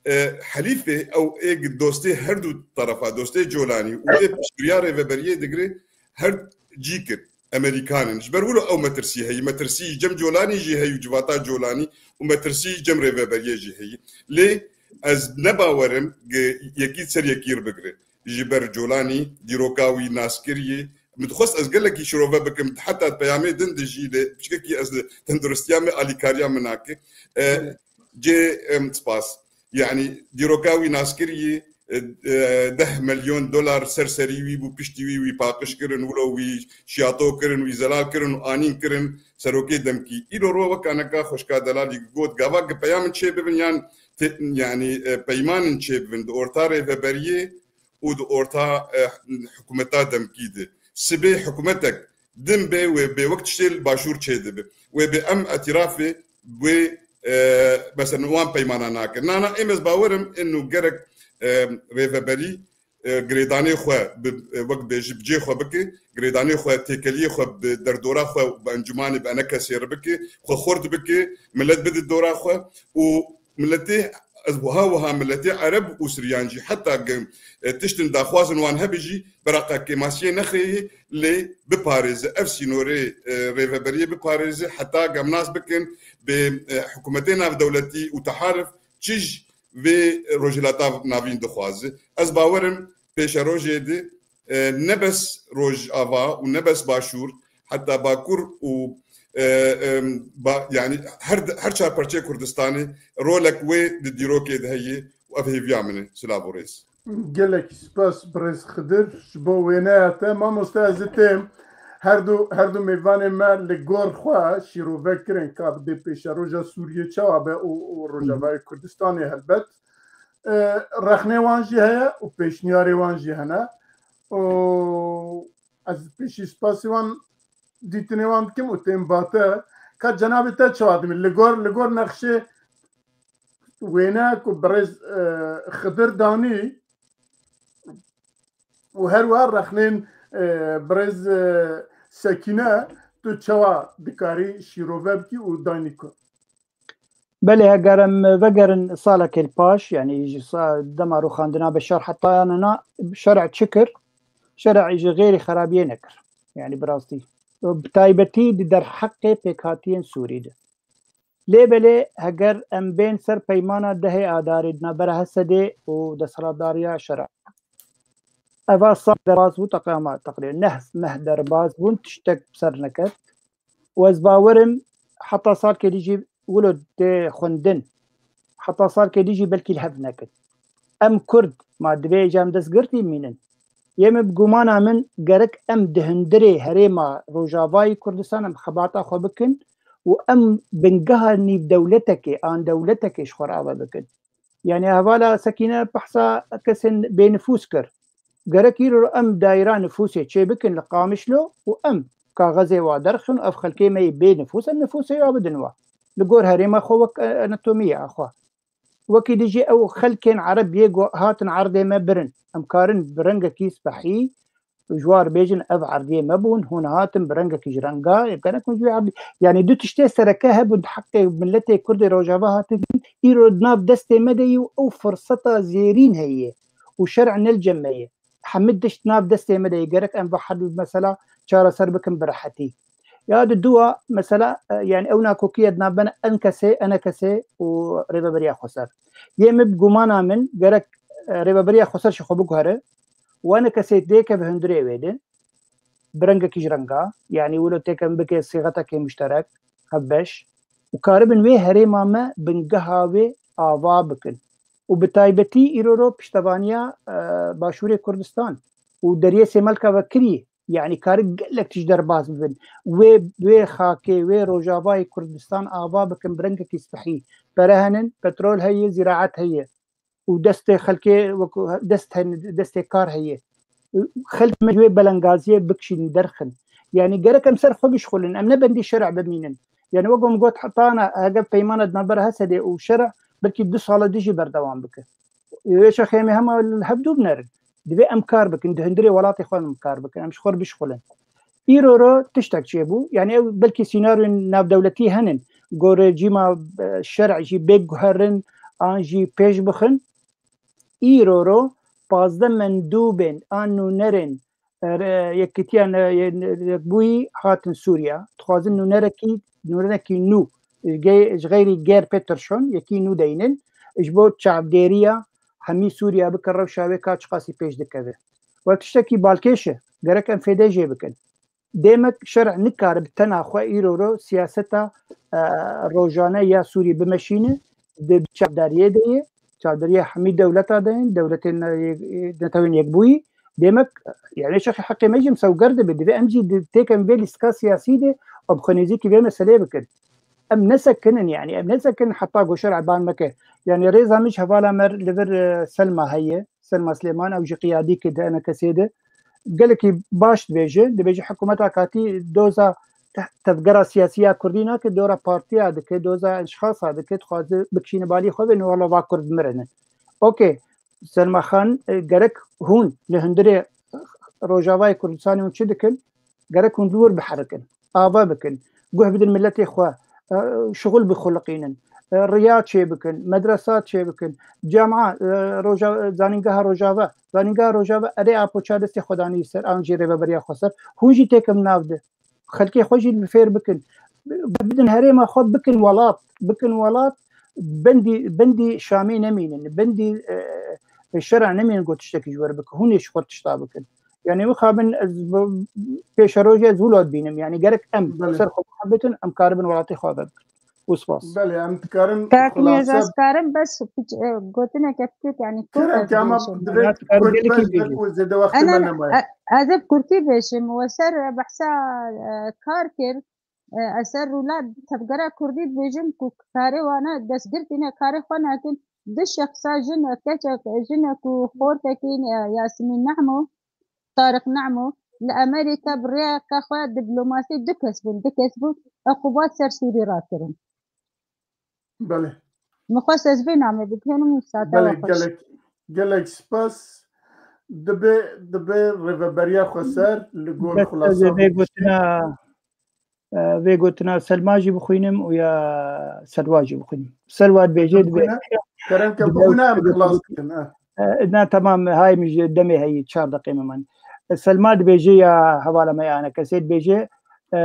e, helîfê ew ê gi dostê her du terefa, dostê Colanî û ê piştgiriya rêveberiyê digire her cî kir. Emerîkan in. Ji ber wilo ew metirsî heye. Metirsî ji cem Colanî jî heye û civata Colanî û metirsî ji cem rêveberiyê jî heye. Lê ez ne bawerim gi yekî ser yekî re bigire. Ji ber Colanî, dîroka wî naskiriyê, min dixwest ez gelekî şirove bikim, heta peyamê din de jî lê piçkekî ez li tenduristiya me alîkariya min nake. E, cê, em, spas. Yani dîroka wî naskiriyê, e, e, deh milyon dolar ser serî wî bû, piştî wî wî paqij kirin, wilo wî şiyato kirin, wî zelal kirin û anîn kirin serokê demkî. Îro ro weka neka xweşka delalî got, gava gi peya min çê bibin yan te-, yani, e, peymanin çê bibin di orta rêveberiyê û di orta, e, hikûmeta demkî de. Sibê hikûmetek din bê wê bê wek tiştê li başûr çê dibe. Wê bê em etirafê wê, e, mesela wan peymana nakin. Nana êm ez bawerim inu gerek, e, rêveberî, e, girêdanê xwe bi, e, wek bêjî bi cê xwe bike, girêdanê xwe, têkeliyê xwe bi derdora xwe, bi encûmanê, bi enekesê re bike, xwe xurt bike, milet bide dora xwe û miletê, ez wiha wiha miletê Ereb û Siryan jî heta ge, e, tiştin daxwazin wan hebe jî beraqa kêmasiyê nexêyê lê biparêze ev sînorê, e, rêveberiyê biparêze heta gemnas bikin bi, e, hikûmetê navdewletî û teharif çi ji vê Rojhilata Navîn dixwaze. Ez bawerim pêşerojê de, e, ne bes Rojava û ne bes Başûr, heta Bakur û, e, e, ba, yani her, her çar parçeyê Kurdistanê rolek wê di dîrokê de heye û ev hêviya min e. Silav û rêz. Gelek spas birêz Xidir ji bo wêneya te. Mamoste ez ê têm her du, her du mêvanê me li gor xwe şîrove kirin ka bi dê pêşeroja Sûriyê çawa be û, û Rojavayê Kurdistanê helbet. E, rexnê wan jî heye û pêşniyarê wan jî hene. Û ez pêşî spasî wan dîtinê wan dikim û tên ba te. Ka cenabê te çawa dimî? Li gor, li gor nexşê wêne ku birêz, e, Xidir danî û her wiha rexnên, e, birêz, e, Sekîne tu çawa dikarî şîrove bikî û daynî ku? Belê, heger em vegerin salekê li paş, yanî ji sa-, dema rûxandina Beşar heta yanana şer'a çi kir? Şer'a ji xêrî xerabiyê nekir. Yanî bi rastî. Bi taybetî di derheqê pêkhatiyên Sûrî de. Lê belê heger em bên ser peymana dehê Adarê di navbera Hesedê û desthilatdariya şer'a. Eva sal derbas bû, teqrî-, ama teqrîben neh meh derbas bûn, tiştek ser neket. Û ez bawerim heta salkê dî jî wilo tê xwendin, heta salkê dî jî belkî li hev nekin. Em Kurd, ma divê ji em destgirtî mînin. Yê min bi gumana min gerek em di hundirê herêma Rojavayê Kurdistan em xebata xwe bikin û em bingeha nîvdewletekê an dewletekê ji xwe re ava bikin. Yani hevala Sekîne behsa kesên bênifûs kir. Gerek îro em daîra nifûsê çêbikin li Qamişlo û em kaxezê wa derxin û ev xelkê me yê bê nifûs em nifûsê wa bidin wa. Li gor herêma xwe wek, e, anatomiyê a xwe. Wekî dijî ew xelkên Ereb yê ku hatin erdê me birin. Em karin bi rengekî spehî ji war bêjin ev erdiyê me bûn, hûn hatin bi rengekî ji renga, yê gerek hûn ji wê erdî. Yani du tiştê sereke hebûn di heqê miletê Kurdê Rojava hatin, îro di nav destê me de yî û ew firseta zêrîn heye û şer'e ne li cem me ye. Hemî tişt nav destê me de yî, gerek em ve hel mesela çareser bikin bi rehetî. Ya di dua mesela, e, yani ew nakokiye di navbena en kesê, ene kesê û Rêveberiya Xweser. Yê min bi gumana min gerek, e, Rêveberiya Xweser ji xwe biguhere û ene kesê dêke bi hundirê wê de bi rengekî ji renga, yani wilo têke min bike sîxetekê muşterek, hevbeş û karibin wê herêma me bingeha wê ava bikin. Û bi taybetî îro ro piştevaniya, e, Başûrê Kurdistan û deriyê Sêmelka ve kirî, yani kari gelek tişt derbas bibin. Wê, wê xakê, wê Rojavayê Kurdistan ava bikin bi rengekî spehî. Pere henin, petrol heye, zîraet heye. Û destê xelkê wek dest hen, destê kar heye. Xelk me ji wê belengaziyê bikişînin derxin. Yani gerek em ser xwe bişxulin, em ne bendî şer'e bimînin. Yani wek min got hetana heger peymana di navbera Hesedê û şer'e belkî du sala dijî berdewam bike. Wê şexê em ê hema li hev dû binerin. Divê em kar bikin, di hundirê welatê xwe em kar bikin, em ji xwe re bişxulin. Îro ro tiştek çêbû, yani ew belkî sînaryoyên navdewletî henin, gorê cîma, e, şer'e jî bê guherin an jî pêş bixin. Îro ro pazdeh mendûbên an nûnerên, e, re-, yekitiya ne-, ye-, ne-, yekbûyî hatin Sûriya. Dixwazin nûnerekî, nûnerekî nû, e, ge-, ji xeyrî Geir Peterson, yekî nû deynin, ji bo çavdêriya hemî Sûriya bike rewşa wê ka çiqasî pêş dikeve. Wek tiştekî balkêş e, gerek em fêdê jê bikin. Demek şer'e nikare bi tena xwe îro ro siyaseta, e, rojane ya Sûriyê bimeşîne, di çavdariyê de ye, çavdariya hemî dewleta de ye, dewletên, e, Netewên Yekbûyî. Demek, yani çaxê heqê me jî misewger dibe, divê em jî di, têke em vê lîstika siyasî de em xwe nêzîkî vê meseleyê bikin. Em nesekinin, yani em nesekinin heta ku şer'e ban meke. Yani rêza min ji hevala me li vir, e, Selma heye, Selma Silêman, ew jî qiyadî ki di enekesê de. Gelekî baş dibêje, dibêje hikûmeta katî doza te-, tevgera siyasî ya kurdî nake, dora partiya dike, doza eşxasa dike, dixwaze bikişîne balî xwe ve, wala va kurd mirine. Okey, Selma Xan, e, gerek hûn li hundirê Rojavayê Kurdistanê hûn çi dikin? Gerek hûn li wir biherikin, ava bikin, guh bidin miletê xwe, e, şixul bixuliqînin, e, riya çêbikin, medresa çêbikin, cema, e, roja-, zanîngeha Rojava, zanîngeha Rojava erê apoça destê xwe danî ser, an jî Rêveberiya Xweser, hûn jî têkin nav de. Xelkê xwe jî li fêr bikin. Bidin herêma xwe, bikin welat, bikin welat, bendî, bendî Şamê nemînin, bendî, e, şer'e nemînin ku tiştekî ji we re bikin. Hûn ê ji xwe tişta bikin. Yani mixabin ez b-, pêşerojê ez wilo dibînim. Yani gerek em Belê. ser xwe bikin, em karibin welatê xwe vebikin. Û spas. Belê, em dikarin Kak xulase Nêza, ez karim bes, e, gotineke biçûk, yani, Kerem kurt ki ama ez bêjim. Divê Ya, kurt gelekî bes bêjim. Ku zêde wextê Ene, me nemaye. e, ez ê bi kurtî bêjim. We ser, e, behsa, e, kar kir. E, ez ser rûla tevgera kurdî dibêjim ku karê wana destgirtî ne, karê xwe nakin. Du şexsa, jinek, keçek, jinek û xortekî, e, Yasmîn Nehmo, Tariq Nehmo, li Amerîka bi rêyeke xwe diplomasî du kes bûn, du kes bûn, eqûbat ser Sûrî rakirin. Belê. Min xwest ez vê namê bigihînim û sate Belê, we xweş. Gelek, gelek spas. Dibe, dibe Rêveberiya Xweser li gor Bes ez xulasa vê gotina, e, vê gotina Selma jî bixwînim û ya Selwa jî bixwînim. Selwa dibêje, dibê Bixwîne. Kerem ke dibe bixwîne, em dibe xilas dikin, ha. E, na, tamam, hay min ji demê heyî, çar deqê me man. E, Selma dibêje ya hevala me ya enekesê dibêje, e,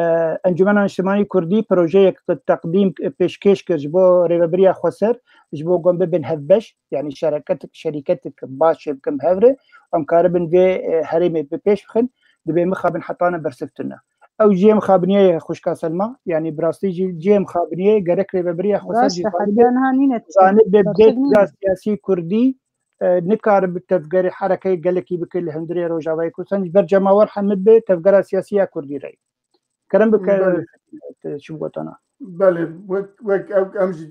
Encûmena Niştimanî Kurdî projeyek teqdîm, e, pêşkêş kir ji bo Rêveberiya Xweser, ji bo ku em bibin hevbeş, yani şereketik, şerîketik baş çêbikin bi hev re, em karibin vê, e, herêmê bi pêş bixin, dibê mixabin hetane bersivtine. Ew cihê mixabiniyê ye xwişka Selma, yani bi rastî jî cihê mixabiniyê gerek Rêveberiya Xweser Rast jî e, zanibe, heta niha nîne tiştek. Zanibe bê Bersivnî. Bila siyasî Kurdî, e, nikaribe tevgerê herekeyê gelekî bike li hundirê Rojavayê Kurdistan, ji ber cemawer hemid be tevgera siyasî ya Kurdî re. Kerem bike, Belê. e, çi bigotana. Belê, wek, wek ew em jî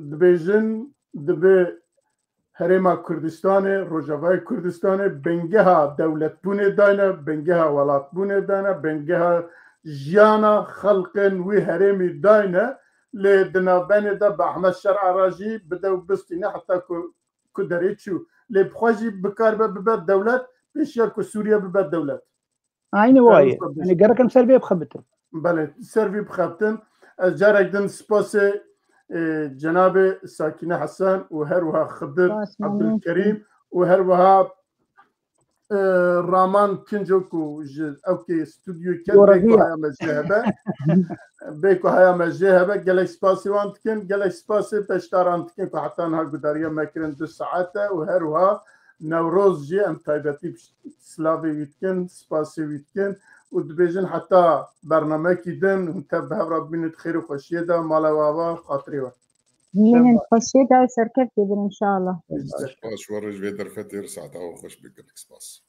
dibêjin, dibe Herêma Kurdistanê, Rojavayê Kurdistanê bingeha dewletbûnê dayne, bingeha welatbûnê dayne, bingeha jiyana xelqên wî herêmî dayne, lê di navbenê de bi Ehmed Şer'a re jî bide û bistîne heta ku, ku derê çû. Lê bi xwe jî bikaribe bibe dewlet, pêşiya ku Sûriye bibe dewlet. Aynî waye. Kerem Yani gerek em ser vê bixebitin. Belê, ser vî bixebtin. Ez carek din spasê, e, cenabê Sakîne Hesen û her wiha Xidir Spas, memnun. Ebdulkerîm û her wiha, e, Raman Kinco ku ji ew kê stûdyoyê ket, Doğru bê ku diyor. haya me jê hebe. Bê ku haya me jê hebe, gelek spasê wan dikin, gelek spasê beşdaran dikin ku heta niha gudariya me kirin du saete û her wiha Newroz jî em taybetî silavê wî dikin, spasê wî dikin û dibêjin heta bernamekî din hûn tev bi hev re bibînin di xêr û xweşiyê de, mala we ava, xatirê we. Hemînin xweşiyê de serkevtê bin inşallah. Spas, we roj vê derfetê, saeta we xweş be, gelek spas.